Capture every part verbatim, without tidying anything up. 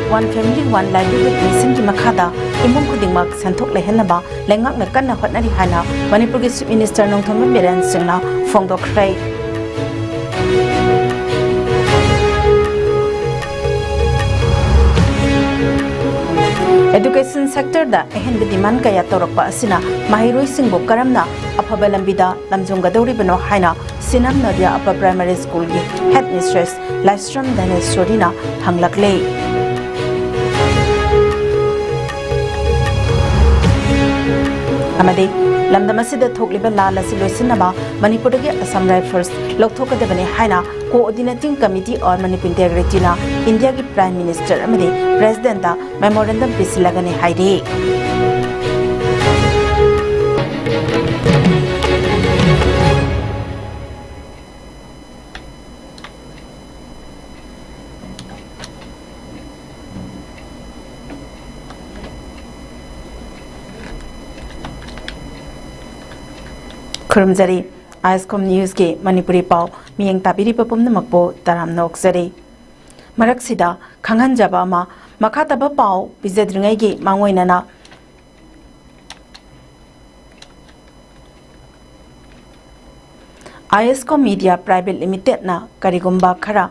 One Family One Livelihood Mission ꯒꯤ ꯃꯈꯥꯗ ꯏꯃꯨꯡ ꯈꯨꯗꯤꯡꯃꯛ ꯁꯦꯟꯊꯣꯛ ꯂꯩꯍꯟꯅꯕ ꯂꯩꯉꯥꯛꯅ ꯀꯟꯅ ꯍꯣꯠꯅꯔꯤ ꯍꯥꯏꯅ ꯃꯅꯤꯄꯨꯔꯒꯤ Chief Minister ꯅꯣꯡꯊꯣꯝꯕꯝ ꯕꯤꯔꯦꯟ ꯁꯤꯡꯅ ꯐꯣꯡꯗꯣꯛꯈ꯭ꯔꯦ꯫ Education sector ꯗ ꯑꯍꯦꯟꯕ demand ꯀꯌꯥ ꯇꯧꯔꯛꯄ ꯑꯁꯤꯅ ꯃꯍꯩꯔꯣꯏꯁꯤꯡꯕꯨ ꯀꯔꯝꯅ ꯑꯐꯕ ꯂꯝꯕꯤꯗ ꯂꯝꯖꯤꯡꯒꯗꯧꯔꯤꯕꯅꯣ ꯍꯥꯏꯅ ꯁꯤꯅꯝ ꯅꯣꯗꯤꯌꯥ Upper Primary School ꯒꯤ Headmistress ꯂꯥꯏꯁ꯭ꯔꯝ ꯙꯅꯦꯁ꯭ꯋꯔꯤꯅ ꯍꯪꯂꯛꯂꯦ꯫ ꯑꯃꯗꯤ ꯂꯝꯗꯝ ꯑꯁꯤꯗ ꯊꯣꯛꯂꯤꯕ ꯂꯥꯟ ꯑꯁꯤ ꯂꯣꯏꯁꯤꯟꯅꯕ ꯃꯅꯤꯄꯨꯔꯗꯒꯤ Assam Rifles ꯂꯧꯊꯣꯛꯀꯗꯕꯅꯤ ꯍꯥꯏꯅ Coordinating Committee on Manipur Integrity ꯅ ꯏꯟꯗꯤꯌꯥꯒꯤ Prime Minister ꯑꯃꯗꯤ President ꯇ memorandum ꯄꯤꯁꯤꯜꯂꯒꯅꯤ ꯍꯥꯏꯔꯤ꯫ ꯈꯨꯔꯨꯝꯖꯔꯤ꯫ ꯑꯥꯏ ꯑꯦꯁ ꯀꯣꯝ ꯅ꯭ꯌꯨꯁꯀꯤ ꯃꯅꯤꯄꯨꯔꯤ ꯄꯥꯎ ꯃꯤꯠꯌꯦꯡ ꯇꯥꯕꯤꯔꯤꯕ ꯄꯨꯝꯅꯃꯛꯄꯨ ꯇꯔꯥꯝꯅ ꯑꯣꯛꯆꯔꯤ꯫ ꯃꯔꯛꯁꯤꯗ ꯈꯪꯍꯟꯖꯕ ꯑꯃ, ꯃꯈꯥ ꯇꯥꯕ ꯄꯥꯎ ꯄꯤꯖꯗ꯭ꯔꯤꯉꯩꯒꯤ ꯃꯥꯡꯑꯣꯏꯅꯅ ꯑꯥꯏ ꯑꯦꯁ ꯀꯣꯝ ꯃꯤꯗꯤꯌꯥ ꯄ꯭ꯔꯥꯏꯚꯦꯠ ꯂꯤꯃꯤꯇꯦꯗꯅ ꯀꯔꯤꯒꯨꯝꯕ ꯈꯔ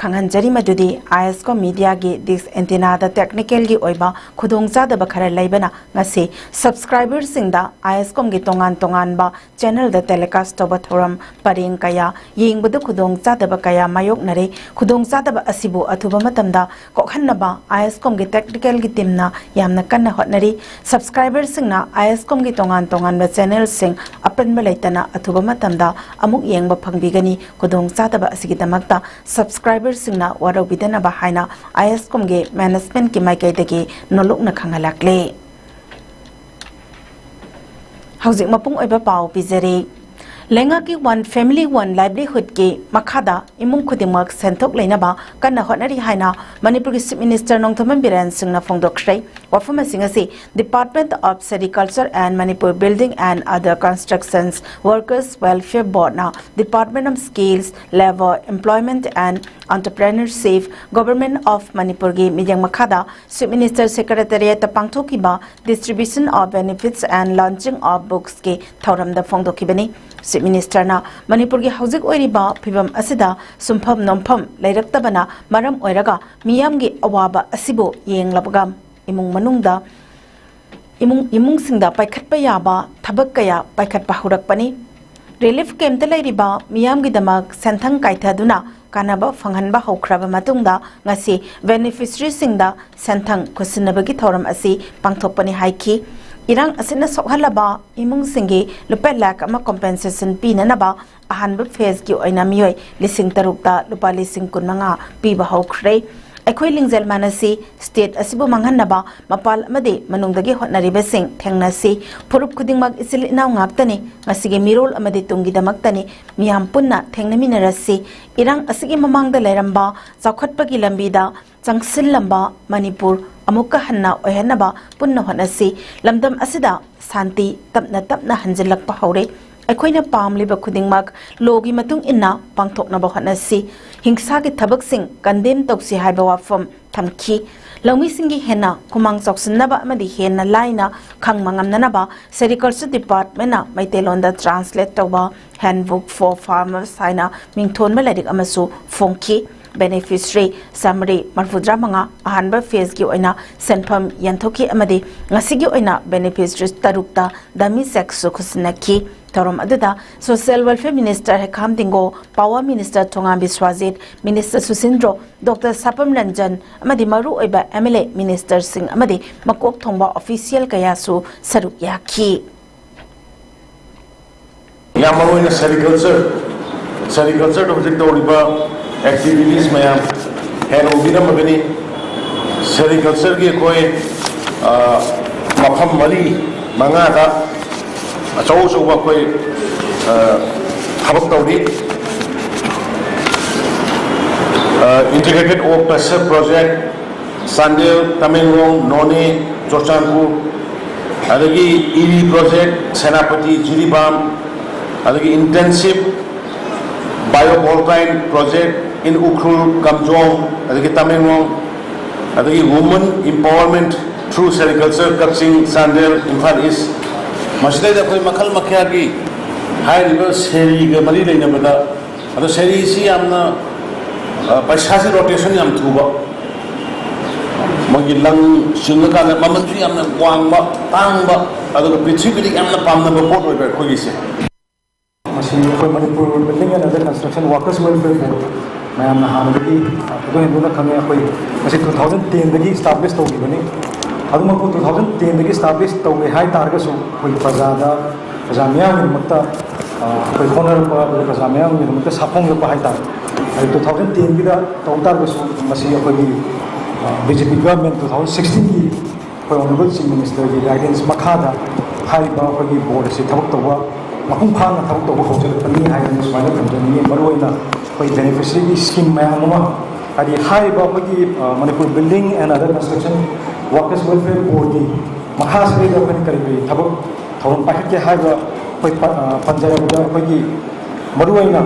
ꯈꯪꯍꯟꯖꯔꯤ, ꯃꯗꯨꯗꯤ ꯑꯥꯏ ꯑꯦꯁ ꯀꯣꯝ ꯃꯤꯗꯤꯌꯥꯒꯤ ꯗꯤꯁ ꯑꯦꯟꯇꯤꯅꯥꯗ ꯇꯦꯛꯅꯤꯀꯦꯜꯒꯤ ꯑꯣꯏꯕ ꯈꯨꯗꯣꯡꯆꯥꯗꯕ ꯈꯔ ꯂꯩꯕꯅ ꯉꯁꯤ ꯁꯕꯁꯀ꯭ꯔꯥꯏꯕꯔꯁꯤꯡꯗ ꯑꯥꯏ ꯑꯦꯁ ꯀꯣꯝꯒꯤ ꯇꯣꯉꯥꯟ ꯇꯣꯉꯥꯟꯕ ꯆꯦꯅꯦꯜꯗ ꯇꯦꯂꯤꯀꯥꯁ ꯇꯧꯕ ꯊꯧꯔꯝ ꯄꯔꯦꯡ ꯀꯌꯥ ꯌꯦꯡꯕꯗ ꯈꯨꯗꯣꯡꯆꯥꯗꯕ ꯀꯌꯥ ꯃꯥꯌꯣꯛꯅꯔꯦ꯫ ꯈꯨꯗꯣꯡꯆꯥꯗꯕ ꯑꯁꯤꯕꯨ ꯑꯊꯨꯕ ꯃꯇꯝꯗ ꯀꯣꯛꯍꯟꯅꯕ ꯑꯥꯏ ꯑꯦꯁ ꯀꯣꯝꯒꯤ ꯇꯦꯛꯅꯤꯀꯦꯜꯒꯤ ꯇꯤꯝꯅ ꯌꯥꯝꯅ ꯀꯟꯅ ꯍꯣꯠꯅꯔꯤ꯫ ꯁꯕꯁꯀ꯭ꯔꯥꯏꯕꯔꯁꯤꯡꯅ ꯑꯥꯏ ꯑꯦꯁ ꯀꯣꯝꯒꯤ ꯇꯣꯉꯥꯟ ꯇꯣꯉꯥꯟꯕ ꯆꯦꯅꯦꯜꯁꯤꯡ ꯑꯄꯟꯕ ꯂꯩꯇꯅ ꯑꯊꯨꯕ ꯃꯇꯝꯗ ꯑꯃꯨꯛ ꯌꯦꯡꯕ ꯐꯪꯕꯤꯒꯅꯤ꯫ ꯈꯨꯗꯣꯡꯆꯥꯗꯕ ꯑꯁꯤꯒꯤꯗꯃꯛꯇ ꯁꯕꯁꯀ꯭ꯔꯥꯏꯕꯔꯁꯤꯡꯅ ꯋꯥꯔꯧꯕꯤꯗꯅꯕ ꯍꯥꯏꯅ ꯑꯥꯏ ꯑꯦꯁ ꯀꯣꯝꯒꯤ ꯃꯦꯅꯦꯖꯃꯦꯟꯠꯀꯤ ꯃꯥꯏꯀꯩꯗꯒꯤ ꯅꯣꯂꯨꯛꯅ ꯈꯪꯍꯜꯂꯛꯂꯤ꯫ ꯍꯧꯖꯤꯛ ꯃꯄꯨꯡ ꯑꯣꯏꯕ ꯄꯥꯎ ꯄꯤꯖꯔꯤ꯫ ꯂꯩꯉꯥꯛꯀꯤ One Family One Livelihoodꯀꯤ ꯃꯈꯥꯗ ꯏꯃꯨꯡ ꯈꯨꯗꯤꯡꯃꯛ ꯁꯦꯟꯊꯣꯛ ꯂꯩꯅꯕ ꯀꯟꯅ ꯍꯣꯠꯅꯔꯤ ꯍꯥꯏꯅ ꯃꯅꯤꯄꯨꯔꯒꯤ Chief Minister ꯅꯣꯡꯊꯣꯝꯕꯝ ꯕꯤꯔꯦꯟ ꯁꯤꯡꯅ ꯐꯣꯡꯗꯣꯛꯈ꯭ꯔꯦ꯫ ꯋꯥꯐꯝ ꯑꯁꯤꯡ ꯑꯁꯤ Department of Sericulture and Manipur Building and Other Constructions Workers Welfare Boardꯅ Department of Skills, Labour, Employment and Entrepreneurship, Government of Manipurꯒꯤ ꯃꯤꯠꯌꯦꯡ ꯃꯈꯥꯗ Chief Minister Secretariatꯇ ꯄꯥꯡꯊꯣꯛꯈꯤꯕ Distribution of Benefits and Launching of Booksꯀꯤ ꯊꯧꯔꯝꯗ ꯐꯣꯡꯗꯣꯛꯈꯤꯕꯅꯤ꯫ Chief Ministerꯅ ꯃꯅꯤꯄꯨꯔꯒꯤ ꯍꯧꯖꯤꯛ ꯑꯣꯏꯔꯤꯕ ꯐꯤꯕꯝ ꯑꯁꯤꯗ ꯁꯨꯝꯐꯝ ꯅꯣꯝꯐꯝ ꯂꯩꯔꯛꯇꯕꯅ ꯃꯔꯝ ꯑꯣꯏꯔꯒ ꯃꯤꯌꯥꯝꯒꯤ ꯑꯋꯥꯕ ꯑꯁꯤꯕꯨ ꯌꯦꯡꯂꯕꯒ ꯏꯃꯨꯡ ꯃꯅꯨꯡꯗ ꯏꯃꯨꯡ, ꯏꯃꯨꯡꯁꯤꯡꯗ ꯄꯥꯏꯈꯠꯄ ꯌꯥꯕ ꯊꯕꯛ ꯀꯌꯥ ꯄꯥꯏꯈꯠꯄ ꯍꯧꯔꯛꯄꯅꯤ꯫ Relief campꯇ ꯂꯩꯔꯤꯕ ꯃꯤꯌꯥꯝꯒꯤꯗꯃꯛ ꯁꯦꯟꯊꯪ ꯀꯥꯏꯊꯗꯨꯅ ꯀꯥꯟꯅꯕ ꯐꯪꯍꯟꯕ ꯍꯧꯈ꯭ꯔꯕ ꯃꯇꯨꯡꯗ ꯉꯁꯤ beneficiaryꯁꯤꯡꯗ ꯁꯦꯟꯊꯪ ꯈꯨꯠꯁꯤꯟꯅꯕꯒꯤ ꯊꯧꯔꯝ ꯑꯁꯤ ꯄꯥꯡꯊꯣꯛꯄꯅꯤ ꯍꯥꯏꯈꯤ꯫ ꯏꯔꯥꯡ ꯑꯁꯤꯅ ꯁꯣꯛꯍꯜꯂꯕ ꯏꯃꯨꯡꯁꯤꯡꯒꯤ ꯂꯨꯄꯥ ꯂꯥꯈ ꯑꯃ compensation ꯄꯤꯅꯅꯕ ꯑꯍꯥꯟꯕ phaseꯀꯤ ꯑꯣꯏꯅ ꯃꯤꯑꯣꯏ ꯂꯤꯁꯤꯡ ꯇꯔꯨꯛꯇ ꯂꯨꯄꯥ ꯂꯤꯁꯤꯡ ꯀꯨꯟꯃꯉꯥ ꯄꯤꯕ ꯍꯧꯈ꯭ꯔꯦ꯫ ꯑꯩꯈꯣꯏ ꯂꯤꯡꯖꯦꯜ ꯃꯥꯟꯅꯁꯤ, state ꯑꯁꯤꯕꯨ ꯃꯥꯡꯍꯟꯅꯕ ꯃꯄꯥꯟ ꯑꯃꯗꯤ ꯃꯅꯨꯡꯗꯒꯤ ꯍꯣꯠꯅꯔꯤꯕꯁꯤꯡ ꯊꯦꯡꯅꯁꯤ꯫ ꯐꯨꯔꯨꯞ ꯈꯨꯗꯤꯡꯃꯛ ꯏꯆꯤꯜ ꯏꯅꯥꯎ ꯉꯥꯛꯇꯅꯤ꯫ ꯉꯁꯤꯒꯤ ꯃꯤꯔꯣꯜ ꯑꯃꯗꯤ ꯇꯨꯡꯒꯤꯗꯃꯛꯇꯅꯤ꯫ ꯃꯤꯌꯥꯝ ꯄꯨꯟꯅ ꯊꯦꯡꯅꯃꯤꯟꯅꯔꯁꯤ꯫ ꯏꯔꯥꯡ ꯑꯁꯤꯒꯤ ꯃꯃꯥꯡꯗ ꯂꯩꯔꯝꯕ ꯆꯥꯎꯈꯠꯄꯒꯤ ꯂꯝꯕꯤꯗ ꯆꯪꯁꯤꯜꯂꯝꯕ ꯃꯅꯤꯄꯨꯔ ꯑꯃꯨꯛꯀ ꯍꯟꯅ ꯑꯣꯏꯍꯟꯅꯕ ꯄꯨꯟꯅ ꯍꯣꯠꯅꯁꯤ꯫ ꯂꯝꯗꯝ ꯑꯁꯤꯗ ꯁꯥꯟꯇꯤ ꯇꯞꯅ ꯇꯞꯅ ꯍꯟꯖꯤꯜꯂꯛꯄ ꯍꯧꯔꯦ꯫ ꯑꯩꯈꯣꯏꯅ ꯄꯥꯝꯂꯤꯕ ꯈꯨꯗꯤꯡꯃꯛ lawꯒꯤ ꯃꯇꯨꯡ ꯏꯟꯅ ꯄꯥꯡꯊꯣꯛꯅꯕ ꯍꯣꯠꯅꯁꯤ꯫ ꯍꯤꯡꯁꯥꯒꯤ ꯊꯕꯛꯁꯤꯡ condemn ꯇꯧꯁꯤ ꯍꯥꯏꯕ ꯋꯥꯐꯝ ꯊꯝꯈꯤ꯫ ꯂꯧꯃꯤꯁꯤꯡꯒꯤ ꯍꯦꯟꯅ ꯈꯨꯃꯥꯡ ꯆꯥꯎꯁꯤꯟꯅꯕ ꯑꯃꯗꯤ ꯍꯦꯟꯅ ꯂꯥꯏꯅ ꯈꯪꯕ ꯉꯝꯅꯅꯕ Sericulture Departmentꯅ ꯃꯩꯇꯩꯂꯣꯟꯗ translate ꯇꯧꯕ Handbook for Farmers ꯍꯥꯏꯅ ꯃꯤꯡꯊꯣꯟꯕ ꯂꯥꯏꯔꯤꯛ ꯑꯃꯁꯨ ꯐꯣꯡꯈꯤ꯫ Beneficiary ꯆꯥꯃꯔꯤ ꯃꯔꯤꯐꯨꯇꯔꯥ ꯃꯉꯥ ꯑꯍꯥꯟꯕ phaseꯀꯤ ꯑꯣꯏꯅ ꯁꯦꯟꯐꯝ ꯌꯦꯟꯊꯣꯛꯈꯤ ꯑꯃꯗꯤ ꯉꯁꯤꯒꯤ ꯑꯣꯏꯅ beneficiaries ꯇꯔꯨꯛꯇ dummy chequeꯁꯨ ꯈꯨꯠꯁꯤꯟꯅꯈꯤ꯫ ꯊꯧꯔꯝ ꯑꯗꯨꯗ Social Welfare Minister ꯍꯩꯈꯥꯝ ꯇꯤꯡꯒꯣ, Power Minister ꯊꯣꯉꯥꯝ ꯕꯤꯁ꯭ꯋꯥꯖꯤꯠ, Minister ꯁꯨꯁꯤꯟꯗ꯭ꯔꯣ, Doctor ꯁꯥꯄꯝ ꯔꯟꯖꯟ ꯑꯃꯗꯤ ꯃꯔꯨꯑꯣꯏꯕ MLA ministerꯁꯤꯡ ꯑꯃꯗꯤ ꯃꯀꯣꯛ ꯊꯣꯡꯕ official ꯀꯌꯥꯁꯨ ꯁꯔꯨꯛ ꯌꯥꯈꯤ꯫ ꯌꯥꯝ ꯃꯔꯨꯑꯣꯏꯅ Sericulture, Sericultureꯗ ꯍꯧꯖꯤꯛ ꯇꯧꯔꯤꯕ activities ꯃꯌꯥꯝ ꯍꯦꯟꯅ ꯎꯕꯤꯔꯝꯃꯒꯅꯤ꯫ Sericultureꯒꯤ ꯑꯩꯈꯣꯏ, ꯑ, ꯃꯐꯝ ꯃꯔꯤ ꯃꯉꯥꯗ ꯑꯆꯧ ꯑꯆꯧꯕ ꯑꯩꯈꯣꯏ ꯊꯕꯛ ꯇꯧꯔꯤ꯫ Integrated Oak Cluster Project, Chandel, Tamenglong, ꯅꯣꯅꯦ, ꯆꯨꯔꯆꯥꯟꯄꯨꯔ, ꯑꯗꯒꯤ ꯏꯔꯤ project, ꯁꯦꯅꯥꯄꯇꯤ, ꯖꯤꯔꯤꯕꯥꯝ, ꯑꯗꯒꯤ Intensive Bio Volatile Project in Ukhrul, ꯀꯥꯝꯖꯣꯡ, ꯑꯗꯒꯤ ꯇꯃꯦꯡꯂꯣꯡ, ꯑꯗꯒꯤ Women Empowerment through Sericulture, ꯀꯛꯆꯤꯡ, ꯆꯥꯟꯗꯦꯜ, ꯏꯝꯐꯥꯜ ꯏꯁ, ꯃꯁꯤꯗꯩꯗ ꯑꯩꯈꯣꯏ ꯃꯈꯜ ꯃꯈꯥꯒꯤ ꯍꯥꯏꯔꯤꯕ ꯁꯦꯔꯤꯒ ꯃꯔꯤ ꯂꯩꯅꯕꯗ, ꯑꯗꯣ ꯁꯦꯔꯤꯁꯤ ꯌꯥꯝꯅ, ꯑ, ꯄꯩꯁꯥꯁꯤ rotation ꯌꯥꯝ ꯊꯨꯕ, ꯃꯣꯏꯒꯤ ꯂꯪ ꯆꯤꯡꯉꯀꯥꯟꯗ ꯃꯃꯜꯁꯨ ꯌꯥꯝꯅ ꯋꯥꯡꯕ, ꯇꯥꯡꯕ, ꯑꯗꯨꯒ ꯄ꯭ꯔꯤꯊꯤꯕꯤꯗ ꯌꯥꯝꯅ ꯄꯥꯝꯅꯕ ꯄꯣꯠ ꯑꯣꯏꯕ ꯑꯩꯈꯣꯏꯒꯤꯁꯦ꯫ ꯃꯁꯤ ꯑꯩꯈꯣꯏ Manipur Building and Other Construction Workers Welfare Board ꯃꯌꯥꯝꯅ ꯍꯥꯟꯅꯗꯒꯤ ꯊꯣꯏꯗꯣꯛ ꯍꯦꯟꯗꯣꯛꯅ ꯈꯪꯉꯦ꯫ ꯑꯩꯈꯣꯏ ꯃꯁꯤ two thousand ten ꯗꯒꯤ establish ꯇꯧꯈꯤꯕꯅꯤ꯫ ꯑꯗꯨꯃꯛꯄꯨ two thousand ten ꯗꯒꯤ establish ꯇꯧꯔꯦ ꯍꯥꯏ ꯇꯥꯔꯒꯁꯨ, ꯑꯩꯈꯣꯏ ꯄ꯭ꯔꯖꯥꯗ, ꯄ꯭ꯔꯖꯥ ꯃꯤꯌꯥꯝꯒꯤꯗꯃꯛꯇ, ꯑ, ꯑꯩꯈꯣꯏ ꯍꯣꯠꯅꯔꯛꯄ, ꯑꯗꯨꯒ ꯄ꯭ꯔꯖꯥ ꯃꯤꯌꯥꯝꯒꯤꯗꯃꯛꯇ ꯁꯥꯐꯣꯡꯂꯛꯄ ꯍꯥꯏ ꯇꯥꯔꯦ꯫ ꯑꯗꯨ two thousand ten ꯒꯤꯗ ꯇꯧ ꯇꯥꯔꯒꯁꯨ, ꯃꯁꯤ ꯑꯩꯈꯣꯏꯒꯤ, ꯑ, BJP government two thousand sixteen ꯒꯤ ꯑꯩꯈꯣꯏ Honourable Chief Minister ꯒꯤ guidance ꯃꯈꯥꯗ ꯍꯥꯏꯔꯤꯕ ꯑꯩꯈꯣꯏꯒꯤ board ꯑꯁꯤ ꯊꯕꯛ ꯇꯧꯕ, ꯃꯄꯨꯡ ꯐꯥꯅ ꯊꯕꯛ ꯇꯧꯕ ꯍꯧꯖꯔꯛꯄꯅꯤ ꯍꯥꯏꯗꯅ ꯁꯨꯃꯥꯏꯅ ꯊꯝꯖꯅꯤꯡꯉꯤ꯫ ꯃꯔꯨꯑꯣꯏꯅ ꯑꯩꯈꯣꯏ beneficiary ꯒꯤ scheme ꯃꯌꯥꯝ ꯑꯃ, ꯍꯥꯏꯗꯤ ꯍꯥꯏꯔꯤꯕ ꯑꯩꯈꯣꯏꯒꯤ, ꯑ, Manipur Building and Other Construction Workers Welfare Board ꯀꯤ ꯃꯈꯥꯁꯤꯗꯩꯗ ꯑꯩꯈꯣꯏꯅ ꯀꯔꯤ ꯀꯔꯤ ꯊꯕꯛ ꯊꯧꯔꯝ ꯄꯥꯏꯈꯠꯀꯦ ꯍꯥꯏꯕ ꯑꯩꯈꯣꯏ ꯄ-, ꯑ, ꯄꯟꯖꯔꯕꯗ ꯑꯩꯈꯣꯏꯒꯤ ꯃꯔꯨꯑꯣꯏꯅ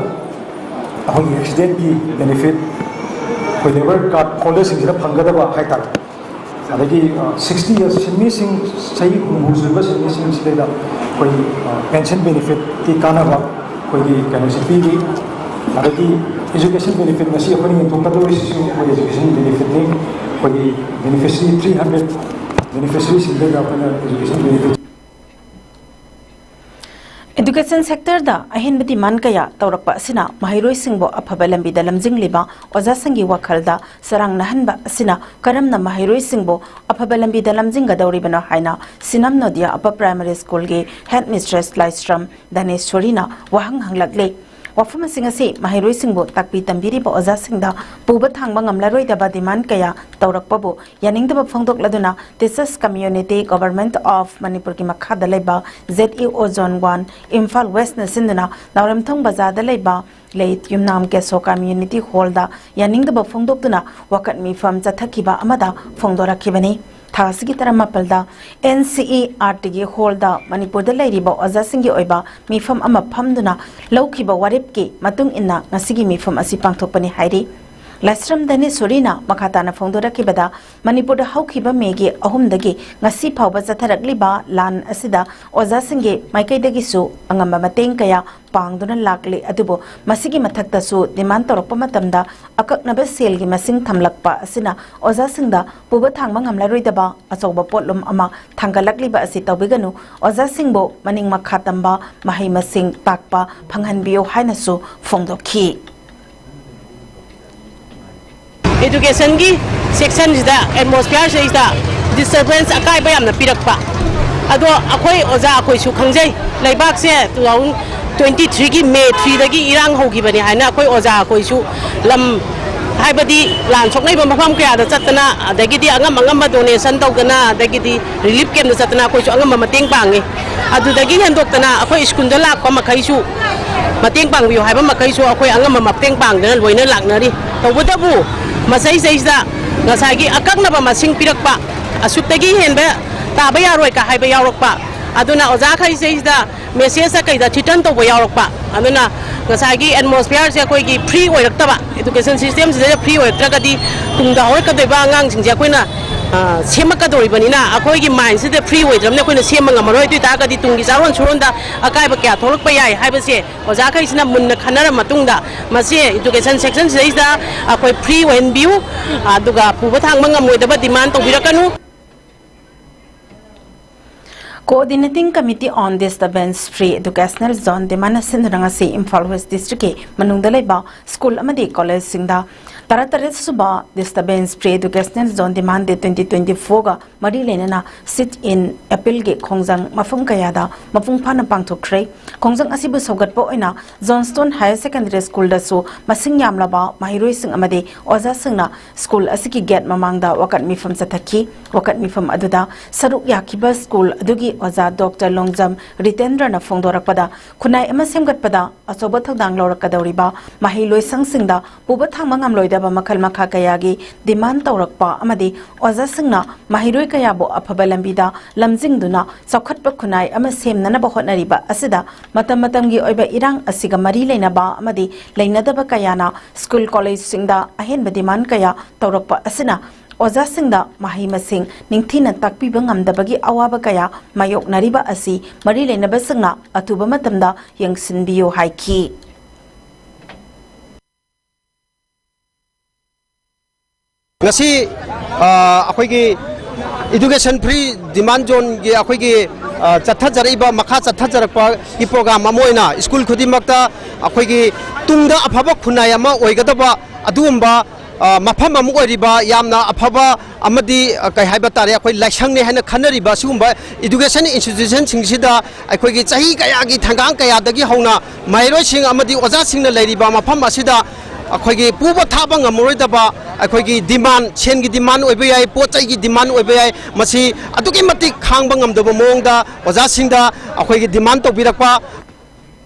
ꯑꯩꯈꯣꯏꯒꯤ accident ꯀꯤ benefit, ꯑꯩꯈꯣꯏ labour card holder ꯁꯤꯡꯁꯤꯅ ꯐꯪꯒꯗꯕ ꯍꯥꯏꯇꯥꯔꯦ꯫ ꯑꯗꯒꯤ, ꯑ, sixty years, ꯁꯤꯟꯃꯤꯁꯤꯡ, ꯆꯍꯤ ꯍꯨꯝꯐꯨ ꯁꯨꯔꯕ ꯁꯤꯟꯃꯤꯁꯤꯡꯁꯤꯗꯩꯗ ꯑꯩꯈꯣꯏꯒꯤ, ꯑ, pension benefit ꯀꯤ ꯀꯥꯟꯅꯕ ꯑꯩꯈꯣꯏꯒꯤ ꯀꯩꯅꯣꯁꯤ ꯄꯤꯔꯤ꯫ ꯑꯗꯒꯤ education benefit, ꯉꯁꯤ ꯑꯩꯈꯣꯏꯅ ꯌꯦꯟꯊꯣꯛꯀꯗꯧꯔꯤꯁꯤꯁꯨ ꯑꯩꯈꯣꯏ education benefit ꯅꯤ꯫ ꯑꯩꯈꯣꯏꯒꯤ beneficiary three hundred beneficiary ꯁꯤꯡꯗꯩꯗ ꯑꯩꯈꯣꯏꯅ education benefit Education sector ꯗ ꯑꯍꯦꯟꯕ demand ꯀꯌꯥ ꯇꯧꯔꯛꯄ ꯑꯁꯤꯅ ꯃꯍꯩꯔꯣꯏꯁꯤꯡꯕꯨ ꯑꯐꯕ ꯂꯝꯕꯤꯗ ꯂꯝꯖꯤꯡꯂꯤꯕ ꯑꯣꯖꯥꯁꯤꯡꯒꯤ ꯋꯥꯈꯜꯗ ꯆꯔꯥꯡꯅꯍꯟꯕ ꯑꯁꯤꯅ ꯀꯔꯝꯅ ꯃꯍꯩꯔꯣꯏꯁꯤꯡꯕꯨ ꯑꯐꯕ ꯂꯝꯕꯤꯗ ꯂꯝꯖꯤꯡꯒꯗꯧꯔꯤꯕꯅꯣ ꯍꯥꯏꯅ ꯁꯤꯅꯝ ꯅꯣꯗꯤꯌꯥ Upper Primary School ꯒꯤ headmistress ꯂꯥꯏꯁ꯭ꯔꯝ ꯙꯅꯦꯁ꯭ꯋꯔꯤꯅ ꯋꯥꯍꯪ ꯍꯪꯂꯛꯂꯤ꯫ ꯋꯥꯐꯝꯁꯤꯡ ꯑꯁꯤ ꯃꯍꯩꯔꯣꯏꯁꯤꯡꯕꯨ ꯇꯥꯛꯄꯤ ꯇꯝꯕꯤꯔꯤꯕ ꯑꯣꯖꯥꯁꯤꯡꯗ ꯄꯨꯕ ꯊꯥꯡꯕ ꯉꯝꯂꯔꯣꯏꯗꯕ demand ꯀꯌꯥ ꯇꯧꯔꯛꯄꯕꯨ ꯌꯥꯅꯤꯡꯗꯕ ꯐꯣꯡꯗꯣꯛꯂꯗꯨꯅ Teachers Community, Government of ꯃꯅꯤꯄꯨꯔꯒꯤ ꯃꯈꯥꯗ ꯂꯩꯕ Z E O Zone one, Imphal Westꯅ ꯁꯤꯟꯗꯨꯅ ꯅꯥꯎꯔꯦꯝꯊꯣꯡ ꯕꯖꯥꯔꯗ ꯂꯩꯕ ꯂꯩ ꯌꯨꯝꯅꯥꯝ ꯀꯦꯁꯣ Community Hallꯗ ꯌꯥꯅꯤꯡꯗꯕ ꯐꯣꯡꯗꯣꯛꯇꯨꯅ ꯋꯥꯀꯠ ꯃꯤꯐꯝ ꯆꯠꯊꯈꯤꯕ ꯑꯃꯗ ꯐꯣꯡꯗꯣꯔꯛꯈꯤꯕꯅꯤ꯫ ꯊꯥ ꯑꯁꯤꯒꯤ ꯇꯔꯥꯃꯥꯄꯜꯗ N C E R Tꯒꯤ hallꯗ ꯃꯅꯤꯄꯨꯔꯗ ꯂꯩꯔꯤꯕ ꯑꯣꯖꯥꯁꯤꯡꯒꯤ ꯑꯣꯏꯕ ꯃꯤꯐꯝ ꯑꯃ ꯐꯝꯗꯨꯅ ꯂꯧꯈꯤꯕ ꯋꯥꯔꯦꯞꯀꯤ ꯃꯇꯨꯡ ꯏꯟꯅ ꯉꯁꯤꯒꯤ ꯃꯤꯐꯝ ꯑꯁꯤ ꯄꯥꯡꯊꯣꯛꯄꯅꯤ ꯍꯥꯏꯔꯤ꯫ ꯂꯥꯏꯁ꯭ꯔꯝ ꯙꯅꯦꯁꯣꯔꯤꯅ ꯃꯈꯥ ꯇꯥꯅ ꯐꯣꯡꯗꯣꯔꯛꯈꯤꯕꯗ, ꯃꯅꯤꯄꯨꯔꯗ ꯍꯧꯈꯤꯕ ꯃꯦꯒꯤ ꯑꯍꯨꯝꯗꯒꯤ ꯉꯁꯤ ꯐꯥꯎꯕ ꯆꯠꯊꯔꯛꯂꯤꯕ ꯂꯥꯟ ꯑꯁꯤꯗ ꯑꯣꯖꯥꯁꯤꯡꯒꯤ ꯃꯥꯏꯀꯩꯗꯒꯤꯁꯨ ꯑꯉꯝꯕ ꯃꯇꯦꯡ ꯀꯌꯥ ꯄꯥꯡꯗꯨꯅ ꯂꯥꯛꯂꯤ꯫ ꯑꯗꯨꯕꯨ ꯃꯁꯤꯒꯤ ꯃꯊꯛꯇꯁꯨ demand ꯇꯧꯔꯛꯄ ꯃꯇꯝꯗ ꯑꯀꯛꯅꯕ ꯁꯦꯜꯒꯤ ꯃꯁꯤꯡ ꯊꯝꯂꯛꯄ ꯑꯁꯤꯅ ꯑꯣꯖꯥꯁꯤꯡꯗ ꯄꯨꯕ ꯊꯥꯡꯕ ꯉꯝꯂꯔꯣꯏꯗꯕ ꯑꯆꯧꯕ ꯄꯣꯠꯂꯨꯝ ꯑꯃ ꯊꯥꯡꯒꯠꯂꯛꯂꯤꯕ ꯑꯁꯤ ꯇꯧꯕꯤꯒꯅꯨ꯫ ꯑꯣꯖꯥꯁꯤꯡꯕꯨ ꯃꯅꯤꯡ ꯃꯈꯥ ꯇꯝꯕ, ꯃꯍꯩ ꯃꯁꯤꯡ ꯇꯥꯛꯄ ꯐꯪꯍꯟꯕꯤꯌꯨ ꯍꯥꯏꯅꯁꯨ ꯐꯣꯡꯗꯣꯛꯈꯤ꯫ Educationꯒꯤ sectionꯁꯤꯗ, atmosphereꯁꯤꯗꯩꯁꯤꯗ disturbance ꯑꯀꯥꯏꯕ ꯌꯥꯝꯅ ꯄꯤꯔꯛꯄ꯫ ꯑꯗꯣ ꯑꯩꯈꯣꯏ ꯑꯣꯖꯥ ꯑꯩꯈꯣꯏꯁꯨ ꯈꯪꯖꯩ, ꯂꯩꯕꯥꯛꯁꯦ two thousand twenty threeꯒꯤ May threeꯗꯒꯤ ꯏꯔꯥꯡ ꯍꯧꯈꯤꯕꯅꯤ ꯍꯥꯏꯅ ꯑꯩꯈꯣꯏ ꯑꯣꯖꯥ ꯑꯩꯈꯣꯏꯁꯨ ꯂꯝ, ꯍꯥꯏꯕꯗꯤ ꯂꯥꯟ ꯁꯣꯛꯅꯔꯤꯕ ꯃꯐꯝ ꯀꯌꯥꯗ ꯆꯠꯇꯅ, ꯑꯗꯒꯤꯗꯤ ꯑꯉꯝ ꯑꯉꯝꯕ donation ꯇꯧꯗꯅ, ꯑꯗꯒꯤꯗꯤ relief campꯇ ꯆꯠꯇꯅ ꯑꯩꯈꯣꯏꯁꯨ ꯑꯉꯝꯕ ꯃꯇꯦꯡ ꯄꯥꯡꯉꯤ꯫ ꯑꯗꯨꯗꯒꯤ ꯍꯦꯟꯗꯣꯛꯇꯅ ꯑꯩꯈꯣꯏ ꯁ꯭ꯀꯨꯜꯗ ꯂꯥꯛꯄ ꯃꯈꯩꯁꯨ ꯃꯇꯦꯡ ꯄꯥꯡꯕꯤꯌꯨ ꯍꯥꯏꯕ ꯃꯈꯩꯁꯨ ꯑꯩꯈꯣꯏ ꯑꯉꯝꯕ ꯃꯇꯦꯡ ꯄꯥꯡꯗꯅ ꯂꯣꯏꯅ ꯂꯥꯛꯅꯔꯤ꯫ ꯇꯧꯕꯇꯕꯨ ꯃꯁꯩꯁꯩꯁꯤꯗ ꯉꯁꯥꯏꯒꯤ ꯑꯀꯛꯅꯕ ꯃꯁꯤꯡ ꯄꯤꯔꯛꯄ, ꯑꯁꯨꯛꯇꯒꯤ ꯍꯦꯟꯕ ꯇꯥꯕ ꯌꯥꯔꯣꯏ ꯀ ꯍꯥꯏꯕ ꯌꯥꯎꯔꯛꯄ, ꯑꯗꯨꯅ ꯑꯣꯖꯥꯈꯩꯁꯩꯁꯤꯗ message ꯀꯩꯗ threaten ꯇꯧꯕ ꯌꯥꯎꯔꯛꯄ꯫ ꯑꯗꯨꯅ ꯉꯁꯥꯏꯒꯤ atmosphereꯁꯦ ꯑꯩꯈꯣꯏꯒꯤ free ꯑꯣꯏꯔꯛꯇꯕ, education systemꯁꯤꯗ free ꯑꯣꯏꯔꯛꯇ꯭ꯔꯒꯗꯤ ꯇꯨꯡꯗ ꯍꯧꯔꯛꯀꯗꯣꯏꯕ ꯑꯉꯥꯡꯁꯤꯡꯁꯦ ꯑꯩꯈꯣꯏꯅ, ꯑ, ꯁꯦꯝꯃꯛꯀꯗꯧꯔꯤꯕꯅꯤꯅ, ꯑꯩꯈꯣꯏꯒꯤ mindꯁꯤꯗ free ꯑꯣꯏꯗ꯭ꯔꯕꯅꯤꯅ ꯑꯩꯈꯣꯏꯅ ꯁꯦꯝꯕ ꯉꯝꯃꯔꯣꯏ꯫ ꯑꯗꯨ ꯑꯣꯏ ꯇꯥꯔꯒꯗꯤ ꯇꯨꯡꯒꯤ ꯆꯥꯔꯣꯟ ꯁꯨꯔꯣꯟꯗ ꯑꯀꯥꯏꯕ ꯀꯌꯥ ꯊꯣꯛꯂꯛꯄ ꯌꯥꯏ ꯍꯥꯏꯕꯁꯦ ꯑꯣꯖꯥꯈꯩꯁꯤꯅ ꯃꯨꯟꯅ ꯈꯟꯅꯔ ꯃꯇꯨꯡꯗ ꯃꯁꯤ education sectionꯁꯤꯗꯩꯁꯤꯗ ꯑꯩꯈꯣꯏ free ꯑꯣꯏꯍꯟꯕꯤꯌꯨ, ꯑꯗꯨꯒ ꯄꯨꯕ ꯊꯥꯡꯕ ꯉꯝꯃꯣꯏꯗꯕ demand ꯇꯧꯕꯤꯔꯛꯀꯅꯨ꯫ Coordinating Committee on Disturbance Free Educational Zone demand ꯑꯁꯤꯟꯅꯔ ꯉꯁꯤ ꯏꯝꯐꯥꯜ ꯋꯦꯁ ꯗꯤꯁꯇ꯭ꯔꯤꯛꯀꯤ ꯃꯅꯨꯡꯗ ꯂꯩꯕ ꯁ꯭ꯀꯨꯜ ꯑꯃꯗꯤ ꯀꯣꯂꯦꯖꯁꯤꯡꯗ ꯇꯔꯥꯇꯔꯦꯠ ꯁꯨꯕ Disturbance Free Educational Zone Demand Day twenty twenty-four ꯒ ꯃꯔꯤ ꯂꯩꯅꯅ sit in appeal ꯒꯤ ꯈꯣꯡꯖꯪ ꯃꯐꯝ ꯀꯌꯥꯗ ꯃꯄꯨꯡ ꯐꯥꯅ ꯄꯥꯡꯊꯣꯛꯈ꯭ꯔꯦ꯫ ꯈꯣꯡꯖꯪ ꯑꯁꯤꯕꯨ ꯁꯧꯒꯠꯄ ꯑꯣꯏꯅ Johnstone Higher Secondary School ꯗꯁꯨ ꯃꯁꯤꯡ ꯌꯥꯝꯂꯕ ꯃꯍꯩꯔꯣꯏꯁꯤꯡ ꯑꯃꯗꯤ ꯑꯣꯖꯥꯁꯤꯡꯅ ꯁ꯭ꯀꯨꯜ ꯑꯁꯤꯒꯤ ꯒꯦꯠ ꯃꯃꯥꯡꯗ ꯋꯥꯀꯠ ꯃꯤꯐꯝ ꯆꯠꯊꯈꯤ꯫ ꯋꯥꯀꯠ ꯃꯤꯐꯝ ꯑꯗꯨꯗ ꯁꯔꯨꯛ ꯌꯥꯈꯤꯕ ꯁ꯭ꯀꯨꯜ ꯑꯗꯨꯒꯤ ꯑꯣꯖꯥ ꯗꯣꯛꯇꯔ ꯂꯣꯡꯖꯝ ꯔꯤꯇꯦꯟꯗ꯭ꯔꯅ ꯐꯣꯡꯗꯣꯔꯛꯄꯗ, ꯈꯨꯟꯅꯥꯏ ꯑꯃ ꯁꯦꯝꯒꯠꯄꯗ ꯑꯆꯧꯕ ꯊꯧꯗꯥꯡ ꯂꯧꯔꯛꯀꯗꯧꯔꯤꯕ ꯃꯍꯩꯂꯣꯏꯁꯪꯁꯤꯡꯗ ꯄꯨꯕ ꯊꯥꯡꯕ ꯉꯝꯂꯣꯏꯗꯕ ꯃꯈꯜ ꯃꯈꯥ ꯀꯌꯥꯒꯤ demand ꯇꯧꯔꯛꯄ ꯑꯃꯗꯤ ꯑꯣꯖꯥꯁꯤꯡꯅ ꯃꯍꯩꯔꯣꯏ ꯀꯌꯥꯕꯨ ꯑꯐꯕ ꯂꯝꯕꯤꯗ ꯂꯝꯖꯤꯡꯗꯨꯅ ꯆꯥꯎꯈꯠꯄ ꯈꯨꯟꯅꯥꯏ ꯑꯃ ꯁꯦꯝꯅꯅꯕ ꯍꯣꯠꯅꯔꯤꯕ ꯑꯁꯤꯗ ꯃꯇꯝ ꯃꯇꯝꯒꯤ ꯑꯣꯏꯕ ꯏꯔꯥꯡ ꯑꯁꯤꯒ ꯃꯔꯤ ꯂꯩꯅꯕ ꯑꯃꯗꯤ ꯂꯩꯅꯗꯕ ꯀꯌꯥꯅ ꯁ꯭ꯀꯨꯜ ꯀꯣꯂꯦꯖꯁꯤꯡꯗ ꯑꯍꯦꯟꯕ demand ꯀꯌꯥ ꯇꯧꯔꯛꯄ ꯑꯁꯤꯅ ꯑꯣꯖꯥꯁꯤꯡꯗ ꯃꯍꯩ ꯃꯁꯤꯡ ꯅꯤꯡꯊꯤꯅ ꯇꯥꯛꯄꯤꯕ ꯉꯝꯗꯕꯒꯤ ꯑꯋꯥꯕ ꯀꯌꯥ ꯃꯥꯌꯣꯛꯅꯔꯤꯕ ꯑꯁꯤ ꯃꯔꯤ ꯂꯩꯅꯕꯁꯤꯡꯅ ꯑꯊꯨꯕ ꯃꯇꯝꯗ ꯌꯦꯡꯁꯤꯟꯕꯤꯌꯨ ꯍꯥꯏꯈꯤ꯫ ꯉꯁꯤ, ꯑ, ꯑꯩꯈꯣꯏꯒꯤ Education Free Demand Zone ꯒꯤ ꯑꯩꯈꯣꯏꯒꯤ, ꯑ, ꯆꯠꯊꯖꯔꯛꯏꯕ, ꯃꯈꯥ ꯆꯠꯊꯖꯔꯛꯄꯒꯤ program ꯑꯃ ꯑꯣꯏꯅ ꯁ꯭ꯀꯨꯜ ꯈꯨꯗꯤꯡꯃꯛꯇ ꯑꯩꯈꯣꯏꯒꯤ ꯇꯨꯡꯗ ꯑꯐꯕ ꯈꯨꯟꯅꯥꯏ ꯑꯃ ꯑꯣꯏꯒꯗꯕ ꯑꯗꯨꯒꯨꯝꯕ, ꯑ, ꯃꯐꯝ ꯑꯃ ꯑꯣꯏꯔꯤꯕ, ꯌꯥꯝꯅ ꯑꯐꯕ ꯑꯃꯗꯤ, ꯑ, ꯀꯩ ꯍꯥꯏꯕ ꯇꯥꯔꯦ, ꯑꯩꯈꯣꯏ ꯂꯥꯏꯁꯪꯅꯤ ꯍꯥꯏꯅ ꯈꯟꯅꯔꯤꯕ ꯑꯁꯤꯒꯨꯝꯕ education institution ꯁꯤꯡꯁꯤꯗ ꯑꯩꯈꯣꯏꯒꯤ ꯆꯍꯤ ꯀꯌꯥꯒꯤ ꯊꯪꯒꯥꯡ ꯀꯌꯥꯗꯒꯤ ꯍꯧꯅ ꯃꯍꯩꯔꯣꯏꯁꯤꯡ ꯑꯃꯗꯤ ꯑꯣꯖꯥꯁꯤꯡꯅ ꯂꯩꯔꯤꯕ ꯃꯐꯝ ꯑꯁꯤꯗ ꯑꯩꯈꯣꯏꯒꯤ ꯄꯨꯕ ꯊꯥꯕ ꯉꯝꯃꯔꯣꯏꯗꯕ ꯑꯩꯈꯣꯏꯒꯤ demand, ꯁꯦꯟꯒꯤ demand ꯑꯣꯏꯕ ꯌꯥꯏ, ꯄꯣꯠ ꯆꯩꯒꯤ demand ꯑꯣꯏꯕ ꯌꯥꯏ, ꯃꯁꯤ ꯑꯗꯨꯛꯀꯤ ꯃꯇꯤꯛ ꯈꯥꯡꯕ ꯉꯝꯗꯕ ꯃꯑꯣꯡꯗ ꯑꯣꯖꯥꯁꯤꯡꯗ ꯑꯩꯈꯣꯏꯒꯤ demand ꯇꯧꯕꯤꯔꯛꯄ꯫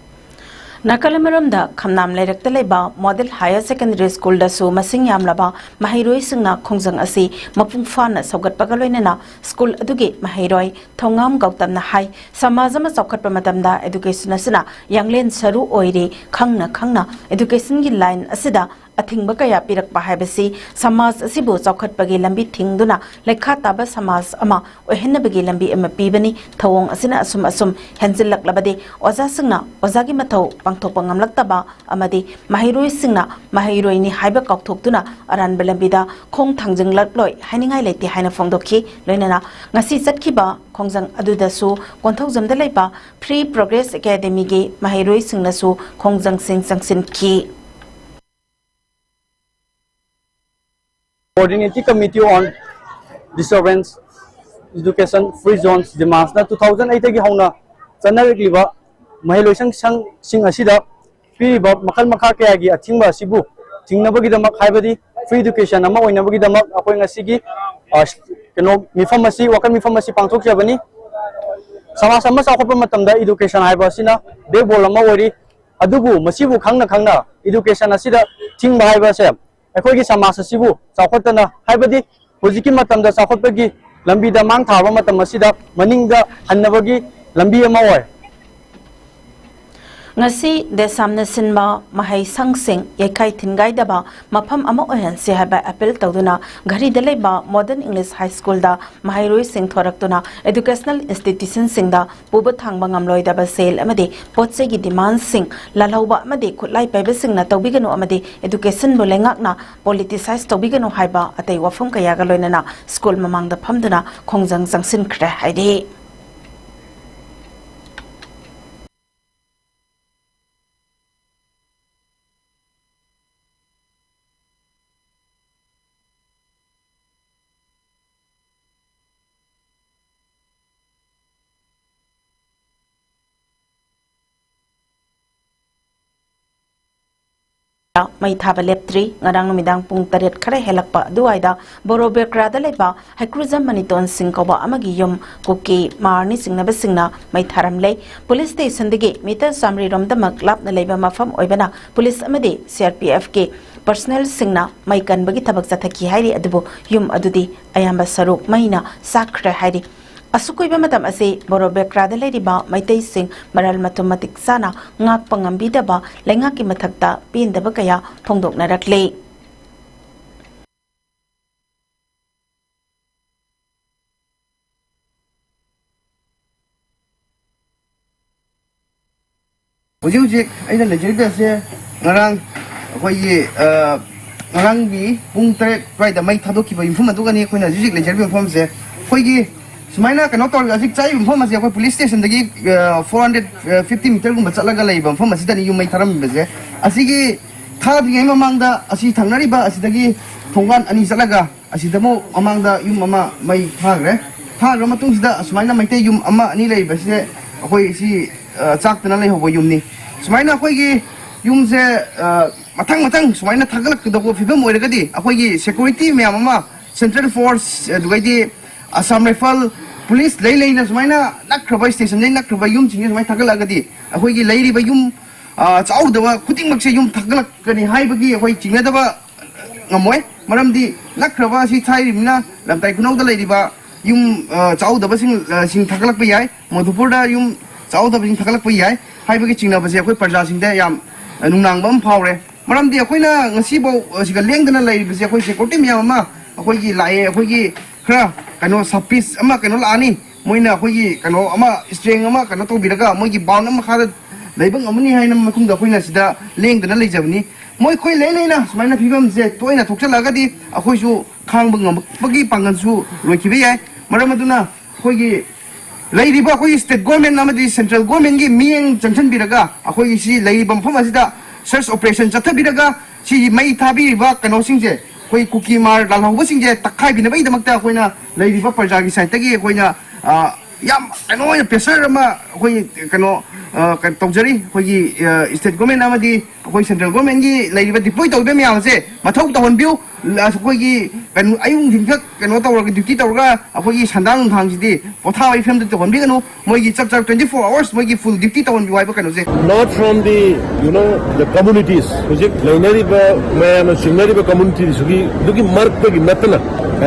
ꯅꯥꯀꯜ ꯑꯃꯔꯣꯝꯗ ꯈꯝꯅꯥꯝ ꯂꯩꯔꯛꯇ ꯂꯩꯕ Model Higher Secondary School ꯗꯁꯨ ꯃꯁꯤꯡ ꯌꯥꯝꯂꯕ ꯃꯍꯩꯔꯣꯏꯁꯤꯡꯅ ꯈꯣꯡꯖꯪ ꯑꯁꯤ ꯃꯄꯨꯡ ꯐꯥꯅ ꯁꯧꯒꯠꯄꯒ ꯂꯣꯏꯅꯅ ꯁ꯭ꯀꯨꯜ ꯑꯗꯨꯒꯤ ꯃꯍꯩꯔꯣꯏ ꯊꯧꯉꯥꯝ ꯒꯧꯇꯝꯅ ꯍꯥꯏ, ꯁꯃꯥꯖ ꯑꯃ ꯆꯥꯎꯈꯠꯄ ꯃꯇꯝꯗ education ꯑꯁꯤꯅ ꯌꯥꯡꯂꯦꯟ ꯁꯔꯨ ꯑꯣꯏꯔꯤ꯫ ꯈꯪꯅ ꯈꯪꯅ education ꯒꯤ line ꯑꯁꯤꯗ ꯑꯊꯤꯡꯕ ꯀꯌꯥ ꯄꯤꯔꯛꯄ ꯍꯥꯏꯕꯁꯤ ꯁꯃꯥꯖ ꯑꯁꯤꯕꯨ ꯆꯥꯎꯈꯠꯄꯒꯤ ꯂꯝꯕꯤ ꯊꯤꯡꯗꯨꯅ ꯂꯩꯈꯥ ꯇꯥꯕ ꯁꯃꯥꯖ ꯑꯃ ꯑꯣꯏꯍꯟꯅꯕꯒꯤ ꯂꯝꯕꯤ ꯑꯃ ꯄꯤꯕꯅꯤ꯫ ꯊꯧꯑꯣꯡ ꯑꯁꯤꯅ ꯑꯁꯨꯝ ꯑꯁꯨꯝ ꯍꯦꯟꯖꯤꯜꯂꯛꯂꯕꯗꯤ ꯑꯣꯖꯥꯁꯤꯡꯅ ꯑꯣꯖꯥꯒꯤ ꯃꯊꯧ ꯄꯥꯡꯊꯣꯛꯄ ꯉꯝꯂꯛꯇꯕ ꯑꯃꯗꯤ ꯃꯍꯩꯔꯣꯏꯁꯤꯡꯅ ꯃꯍꯩꯔꯣꯏꯅꯤ ꯍꯥꯏꯕ ꯀꯥꯎꯊꯣꯛꯇꯨꯅ ꯑꯔꯥꯟꯕ ꯂꯝꯕꯤꯗ ꯈꯣꯡ ꯊꯥꯡꯖꯤꯜꯂꯛꯂꯣꯏ ꯍꯥꯏꯅꯤꯡꯉꯥꯏ ꯂꯩꯇꯦ ꯍꯥꯏꯅ ꯐꯣꯡꯗꯣꯛꯈꯤ꯫ ꯂꯣꯏꯅꯅ ꯉꯁꯤ ꯆꯠꯈꯤꯕ ꯈꯣꯡꯖꯪ ꯑꯗꯨꯗꯁꯨ ꯀꯣꯟꯊꯧꯖꯝꯗ ꯂꯩꯕ Free Progress Academyꯒꯤ ꯃꯍꯩꯔꯣꯏꯁꯤꯡꯅꯁꯨ ꯈꯣꯡꯖꯪꯁꯤꯡ ꯆꯪꯁꯤꯟꯈꯤ꯫ Coordinating Committee on Disturbance Education Free Zones Demandsꯅ two thousand eightꯇꯒꯤ ꯍꯧꯅ ꯆꯠꯅꯔꯛꯂꯤꯕ ꯃꯍꯩꯂꯣꯏꯁꯪ ꯁꯪꯁꯤꯡ ꯑꯁꯤꯗ ꯄꯤꯔꯤꯕ ꯃꯈꯜ ꯃꯈꯥ ꯀꯌꯥꯒꯤ ꯑꯊꯤꯡꯕ ꯑꯁꯤꯕꯨ ꯊꯤꯡꯅꯕꯒꯤꯗꯃꯛ, ꯍꯥꯏꯕꯗꯤ free education ꯑꯃ ꯑꯣꯏꯅꯕꯒꯤꯗꯃꯛ ꯑꯩꯈꯣꯏ ꯉꯁꯤꯒꯤ, ꯑ, ꯀꯩꯅꯣ, ꯃꯤꯐꯝ ꯑꯁꯤ, ꯋꯥꯀꯠ ꯃꯤꯐꯝ ꯑꯁꯤ ꯄꯥꯡꯊꯣꯛꯆꯕꯅꯤ꯫ ꯁꯃꯥꯖ ꯑꯃ ꯆꯥꯎꯈꯠꯄ ꯃꯇꯝꯗ education ꯍꯥꯏꯕ ꯑꯁꯤꯅ backbone ꯑꯃ ꯑꯣꯏꯔꯤ꯫ ꯑꯗꯨꯕꯨ ꯃꯁꯤꯕꯨ ꯈꯪꯅ ꯈꯪꯅ education ꯑꯁꯤꯗ ꯊꯤꯡꯕ ꯍꯥꯏꯕ ꯑꯁꯦ ꯑꯩꯈꯣꯏꯒꯤ ꯁꯃꯥꯖ ꯑꯁꯤꯕꯨ ꯆꯥꯎꯈꯠꯇꯅ, ꯍꯥꯏꯕꯗꯤ ꯍꯧꯖꯤꯛꯀꯤ ꯃꯇꯝꯗ ꯆꯥꯎꯈꯠꯄꯒꯤ ꯂꯝꯕꯤꯗ ꯃꯥꯡ ꯊꯥꯕ ꯃꯇꯝ ꯑꯁꯤꯗ ꯃꯅꯤꯡꯗ ꯍꯟꯅꯕꯒꯤ ꯂꯝꯕꯤ ꯑꯃ ꯑꯣꯏ꯫ ꯉꯁꯤ ꯗꯦꯁꯥꯝꯅ ꯁꯤꯟꯕ ꯃꯍꯩꯁꯪꯁꯤꯡ ꯌꯩꯈꯥꯏ ꯊꯤꯟꯒꯥꯏꯗꯕ ꯃꯐꯝ ꯑꯃ ꯑꯣꯏꯍꯟꯁꯤ ꯍꯥꯏꯕ appeal ꯇꯧꯗꯨꯅ ꯘꯔꯤꯗ ꯂꯩꯕ Modern English High Schoolꯗ ꯃꯍꯩꯔꯣꯏꯁꯤꯡ ꯊꯣꯔꯛꯇꯨꯅ educational institutionꯁꯤꯡꯗ ꯄꯨꯕ ꯊꯥꯡꯕ ꯉꯝꯂꯣꯏꯗꯕ ꯁꯦꯜ ꯑꯃꯗꯤ ꯄꯣꯠ ꯆꯩꯒꯤ demandsꯁꯤꯡ ꯂꯥꯜꯍꯧꯕ ꯑꯃꯗꯤ ꯈꯨꯠꯂꯥꯏ ꯄꯥꯏꯕꯁꯤꯡꯅ ꯇꯧꯕꯤꯒꯅꯨ ꯑꯃꯗꯤ educationꯕꯨ ꯂꯩꯉꯥꯛꯅ politicize ꯇꯧꯕꯤꯒꯅꯨ ꯍꯥꯏꯕ ꯑꯇꯩ ꯋꯥꯐꯝ ꯀꯌꯥꯒ ꯂꯣꯏꯅꯅ school ꯃꯃꯥꯡꯗ ꯐꯝꯗꯨꯅ ꯈꯣꯡꯖꯪ ꯆꯪꯁꯤꯟꯈ꯭ꯔꯦ ꯍꯥꯏꯔꯤ꯫ ꯃꯩ ꯊꯥꯕ ꯂꯦꯞꯇ꯭ꯔꯤ꯫ ꯉꯔꯥꯡ ꯅꯨꯃꯤꯗꯥꯡ ꯄꯨꯡ ꯇꯔꯦꯠ ꯈꯔ ꯍꯦꯜꯂꯛꯄ ꯑꯗꯨꯋꯥꯏꯗ ꯕꯣꯔꯣꯕꯦꯀ꯭ꯔꯥꯗ ꯂꯩꯕ ꯍꯩꯀ꯭ꯔꯨꯖꯝ ꯃꯅꯤꯇꯣꯟ ꯁꯤꯡ ꯀꯧꯕ ꯑꯃꯒꯤ ꯌꯨꯝ ꯀꯨꯀꯤ ꯃꯥꯔꯅꯤ ꯆꯤꯡꯅꯕꯁꯤꯡꯅ ꯃꯩ ꯊꯥꯔꯝꯂꯦ꯫ Police stationꯗꯒꯤ meter ꯆꯥꯃꯔꯤ ꯔꯣꯝꯗꯃꯛ ꯂꯥꯞꯅ ꯂꯩꯕ ꯃꯐꯝ ꯑꯣꯏꯕꯅ police ꯑꯃꯗꯤ CRPFꯀꯤ personnelꯁꯤꯡꯅ ꯃꯩ ꯀꯟꯕꯒꯤ ꯊꯕꯛ ꯆꯠꯊꯈꯤ ꯍꯥꯏꯔꯤ, ꯑꯗꯨꯕꯨ ꯌꯨꯝ ꯑꯗꯨꯗꯤ ꯑꯌꯥꯝꯕ ꯁꯔꯨꯛ ꯃꯩꯅ ꯆꯥꯛꯈ꯭ꯔꯦ ꯍꯥꯏꯔꯤ꯫ ꯑꯁꯨꯛ ꯀꯨꯏꯕ ꯃꯇꯝ ꯑꯁꯤ ꯕꯣꯔꯣꯕꯦꯀ꯭ꯔꯥꯗ ꯂꯩꯔꯤꯕ ꯃꯩꯇꯩꯁꯤꯡ ꯃꯔꯜ ꯃꯊꯨꯝ ꯃꯇꯤꯛ ꯆꯥꯅ ꯉꯥꯛꯄ ꯉꯝꯕꯤꯗꯕ ꯂꯩꯉꯥꯛꯀꯤ ꯃꯊꯛꯇ ꯄꯦꯟꯗꯕ ꯀꯌꯥ ꯐꯣꯡꯗꯣꯛꯅꯔꯛꯂꯤ꯫ ꯍꯧꯖꯤꯛ ꯍꯧꯖꯤꯛ ꯑꯩꯅ ꯂꯩꯖꯔꯤꯕ ꯑꯁꯦ ꯉꯔꯥꯡ ꯑꯩꯈꯣꯏꯒꯤ, ꯑ, ꯉꯔꯥꯡꯒꯤ ꯄꯨꯡ ꯇꯔꯦꯠ ꯑꯗꯨꯋꯥꯏꯗ ꯃꯩ ꯊꯥꯗꯣꯛꯈꯤꯕ ꯌꯨꯝꯐꯝ ꯑꯗꯨꯒꯅꯤ ꯑꯩꯈꯣꯏꯅ ꯍꯧꯖꯤꯛ ꯍꯧꯖꯤꯛ ꯂꯩꯖꯔꯤꯕ ꯃꯐꯝꯁꯦ꯫ ꯑꯩꯈꯣꯏꯒꯤ ꯁꯨꯃꯥꯏꯅ ꯀꯩꯅꯣ ꯇꯧꯔꯒ ꯍꯧꯖꯤꯛ ꯆꯥꯛꯏꯕ ꯃꯐꯝ ꯑꯁꯦ ꯑꯩꯈꯣꯏ ꯄꯨꯂꯤꯁ ꯁ꯭ꯇꯦꯁꯟꯗꯒꯤ, ꯑ, ꯐꯣꯔ ꯍꯟꯗ꯭ꯔꯦꯠ ꯐꯤꯐꯇꯤ ꯃꯤꯇꯔꯒꯨꯝꯕ ꯆꯠꯂꯒ ꯂꯩꯕ ꯃꯐꯝ ꯑꯁꯤꯗꯅꯤ ꯌꯨꯝ ꯃꯩ ꯊꯥꯔꯝꯃꯤꯕꯁꯦ꯫ ꯑꯁꯤꯒꯤ ꯊꯥꯗ꯭ꯔꯤꯉꯩ ꯃꯃꯥꯡꯗ ꯑꯁꯤ ꯊꯪꯅꯔꯤꯕ ꯑꯁꯤꯗꯒꯤ ꯊꯣꯡꯒꯥꯟ ꯑꯅꯤ ꯆꯠꯂꯒ ꯑꯁꯤꯗ ꯑꯃꯨꯛ ꯃꯃꯥꯡꯗ ꯌꯨꯝ ꯑꯃ ꯃꯩ ꯊꯥꯈ꯭ꯔꯦ꯫ ꯊꯥꯈ꯭ꯔ ꯃꯇꯨꯡꯁꯤꯗ ꯑꯁꯨꯃꯥꯏꯅ ꯃꯩꯇꯩ ꯌꯨꯝ ꯑꯃ ꯑꯅꯤ ꯂꯩꯔꯤꯕꯁꯦ ꯑꯩꯈꯣꯏ ꯁꯤ, ꯑ, ꯆꯥꯛꯇꯅ ꯂꯩꯍꯧꯕ ꯌꯨꯝꯅꯤ꯫ ꯁꯨꯃꯥꯏꯅ ꯑꯩꯈꯣꯏꯒꯤ ꯌꯨꯝꯁꯦ, ꯑ, ꯃꯊꯪ ꯃꯊꯪ ꯁꯨꯃꯥꯏꯅ ꯊꯥꯒꯠꯂꯛꯀꯗꯧꯕ ꯐꯤꯕꯝ ꯑꯣꯏꯔꯒꯗꯤ ꯑꯩꯈꯣꯏꯒꯤ ꯁꯦꯀ꯭ꯌꯨꯔꯤꯇꯤ ꯃꯌꯥꯝ ꯑꯃ, ꯁꯦꯟꯇ꯭ꯔꯦꯜ ꯐꯣꯔꯁ, ꯑꯗꯨꯒꯩꯗꯤ ꯑꯁꯥꯝ ꯔꯥꯏꯐꯜ, ꯄꯨꯂꯤꯁ ꯂꯩ ꯂꯩꯅ ꯁꯨꯃꯥꯏꯅ ꯅꯛꯈ꯭ꯔꯕ, ꯁ꯭ꯇꯦꯁꯟꯗꯩ ꯅꯛꯈ꯭ꯔꯕ ꯌꯨꯝꯁꯤꯡꯁꯦ ꯁꯨꯃꯥꯏꯅ ꯊꯥꯒꯠꯂꯛꯑꯒꯗꯤ ꯑꯩꯈꯣꯏꯒꯤ ꯂꯩꯔꯤꯕ ꯌꯨꯝ, ꯑ, ꯆꯥꯎꯗꯕ ꯈꯨꯗꯤꯡꯃꯛꯁꯦ ꯌꯨꯝ ꯊꯥꯒꯠꯂꯛꯀꯅꯤ ꯍꯥꯏꯕꯒꯤ ꯑꯩꯈꯣꯏ ꯆꯤꯡꯅꯗꯕ ꯉꯝꯃꯣꯏ꯫ ꯃꯔꯝꯗꯤ ꯅꯛꯈ꯭ꯔꯕ ꯑꯁꯤ ꯊꯥꯏꯔꯤꯕꯅꯤꯅ ꯂꯝꯇꯥꯏ ꯈꯨꯅꯧꯗ ꯂꯩꯔꯤꯕ ꯌꯨꯝ, ꯑ, ꯆꯥꯎꯗꯕꯁꯤꯡ, ꯑ, ꯁꯤꯡ ꯊꯥꯒꯠꯂꯛꯄ ꯌꯥꯏ, ꯃꯣꯗꯨꯄꯨꯔꯗ ꯌꯨꯝ ꯆꯥꯎꯗꯕꯁꯤꯡ ꯊꯥꯒꯠꯂꯛꯄ ꯌꯥꯏ ꯍꯥꯏꯕꯒꯤ ꯆꯤꯡꯅꯕꯁꯦ ꯑꯩꯈꯣꯏ ꯄ꯭ꯔꯖꯥꯁꯤꯡꯗ ꯌꯥꯝ, ꯑ, ꯅꯨꯡꯅꯥꯡꯕ ꯑꯃ ꯐꯥꯎꯔꯦ꯫ ꯃꯔꯝꯗꯤ ꯑꯩꯈꯣꯏꯅ ꯉꯁꯤꯐꯥꯎ, ꯑ, ꯁꯤꯒ ꯂꯦꯡꯗꯅ ꯂꯩꯔꯤꯕꯁꯦ ꯑꯩꯈꯣꯏ ꯁꯦꯀ꯭ꯌꯨꯔꯤꯇꯤ ꯃꯌꯥꯝ ꯑꯃ ꯑꯩꯈꯣꯏꯒꯤ ꯂꯥꯛꯑꯦ, ꯑꯩꯈꯣꯏꯒꯤ ꯈꯔ ꯀꯩꯅꯣ ꯁꯕ ꯄꯤꯁ ꯑꯃ ꯀꯩꯅꯣ ꯂꯥꯛꯑꯅꯤ, ꯃꯣꯏꯅ ꯑꯩꯈꯣꯏꯒꯤ ꯀꯩꯅꯣ ꯑꯃ ꯏꯁꯇ꯭ꯔꯦꯡ ꯑꯃ ꯀꯩꯅꯣ ꯇꯧꯕꯤꯔꯒ ꯃꯣꯏꯒꯤ ꯕꯥꯎꯟ ꯑꯃ ꯃꯈꯥꯗ ꯂꯩꯕ ꯉꯝꯃꯅꯤ ꯍꯥꯏꯅ ꯃꯇꯨꯡꯗ ꯑꯩꯈꯣꯏꯅ ꯁꯤꯗ ꯂꯦꯡꯗꯅ ꯂꯩꯖꯕꯅꯤ꯫ ꯃꯣꯏ ꯑꯩꯈꯣꯏ ꯂꯩ ꯂꯩꯅ ꯁꯨꯃꯥꯏꯅ ꯐꯤꯕꯝꯁꯦ ꯇꯣꯏꯅ ꯊꯣꯛꯆꯜꯂꯛꯑꯒꯗꯤ ꯑꯩꯈꯣꯏꯁꯨ ꯈꯥꯡꯕ ꯉꯝꯃꯛꯄꯒꯤ ꯄꯥꯡꯒꯜꯁꯨ ꯂꯣꯏꯈꯤꯕ ꯌꯥꯏ꯫ ꯃꯔꯝ ꯑꯗꯨꯅ ꯑꯩꯈꯣꯏꯒꯤ ꯂꯩꯔꯤꯕ ꯑꯩꯈꯣꯏꯒꯤ ꯁ꯭ꯇꯦꯠ ꯒꯣꯔꯃꯦꯟ ꯑꯃꯗꯤ ꯁꯦꯟꯇ꯭ꯔꯦꯜ ꯒꯣꯔꯃꯦꯟꯒꯤ ꯃꯤꯠꯌꯦꯡ ꯆꯪꯁꯤꯟꯕꯤꯔꯒ ꯑꯩꯈꯣꯏꯒꯤ ꯁꯤ ꯂꯩꯔꯤꯕ ꯃꯐꯝ ꯑꯁꯤꯗ ꯁꯔꯆ ꯑꯣꯄꯔꯦꯁꯟ ꯆꯠꯊꯕꯤꯔꯒ ꯁꯤꯒꯤ ꯃꯩ ꯊꯥꯕꯤꯔꯤꯕ ꯀꯩꯅꯣꯁꯤꯡꯁꯦ, ꯑꯩꯈꯣꯏ ꯀꯨꯀꯤ ꯃꯥꯔ ꯂꯥꯜꯍꯧꯕꯁꯤꯡꯁꯦ ꯇꯛꯈꯥꯏꯕꯤꯅꯕꯒꯤꯗꯃꯛꯇ ꯑꯩꯈꯣꯏꯅ ꯂꯩꯔꯤꯕ ꯄ꯭ꯔꯖꯥꯒꯤ ꯁꯥꯏꯠꯇꯒꯤ ꯑꯩꯈꯣꯏꯅ, ꯑ, ꯌꯥꯝ ꯀꯩꯅꯣ ꯑꯣꯏꯅ pressure ꯑꯃ ꯑꯩꯈꯣꯏ ꯀꯩꯅꯣ ꯑ, ꯀꯩꯅꯣ ꯇꯧꯖꯔꯤ꯫ ꯑꯩꯈꯣꯏꯒꯤ state government ꯑꯃꯗꯤ ꯑꯩꯈꯣꯏ central governmentꯀꯤ ꯂꯩꯔꯤꯕ deploy ꯇꯧꯔꯤꯕ ꯃꯌꯥꯝꯁꯦ ꯃꯊꯧ ꯇꯧꯍꯟꯕꯤꯌꯨ꯫ ꯑ, ꯑꯩꯈꯣꯏꯒꯤ ꯀꯩꯅꯣ ꯑꯌꯨꯛ ꯅꯨꯡꯊꯤꯟꯈꯛ ꯀꯩꯅꯣ ꯇꯧꯔꯒ duty ꯇꯧꯔꯒ ꯑꯩꯈꯣꯏꯒꯤ ꯁꯟꯗꯥꯡ ꯅꯨꯡꯗꯥꯡꯁꯤꯗꯤ ꯄꯣꯊꯥꯕꯒꯤ ꯐꯤꯕꯝꯗ ꯇꯧꯍꯟꯕꯤꯒꯅꯨ꯫ ꯃꯣꯏꯒꯤ ꯆꯞ ꯆꯥꯕ twenty four hours ꯃꯣꯏꯒꯤ full duty ꯇꯧꯍꯟꯕꯤꯌꯨ ꯍꯥꯏꯕ ꯀꯩꯅꯣꯁꯦ꯫ Not from the, you know, the communities. ꯍꯧꯖꯤꯛ ꯂꯩꯅꯔꯤꯕ ꯃꯌꯥꯝꯅ ꯆꯤꯡꯅꯔꯤꯕ communityꯁꯤꯒꯤ ꯑꯗꯨꯒꯤ ꯃꯔꯛꯇꯒꯤ ꯅꯠꯇꯅ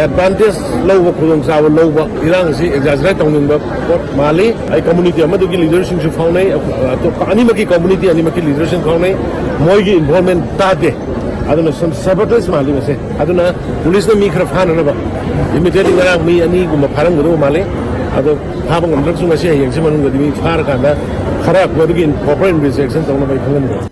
advantage ꯂꯧꯕ, ꯈꯨꯗꯣꯡꯆꯥꯕ ꯂꯧꯕ, ꯏꯔꯥꯡ ꯑꯁꯤ exaggerate ꯇꯧꯅꯤꯡꯕ ꯄꯣꯠ ꯃꯥꯜꯂꯤ꯫ ꯑꯩ community ꯑꯃꯗꯨꯒꯤ leaderꯁꯤꯡꯁꯨ ꯐꯥꯎꯅꯩ, ꯑꯇꯣꯞꯄ ꯑꯅꯤꯃꯛꯀꯤ community ꯑꯅꯤꯃꯛꯀꯤ leaderꯁꯤꯡ ꯐꯥꯎꯅꯩ꯫ ꯃꯣꯏꯒꯤ involvement ꯇꯥꯗꯦ꯫ ꯑꯗꯨꯅ some sabotage ꯃꯥꯜꯂꯤ ꯃꯁꯦ꯫ ꯑꯗꯨꯅ ꯄꯨꯂꯤꯁꯅ ꯃꯤ ꯈꯔ ꯐꯥꯅꯅꯕ immediately ꯉꯔꯥꯡ ꯃꯤ ꯑꯅꯤꯒꯨꯝꯕ ꯐꯥꯔꯝꯒꯗꯧꯕ ꯃꯥꯜꯂꯤ꯫ ꯑꯗꯣ ꯐꯥꯕ ꯉꯝꯗ꯭ꯔꯒꯁꯨ ꯉꯁꯤ ꯍꯌꯦꯡꯁꯤ ꯃꯅꯨꯡꯗꯗꯤ ꯃꯤ ꯐꯥꯔꯀꯥꯟꯗ ꯈꯔ ꯃꯗꯨꯒꯤ proper investigation ꯇꯧꯅꯕ ꯑꯩ ꯈꯪꯍꯟꯒꯦ꯫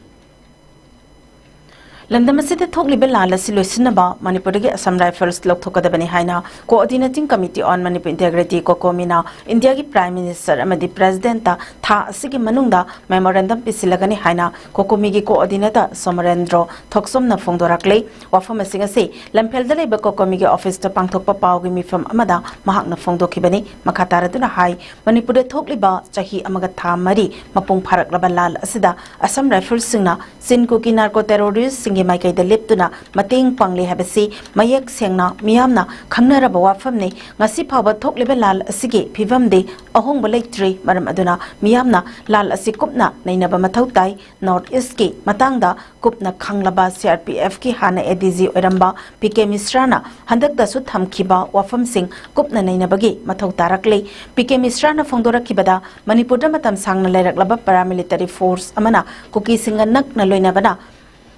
ꯂꯝꯗꯝ ꯑꯁꯤꯗ ꯊꯣꯛꯂꯤꯕ ꯂꯥꯜ ꯑꯁꯤ ꯂꯣꯏꯁꯤꯟꯅꯕ ꯃꯅꯤꯄꯨꯔꯗꯒꯤ Assam Rifles ꯂꯧꯊꯣꯛꯀꯗꯕꯅꯤ ꯍꯥꯏꯅ Coordinating Committee on Manipur Integrity, COCOMI-ꯅ ꯏꯟꯗꯤꯌꯥꯒꯤ Prime Minister ꯑꯃꯗꯤ Presidentꯇ ꯊꯥ ꯑꯁꯤꯒꯤ ꯃꯅꯨꯡꯗ memorandum ꯄꯤꯁꯤꯜꯂꯒꯅꯤ ꯍꯥꯏꯅ COCOMI-ꯒꯤ coordinator ꯁꯣꯃꯔꯦꯟꯗ꯭ꯔꯣ ꯊꯣꯛꯆꯣꯝꯅ ꯐꯣꯡꯗꯣꯔꯛꯂꯤ꯫ ꯋꯥꯐꯝ ꯑꯁꯤꯡ ꯑꯁꯤ ꯂꯝꯐꯦꯜꯗ ꯂꯩꯕ COCOMI-ꯒꯤ officeꯇ ꯄꯥꯡꯊꯣꯛꯄ ꯄꯥꯎꯒꯤ ꯃꯤꯐꯝ ꯑꯃꯗ ꯃꯍꯥꯛꯅ ꯐꯣꯡꯗꯣꯛꯈꯤꯕꯅꯤ꯫ ꯃꯈꯥ ꯇꯥꯔꯗꯨꯅ ꯍꯥꯏ, ꯃꯅꯤꯄꯨꯔꯗ ꯊꯣꯛꯂꯤꯕ ꯆꯍꯤ ꯑꯃꯒ ꯊꯥ ꯃꯔꯤ ꯃꯄꯨꯡ ꯐꯥꯔꯛꯂꯕ ꯂꯥꯜ ꯑꯁꯤꯗ Assam Riflesꯁꯤꯡꯅ ꯆꯤꯟ ꯀꯨꯀꯤ narco terroristꯁꯤꯡꯒꯤ ꯃꯥꯏꯀꯩꯗ ꯂꯦꯞꯇꯨꯅ ꯃꯇꯦꯡ ꯄꯥꯡꯂꯤ ꯍꯥꯏꯕꯁꯤ ꯃꯌꯦꯛ ꯁꯦꯡꯅ ꯃꯤꯌꯥꯝꯅ ꯈꯪꯅꯔꯕ ꯋꯥꯐꯝꯅꯤ꯫ ꯉꯁꯤ ꯐꯥꯎꯕ ꯊꯣꯛꯂꯤꯕ ꯂꯥꯜ ꯑꯁꯤꯒꯤ ꯐꯤꯕꯝꯗꯤ ꯑꯍꯣꯡꯕ ꯂꯩꯇ꯭ꯔꯤ꯫ ꯃꯔꯝ ꯑꯗꯨꯅ ꯃꯤꯌꯥꯝꯅ ꯂꯥꯜ ꯑꯁꯤ ꯀꯨꯞꯅ ꯅꯩꯅꯕ ꯃꯊꯧ ꯇꯥꯏ꯫ North Eastꯀꯤ ꯃꯇꯥꯡꯗ ꯀꯨꯞꯅ ꯈꯪꯂꯕ CRPFꯀꯤ ꯍꯥꯟꯅ ADG ꯑꯣꯏꯔꯝꯕ ꯄꯤ ꯀꯦ ꯃꯤꯁ꯭ꯔꯥꯅ ꯍꯟꯗꯛꯇꯁꯨ ꯊꯝꯈꯤꯕ ꯋꯥꯐꯝꯁꯤꯡ ꯀꯨꯞꯅ ꯅꯩꯅꯕꯒꯤ ꯃꯊꯧ ꯇꯥꯔꯛꯂꯤ꯫ ꯄꯤ ꯀꯦ ꯃꯤꯁ꯭ꯔꯥꯅ ꯐꯣꯡꯗꯣꯔꯛꯈꯤꯕꯗ ꯃꯅꯤꯄꯨꯔꯗ ꯃꯇꯝ ꯁꯥꯡꯅ ꯂꯩꯔꯛꯂꯕ paramilitary force ꯑꯃꯅ ꯀꯨꯀꯤꯁꯤꯡꯒ ꯅꯛꯅ ꯂꯣꯏꯅꯕꯅ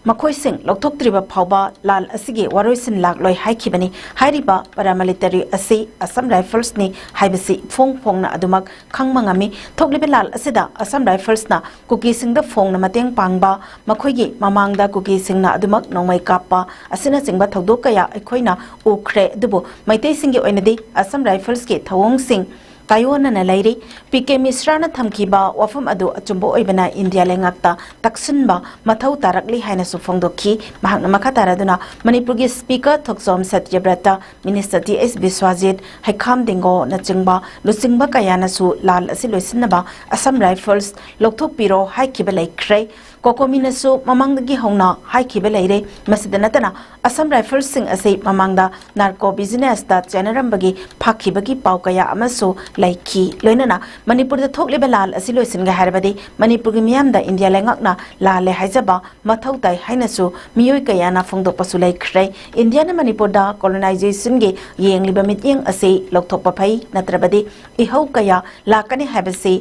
ꯃꯈꯣꯏꯁꯤꯡ ꯂꯧꯊꯣꯛꯇ꯭ꯔꯤꯕ ꯐꯥꯎꯕ ꯂꯥꯜ ꯑꯁꯤꯒꯤ ꯋꯥꯔꯣꯏꯁꯤꯟ ꯂꯥꯛꯂꯣꯏ ꯍꯥꯏꯈꯤꯕꯅꯤ꯫ ꯍꯥꯏꯔꯤꯕ paramilitary ꯑꯁꯤ Assam Riflesꯅꯤ ꯍꯥꯏꯕꯁꯤ ꯐꯣꯡ ꯐꯣꯡꯅ ꯑꯗꯨꯃꯛ ꯈꯪꯕ ꯉꯝꯃꯤ꯫ ꯊꯣꯛꯂꯤꯕ ꯂꯥꯜ ꯑꯁꯤꯗ Assam Riflesꯅ ꯀꯨꯀꯤꯁꯤꯡꯗ ꯐꯣꯡꯅ ꯃꯇꯦꯡ ꯄꯥꯡꯕ, ꯃꯈꯣꯏꯒꯤ ꯃꯃꯥꯡꯗ ꯀꯨꯀꯤꯁꯤꯡꯅ ꯑꯗꯨꯃꯛ ꯅꯣꯡꯃꯩ ꯀꯥꯞꯄ ꯑꯁꯤꯅꯆꯤꯡꯕ ꯊꯧꯗꯣꯛ ꯀꯌꯥ ꯑꯩꯈꯣꯏꯅ ꯎꯈ꯭ꯔꯦ꯫ ꯑꯗꯨꯕꯨ ꯃꯩꯇꯩꯁꯤꯡꯒꯤ ꯑꯣꯏꯅꯗꯤ Assam Riflesꯀꯤ ꯊꯧꯑꯣꯡꯁꯤꯡ ꯇꯥꯏꯑꯣꯟꯅꯅ ꯂꯩꯔꯤ꯫ ꯄꯤ ꯀꯦ ꯃꯤꯁ꯭ꯔꯥꯅ ꯊꯝꯈꯤꯕ ꯋꯥꯐꯝ ꯑꯗꯨ ꯑꯆꯨꯝꯕ ꯑꯣꯏꯕꯅ ꯏꯟꯗꯤꯌꯥ ꯂꯩꯉꯥꯛꯇ ꯇꯛꯁꯤꯟꯕ ꯃꯊꯧ ꯇꯥꯔꯛꯂꯤ ꯍꯥꯏꯅꯁꯨ ꯐꯣꯡꯗꯣꯛꯈꯤ꯫ ꯃꯍꯥꯛꯅ ꯃꯈꯥ ꯇꯥꯔꯗꯨꯅ ꯃꯅꯤꯄꯨꯔꯒꯤ Speaker ꯊꯣꯛꯆꯣꯝ ꯁꯇ꯭ꯌꯕ꯭ꯔꯇ, Minister ꯇꯤ ꯑꯦꯁ ꯕꯤꯁ꯭ꯋꯥꯖꯤꯠ, ꯍꯩꯈꯥꯝ ꯗꯤꯡꯒꯣꯅꯆꯤꯡꯕ ꯂꯨꯆꯤꯡꯕ ꯀꯌꯥꯅꯁꯨ ꯂꯥꯟ ꯑꯁꯤ ꯂꯣꯏꯁꯤꯟꯅꯕ Assam Rifles ꯂꯧꯊꯣꯛꯄꯤꯔꯣ ꯍꯥꯏꯈꯤꯕ ꯂꯩꯈ꯭ꯔꯦ꯫ ꯀꯣꯀꯣꯃꯤꯅꯁꯨ ꯃꯃꯥꯡꯗꯒꯤ ꯍꯧꯅ ꯍꯥꯏꯈꯤꯕ ꯂꯩꯔꯦ꯫ ꯃꯁꯤꯗ ꯅꯠꯇꯅ Assam Riflesꯁꯤꯡ ꯑꯁꯤ ꯃꯃꯥꯡꯗ narco businessꯇ ꯆꯦꯟꯅꯔꯝꯕꯒꯤ ꯐꯥꯈꯤꯕꯒꯤ ꯄꯥꯎ ꯀꯌꯥ ꯑꯃꯁꯨ ꯂꯩꯈꯤ꯫ ꯂꯣꯏꯅꯅ ꯃꯅꯤꯄꯨꯔꯗ ꯊꯣꯛꯂꯤꯕ ꯂꯥꯜ ꯑꯁꯤ ꯂꯣꯏꯁꯤꯟꯒꯦ ꯍꯥꯏꯔꯕꯗꯤ ꯃꯅꯤꯄꯨꯔꯒꯤ ꯃꯤꯌꯥꯝꯗ ꯏꯟꯗꯤꯌꯥ ꯂꯩꯉꯥꯛꯅ ꯂꯥꯜꯂꯦ ꯍꯥꯏꯖꯕ ꯃꯊꯧ ꯇꯥꯏ ꯍꯥꯏꯅꯁꯨ ꯃꯤꯑꯣꯏ ꯀꯌꯥꯅ ꯐꯣꯡꯗꯣꯛꯄꯁꯨ ꯂꯩꯈ꯭ꯔꯦ꯫ ꯏꯟꯗꯤꯌꯥꯅ ꯃꯅꯤꯄꯨꯔꯗ colonizationꯒꯤ ꯌꯦꯡꯂꯤꯕ ꯃꯤꯠꯌꯦꯡ ꯑꯁꯤ ꯂꯧꯊꯣꯛꯄ ꯐꯩ, ꯅꯠꯇ꯭ꯔꯕꯗꯤ ꯏꯍꯧ ꯀꯌꯥ ꯂꯥꯛꯀꯅꯤ ꯍꯥꯏꯕꯁꯤ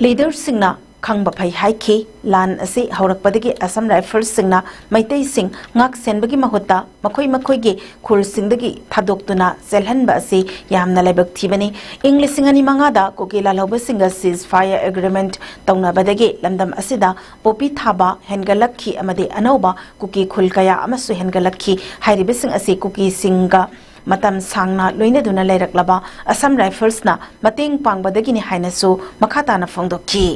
leaderꯁꯤꯡꯅ ꯈꯪꯕ ꯐꯩ ꯍꯥꯏꯈꯤ꯫ ꯂꯥꯟ ꯑꯁꯤ ꯍꯧꯔꯛꯄꯗꯒꯤ Assam Riflesꯁꯤꯡꯅ ꯃꯩꯇꯩꯁꯤꯡ ꯉꯥꯛ ꯁꯦꯟꯕꯒꯤ ꯃꯍꯨꯠꯇ ꯃꯈꯣꯏ ꯃꯈꯣꯏꯒꯤ ꯈꯨꯜꯁꯤꯡꯗꯒꯤ ꯊꯥꯗꯣꯛꯇꯨꯅ ꯆꯦꯜꯍꯟꯕ ꯑꯁꯤ ꯌꯥꯝꯅ ꯂꯥꯏꯕꯛ ꯊꯤꯕꯅꯤ꯫ ꯏꯪ ꯂꯤꯁꯤꯡ ꯑꯅꯤ ꯃꯉꯥꯗ ꯀꯨꯀꯤ ꯂꯥꯜꯍꯧꯕꯁꯤꯡꯒ ceasefire agreement ꯇꯧꯅꯕꯗꯒꯤ ꯂꯝꯗꯝ ꯑꯁꯤꯗ ꯄꯣꯄꯤ ꯊꯥꯕ ꯍꯦꯟꯒꯠꯂꯛꯈꯤ ꯑꯃꯗꯤ ꯑꯅꯧꯕ ꯀꯨꯀꯤ ꯈꯨꯜ ꯀꯌꯥ ꯑꯃꯁꯨ ꯍꯦꯟꯒꯠꯂꯛꯈꯤ꯫ ꯍꯥꯏꯔꯤꯕꯁꯤꯡ ꯑꯁꯤ ꯀꯨꯀꯤꯁꯤꯡꯒ ꯃꯇꯝ ꯁꯥꯡꯅ ꯂꯣꯏꯅꯗꯨꯅ ꯂꯩꯔꯛꯂꯕ Assam Riflesꯅ ꯃꯇꯦꯡ ꯄꯥꯡꯕꯗꯒꯤꯅꯤ ꯍꯥꯏꯅꯁꯨ ꯃꯈꯥ ꯇꯥꯅ ꯐꯣꯡꯗꯣꯛꯈꯤ꯫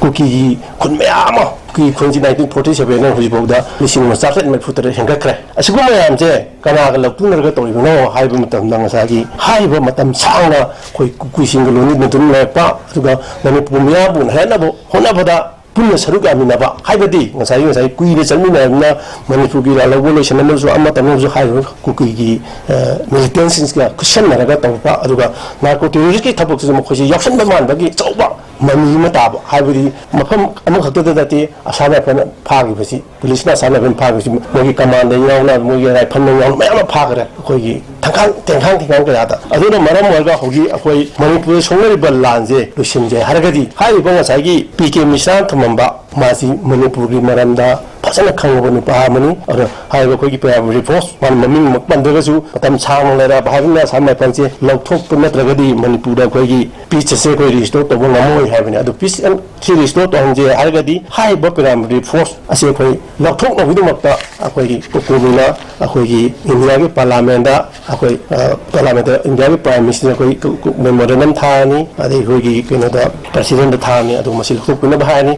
ꯀꯨꯀꯤꯒꯤ ꯈꯨꯟ ꯃꯌꯥꯝ ꯑꯃ, ꯀꯨꯀꯤ ꯈꯨꯟꯁꯤ nineteen forty seven ꯍꯧꯖꯤꯛꯐꯥꯎꯗ ꯂꯤꯁꯤꯡ ꯑꯃ ꯆꯥꯇ꯭ꯔꯦꯠ ꯃꯔꯤꯐꯨ ꯇꯔꯦꯠ ꯍꯦꯟꯒꯠꯈ꯭ꯔꯦ꯫ ꯑꯁꯤꯒꯨꯝꯕ ꯃꯌꯥꯝꯁꯦ ꯀꯅꯥꯒ ꯂꯧꯇꯨꯅꯔꯒ ꯇꯧꯔꯤꯕꯅꯣ ꯍꯥꯏꯕ ꯃꯇꯝꯗ, ꯉꯁꯥꯏꯒꯤ ꯍꯥꯏꯔꯤꯕ ꯃꯇꯝ ꯁꯥꯡꯅ ꯑꯩꯈꯣꯏ ꯀꯨꯀꯤꯁꯤꯡꯒ ꯂꯣꯏꯅꯗꯨꯅ ꯂꯩꯔꯛꯄ, ꯑꯗꯨꯒ ꯃꯅꯤꯄꯨꯔ ꯃꯤꯌꯥꯝꯕꯨ ꯅꯩꯍꯠꯅꯕ ꯍꯣꯠꯅꯕꯗ ꯄꯨꯟꯅ ꯁꯔꯨꯛ ꯌꯥꯃꯤꯟꯅꯕ ꯍꯥꯏꯕꯗꯤ ꯉꯁꯥꯏ, ꯉꯁꯥꯏ ꯀꯨꯏꯅ ꯆꯠꯃꯤꯟꯅꯔꯕꯅꯤꯅ ꯃꯅꯤꯄꯨꯔꯒꯤ ꯂꯥꯜꯍꯧꯕ ꯂꯣꯏꯁꯤꯟꯅꯕꯁꯨ ꯑꯃ ꯇꯧꯅꯕꯁꯨ ꯍꯥꯏꯔꯤꯕ ꯀꯨꯀꯤꯒꯤ, ꯑ, militantꯁꯤꯡꯁꯤꯒ ꯈꯨꯠꯁꯝꯅꯔꯒ ꯇꯧꯔꯛꯄ, ꯑꯗꯨꯒ narco terroristꯀꯤ ꯊꯕꯛꯇꯁꯨ ꯃꯈꯣꯏꯁꯦ ꯌꯥꯎꯁꯟꯕ ꯃꯥꯟꯕꯒꯤ ꯑꯆꯧꯕ ꯃꯃꯤ ꯑꯃ ꯇꯥꯕ, ꯍꯥꯏꯕꯗꯤ ꯃꯐꯝ ꯑꯃꯈꯛꯇꯗ ꯅꯠꯇꯦ Assam Riflesꯅ ꯐꯥꯈꯤꯕꯁꯤ, policeꯅ Assam Riflesꯅ ꯐꯥꯈꯤꯕꯁꯤ, ꯃꯣꯏꯒꯤ commandꯗ ꯌꯥꯎꯅ, ꯃꯣꯏꯒꯤ rifleꯅ ꯌꯥꯎꯅ ꯃꯌꯥꯝ ꯑꯃ ꯐꯥꯈ꯭ꯔꯦ꯫ ꯑꯩꯈꯣꯏꯒꯤ ꯊꯪꯈꯥꯡ, ꯇꯦꯡꯈꯥꯡ ꯇꯦꯡꯈꯥꯡ ꯀꯌꯥꯗ꯫ ꯑꯗꯨꯅ ꯃꯔꯝ ꯑꯣꯏꯔꯒ ꯍꯧꯖꯤꯛ ꯑꯩꯈꯣꯏ ꯃꯅꯤꯄꯨꯔꯗ ꯁꯣꯛꯅꯔꯤꯕ ꯂꯥꯟꯁꯦ ꯂꯣꯏꯁꯤꯟꯁꯦ ꯍꯥꯏꯔꯒꯗꯤ ꯍꯥꯏꯔꯤꯕ ꯉꯁꯥꯏꯒꯤ ꯄꯤ ꯀꯦ ꯃꯤꯁ꯭ꯔꯥꯅ ꯊꯝꯃꯝꯕ, ꯃꯥꯁꯤ ꯃꯅꯤꯄꯨꯔꯒꯤ ꯃꯔꯝꯗ ꯐꯖꯅ ꯈꯪꯉꯕ ꯅꯨꯄꯥ ꯑꯃꯅꯤ꯫ ꯑꯗꯣ ꯍꯥꯏꯔꯤꯕ ꯑꯩꯈꯣꯏꯒꯤ ꯄ꯭ꯔꯤꯌꯥꯕꯨꯔꯤ ꯐꯣꯔꯁ, ꯃꯥꯅ ꯃꯃꯤꯡꯃꯛ ꯄꯟꯗ꯭ꯔꯒꯁꯨ, ꯃꯇꯝ ꯁꯥꯡꯅ ꯂꯩꯔꯛꯑꯕ ꯍꯥꯏꯕꯅꯤꯅ ꯑꯁꯥꯝ ꯔꯥꯏꯐꯜꯁꯦ ꯂꯧꯊꯣꯛꯄ ꯅꯠꯇ꯭ꯔꯒꯗꯤ ꯃꯅꯤꯄꯨꯔꯗ ꯑꯩꯈꯣꯏꯒꯤ ꯄꯤꯁ ꯑꯁꯦ ꯑꯩꯈꯣꯏ ꯔꯤꯁꯇꯣꯔ ꯇꯧꯕ ꯉꯝꯃꯣꯏ ꯍꯥꯏꯕꯅꯤ꯫ ꯑꯗꯣ ꯄꯤꯁ ꯑꯁꯤ ꯔꯤꯁꯇꯣꯔ ꯇꯧꯍꯟꯁꯦ ꯍꯥꯏꯔꯒꯗꯤ ꯍꯥꯏꯔꯤꯕ ꯄ꯭ꯔꯤꯌꯥꯕꯨꯔꯤ ꯐꯣꯔꯁ ꯑꯁꯤ ꯑꯩꯈꯣꯏ ꯂꯧꯊꯣꯛꯅꯕꯒꯤꯗꯃꯛꯇ ꯑꯩꯈꯣꯏꯒꯤ ꯀꯣꯀꯣꯃꯤꯅ ꯑꯩꯈꯣꯏꯒꯤ ꯏꯟꯗꯤꯌꯥꯒꯤ ꯄꯥꯔꯂꯥꯃꯦꯟꯗ ꯑꯩꯈꯣꯏ, ꯑ, ꯄꯥꯔꯂꯥꯃꯦꯟꯗ ꯏꯟꯗꯤꯌꯥꯒꯤ ꯄ꯭ꯔꯥꯏꯝ ꯃꯤꯅꯤꯁꯇꯔ ꯑꯩꯈꯣꯏ ꯀ-, ꯀ-, ꯃꯦꯃꯣꯔꯦꯟꯗꯝ ꯊꯥꯔꯅꯤ, ꯑꯗꯩ ꯑꯩꯈꯣꯏꯒꯤ ꯀꯩꯅꯣꯗ ꯄ꯭ꯔꯦꯁꯤꯗꯦꯟꯗ ꯊꯥꯔꯅꯤ, ꯑꯗꯨ ꯃꯁꯤ ꯂꯧꯊꯣꯛꯄꯤꯅꯕ ꯍꯥꯏꯔꯅꯤ꯫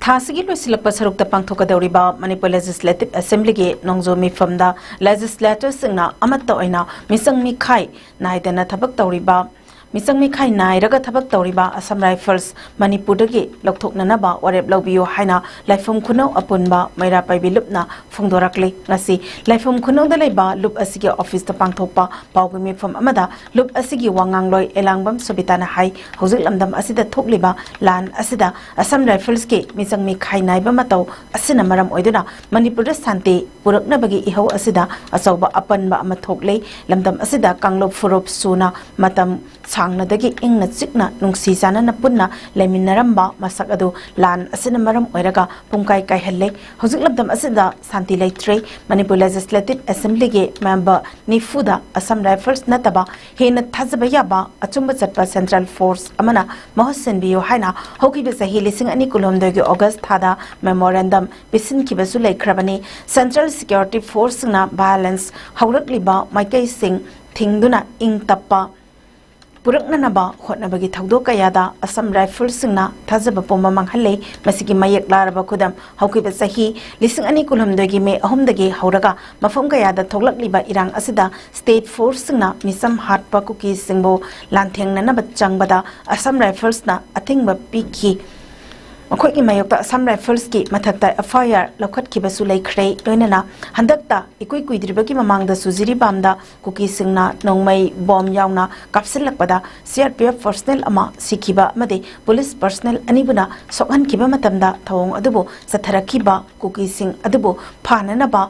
ꯊꯥ ꯑꯁꯤꯒꯤ ꯂꯣꯏꯁꯤꯜꯂꯛꯄ ꯁꯔꯨꯛꯇ ꯄꯥꯡꯊꯣꯛꯀꯗꯧꯔꯤꯕ ꯃꯅꯤꯄꯨꯔ ꯂꯦꯖꯤꯁꯂꯦꯇꯤꯚ ꯑꯦꯁꯦꯝꯕ꯭ꯂꯤꯒꯤ ꯅꯣꯡꯖꯨ ꯃꯤꯐꯝꯗ ꯂꯦꯖꯤꯁꯂꯦꯇꯔꯁꯤꯡꯅ ꯑꯃꯠꯇ ꯑꯣꯏꯅ ꯃꯤꯆꯪ ꯃꯤꯈꯥꯏ ꯅꯥꯏꯗꯅ ꯊꯕꯛ ꯇꯧꯔꯤꯕ, ꯃꯤꯆꯪ ꯃꯤꯈꯥꯏ ꯅꯥꯏꯔꯒ ꯊꯕꯛ ꯇꯧꯔꯤꯕ ꯑꯁꯥꯝ ꯔꯥꯏꯐꯜꯁ ꯃꯅꯤꯄꯨꯔꯗꯒꯤ ꯂꯧꯊꯣꯛꯅꯅꯕ ꯋꯥꯔꯦꯞ ꯂꯧꯕꯤꯌꯨ ꯍꯥꯏꯅ ꯂꯥꯏꯐꯝ ꯈꯨꯅꯧ ꯑꯄꯨꯟꯕ ꯃꯩꯔꯥ ꯄꯥꯏꯕꯤ ꯂꯨꯞꯅ ꯐꯣꯡꯗꯣꯔꯛꯂꯤ꯫ ꯉꯁꯤ ꯂꯥꯏꯐꯝ ꯈꯨꯅꯧꯗ ꯂꯩꯕ ꯂꯨꯞ ꯑꯁꯤꯒꯤ ꯑꯣꯐꯤꯁꯇ ꯄꯥꯡꯊꯣꯛꯄ ꯄꯥꯎꯒꯤ ꯃꯤꯐꯝ ꯑꯃꯗ ꯂꯨꯞ ꯑꯁꯤꯒꯤ ꯋꯥꯉꯥꯡꯂꯣꯏ ꯑꯦꯂꯥꯡꯕꯝ ꯁꯣꯕꯤꯇꯥꯅ ꯍꯥꯏ, ꯍꯧꯖꯤꯛ ꯂꯝꯗꯝ ꯑꯁꯤꯗ ꯊꯣꯛꯂꯤꯕ ꯂꯥꯟ ꯑꯁꯤꯗ ꯑꯁꯥꯝ ꯔꯥꯏꯐꯜꯁꯀꯤ ꯃꯤꯆꯪ ꯃꯤꯈꯥꯏ ꯅꯥꯏꯕ ꯃꯇꯧ ꯑꯁꯤꯅ ꯃꯔꯝ ꯑꯣꯏꯗꯨꯅ ꯃꯅꯤꯄꯨꯔꯗ ꯁꯥꯟꯇꯤ ꯄꯨꯔꯛꯅꯕꯒꯤ ꯏꯍꯧ ꯑꯁꯤꯗ ꯑꯆꯧꯕ ꯑꯄꯟꯕ ꯑꯃ ꯊꯣꯛꯂꯦ꯫ ꯂꯝꯗꯝ ꯑꯁꯤꯗ ꯀꯥꯡꯂꯨꯞ ꯐꯨꯔꯨꯞ ꯁꯨꯅ ꯃꯇꯝ ꯁꯥꯡꯅꯗꯒꯤ ꯏꯪꯅ ꯆꯤꯛꯅ ꯅꯨꯡꯁꯤ ꯆꯥꯟꯅꯅ ꯄꯨꯟꯅ ꯂꯩꯃꯤꯟꯅꯔꯝꯕ ꯃꯁꯛ ꯑꯗꯨ ꯂꯥꯟ ꯑꯁꯤꯅ ꯃꯔꯝ ꯑꯣꯏꯔꯒ ꯄꯨꯡꯀꯥꯏ ꯀꯥꯏꯍꯜꯂꯦ꯫ ꯍꯧꯖꯤꯛ ꯂꯝꯗꯝ ꯑꯁꯤꯗ ꯁꯥꯟꯇꯤ ꯂꯩꯇ꯭ꯔꯦ꯫ ꯃꯅꯤꯄꯨꯔ ꯂꯦꯖꯤꯁꯂꯦꯇꯤꯚ ꯑꯦꯁꯦꯝꯕ꯭ꯂꯤꯒꯤ ꯃꯦꯝꯕꯔ ꯅꯤꯐꯨꯗ ꯑꯁꯥꯝ ꯔꯥꯏꯐꯜꯁ ꯅꯠꯇꯕ ꯍꯦꯟꯅ ꯊꯥꯖꯕ ꯌꯥꯕ ꯑꯆꯨꯝꯕ ꯆꯠꯄ ꯁꯦꯟꯇ꯭ꯔꯦꯜ ꯐꯣꯔꯁ ꯑꯃꯅ ꯃꯍꯨꯠ ꯁꯤꯟꯕꯤꯌꯨ ꯍꯥꯏꯅ ꯍꯧꯈꯤꯕ ꯆꯍꯤ ꯂꯤꯁꯤꯡ ꯑꯅꯤ ꯀꯨꯟꯍꯨꯝꯗꯣꯏꯒꯤ ꯑꯣꯒꯁ ꯊꯥꯗ ꯃꯦꯃꯣꯔꯦꯟꯗꯝ ꯄꯤꯁꯤꯟꯈꯤꯕꯁꯨ ꯂꯩꯈ꯭ꯔꯕꯅꯤ꯫ ꯁꯦꯟꯇ꯭ꯔꯦꯜ ꯁꯦꯀ꯭ꯌꯨꯔꯤꯇꯤ ꯐꯣꯔꯁꯁꯤꯡꯅ ꯚꯥꯏꯑꯣꯂꯦꯟꯁ ꯍꯧꯔꯛꯂꯤꯕ ꯃꯥꯏꯀꯩꯁꯤꯡ ꯊꯤꯡꯗꯨꯅ ꯏꯪ ꯇꯞꯄ ꯄꯨꯔꯛꯅꯅꯕ ꯍꯣꯠꯅꯕꯒꯤ ꯊꯧꯗꯣꯛ ꯀꯌꯥꯗ ꯑꯁꯥꯝ ꯔꯥꯏꯐꯜꯁꯤꯡꯅ ꯊꯥꯖꯕ ꯄꯨꯝꯕ ꯃꯥꯡꯍꯜꯂꯦ꯫ ꯃꯁꯤꯒꯤ ꯃꯌꯦꯛ ꯂꯥꯔꯕ ꯈꯨꯗꯝ ꯍꯧꯈꯤꯕ ꯆꯍꯤ ꯂꯤꯁꯤꯡ ꯑꯅꯤ ꯀꯨꯟꯍꯨꯝꯗꯣꯏꯒꯤ ꯃꯦ ꯑꯍꯨꯝꯗꯒꯤ ꯍꯧꯔꯒ ꯃꯐꯝ ꯀꯌꯥꯗ ꯊꯣꯛꯂꯛꯂꯤꯕ ꯏꯔꯥꯡ ꯑꯁꯤꯗ ꯁ꯭ꯇꯦꯠ ꯐꯣꯔꯁꯁꯤꯡꯅ ꯃꯤꯆꯝ ꯍꯥꯠꯄ ꯀꯨꯀꯤꯁꯤꯡꯕꯨ ꯂꯥꯟꯊꯦꯡꯅꯅꯕ ꯆꯪꯕꯗ ꯑꯁꯥꯝ ꯔꯥꯏꯐꯜꯁꯅ ꯑꯊꯤꯡꯕ ꯄꯤꯈꯤ꯫ ꯃꯈꯣꯏꯒꯤ ꯃꯥꯌꯣꯛꯇ ꯑꯁꯥꯝ ꯔꯥꯏꯐꯜꯁꯀꯤ ꯃꯊꯛꯇ ꯑꯦꯐ ꯑꯥꯏ ꯑꯥꯔ ꯂꯧꯈꯠꯈꯤꯕꯁꯨ ꯂꯩꯈ꯭ꯔꯦ꯫ ꯂꯣꯏꯅꯅ ꯍꯟꯗꯛꯇ ꯏꯀꯨꯏ ꯀꯨꯏꯗ꯭ꯔꯤꯕꯒꯤ ꯃꯃꯥꯡꯗꯁꯨ ꯖꯤꯔꯤꯕꯥꯝꯗ ꯀꯨꯀꯤꯁꯤꯡꯅ ꯅꯣꯡꯃꯩ ꯕꯣꯝ ꯌꯥꯎꯅ ꯀꯥꯞꯁꯤꯜꯂꯛꯄꯗ C R P F personal ꯑꯃ ꯁꯤꯈꯤꯕ ꯑꯃꯗꯤ ꯄꯨꯂꯤꯁ ꯄꯔꯁꯅꯦꯜ ꯑꯅꯤꯕꯨꯅ ꯁꯣꯛꯍꯟꯈꯤꯕ ꯃꯇꯝꯗ ꯊꯧꯑꯣꯡ ꯑꯗꯨꯕꯨ ꯆꯠꯊꯔꯛꯈꯤꯕ ꯀꯨꯀꯤꯁꯤꯡ ꯑꯗꯨꯕꯨ ꯐꯥꯅꯅꯕ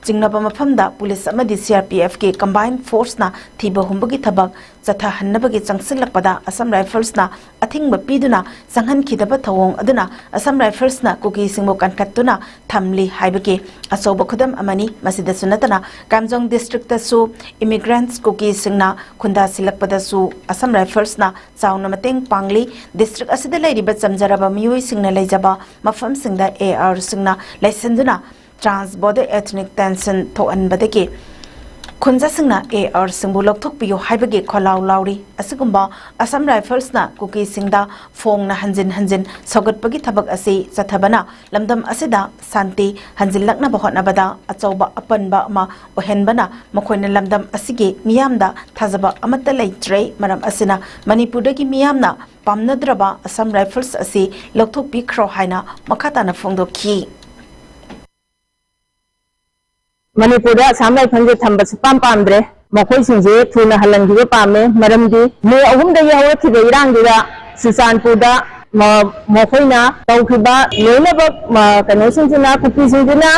ꯆꯤꯡꯅꯕ ꯃꯐꯝꯗ ꯄꯨꯂꯤꯁ ꯑꯃꯗꯤ ꯁꯤ ꯑꯥꯔ ꯄꯤ ꯑꯦꯐꯀꯤ ꯀꯝꯕꯥꯏꯟ ꯐꯣꯔꯁꯅ ꯊꯤꯕ ꯍꯨꯝꯕꯒꯤ ꯊꯕꯛ ꯆꯠꯊꯍꯟꯅꯕꯒꯤ ꯆꯪꯁꯤꯜꯂꯛꯄꯗ ꯑꯁꯥꯝ ꯔꯥꯏꯐꯜꯁꯅ ꯑꯊꯤꯡꯕ ꯄꯤꯗꯨꯅ ꯆꯪꯍꯟꯈꯤꯗꯕ ꯊꯧꯑꯣꯡ ꯑꯗꯨꯅ ꯑꯁꯥꯝ ꯔꯥꯏꯐꯜꯁꯅ ꯀꯨꯀꯤꯁꯤꯡꯕꯨ ꯀꯟꯈꯠꯇꯨꯅ ꯊꯝꯂꯤ ꯍꯥꯏꯕꯒꯤ ꯑꯆꯧꯕ ꯈꯨꯗꯝ ꯑꯃꯅꯤ꯫ ꯃꯁꯤꯗꯁꯨ ꯅꯠꯇꯅ ꯀꯥꯝꯖꯣꯡ ꯗꯤꯁꯇ꯭ꯔꯤꯛꯇꯁꯨ ꯏꯃꯤꯒ꯭ꯔꯦꯟꯠꯁ ꯀꯨꯀꯤꯁꯤꯡꯅ ꯈꯨꯟꯗꯥꯁꯤꯜꯂꯛꯄꯗꯁꯨ ꯑꯁꯥꯝ ꯔꯥꯏꯐꯜꯁꯅ ꯆꯥꯎꯅ ꯃꯇꯦꯡ ꯄꯥꯡꯂꯤ꯫ ꯗꯤꯁꯇ꯭ꯔꯤꯛ ꯑꯁꯤꯗ ꯂꯩꯔꯤꯕ ꯆꯝꯖꯔꯕ ꯃꯤꯑꯣꯏꯁꯤꯡꯅ ꯂꯩꯖꯕ ꯃꯐꯝꯁꯤꯡꯗ ꯑꯦ ꯑꯥꯔꯁꯤꯡꯅ ꯂꯩꯁꯤꯟꯗꯨꯅ ꯇ꯭ꯔꯥꯟꯁ ꯕꯣꯔꯗꯔ ꯑꯦꯊꯅꯤꯛ ꯇꯦꯟꯁꯟ ꯊꯣꯛꯍꯟꯕꯗꯒꯤ ꯈꯨꯟꯖꯥꯁꯤꯡꯅ ꯑꯦ ꯑꯥꯔꯁꯤꯡꯕꯨ ꯂꯧꯊꯣꯛꯄꯤꯌꯨ ꯍꯥꯏꯕꯒꯤ ꯈꯣꯜꯂꯥꯎ ꯂꯥꯎꯔꯤ꯫ ꯑꯁꯤꯒꯨꯝꯕ ꯑꯁꯥꯝ ꯔꯥꯏꯐꯜꯁꯅ ꯀꯨꯀꯤꯁꯤꯡꯗ ꯐꯣꯡꯅ ꯍꯟꯖꯤꯟ ꯍꯟꯖꯤꯟ ꯁꯧꯒꯠꯄꯒꯤ ꯊꯕꯛ ꯑꯁꯤ ꯆꯠꯊꯕꯅ ꯂꯝꯗꯝ ꯑꯁꯤꯗ ꯁꯥꯟꯇꯤ ꯍꯟꯖꯤꯜꯂꯛꯅꯕ ꯍꯣꯠꯅꯕꯗ ꯑꯆꯧꯕ ꯑꯄꯟꯕ ꯑꯃ ꯑꯣꯏꯍꯟꯕꯅ ꯃꯈꯣꯏꯅ ꯂꯝꯗꯝ ꯑꯁꯤꯒꯤ ꯃꯤꯌꯥꯝꯗ ꯊꯥꯖꯕ ꯑꯃꯠꯇ ꯂꯩꯇ꯭ꯔꯦ꯫ ꯃꯔꯝ ꯑꯁꯤꯅ ꯃꯅꯤꯄꯨꯔꯗꯒꯤ ꯃꯤꯌꯥꯝꯅ ꯄꯥꯝꯅꯗ꯭ꯔꯕ ꯑꯁꯥꯝ ꯔꯥꯏꯐꯜꯁ ꯑꯁꯤ ꯂꯧꯊꯣꯛꯄꯤꯈ꯭ꯔꯣ ꯍꯥꯏꯅ ꯃꯈꯥ ꯇꯥꯅ ꯐꯣꯡꯗꯣꯛꯈꯤ꯫ ꯃꯅꯤꯄꯨꯔꯗ ꯑꯁꯥꯝ ꯔꯥꯏꯐꯜꯁꯦ ꯊꯝꯕ ꯁꯨꯄꯥꯝ ꯄꯥꯝꯗ꯭ꯔꯦ꯫ ꯃꯈꯣꯏꯁꯤꯡꯁꯦ ꯊꯨꯅ ꯍꯜꯍꯟꯈꯤꯕ ꯄꯥꯝꯃꯦ꯫ ꯃꯔꯝꯗꯤ ꯃꯦ ꯑꯍꯨꯝꯗꯒꯤ ꯍꯧꯔꯛꯈꯤꯕ ꯏꯔꯥꯡꯗꯨꯗ ꯆꯨꯔꯆꯥꯟꯄꯨꯔꯗ ꯃ-, ꯃꯈꯣꯏꯅ ꯇꯧꯈꯤꯕ ꯂꯣꯏꯅꯃꯛ, ꯃ-, ꯀꯩꯅꯣꯁꯤꯡꯁꯤꯅ, ꯀꯨꯀꯤꯁꯤꯡꯁꯤꯅ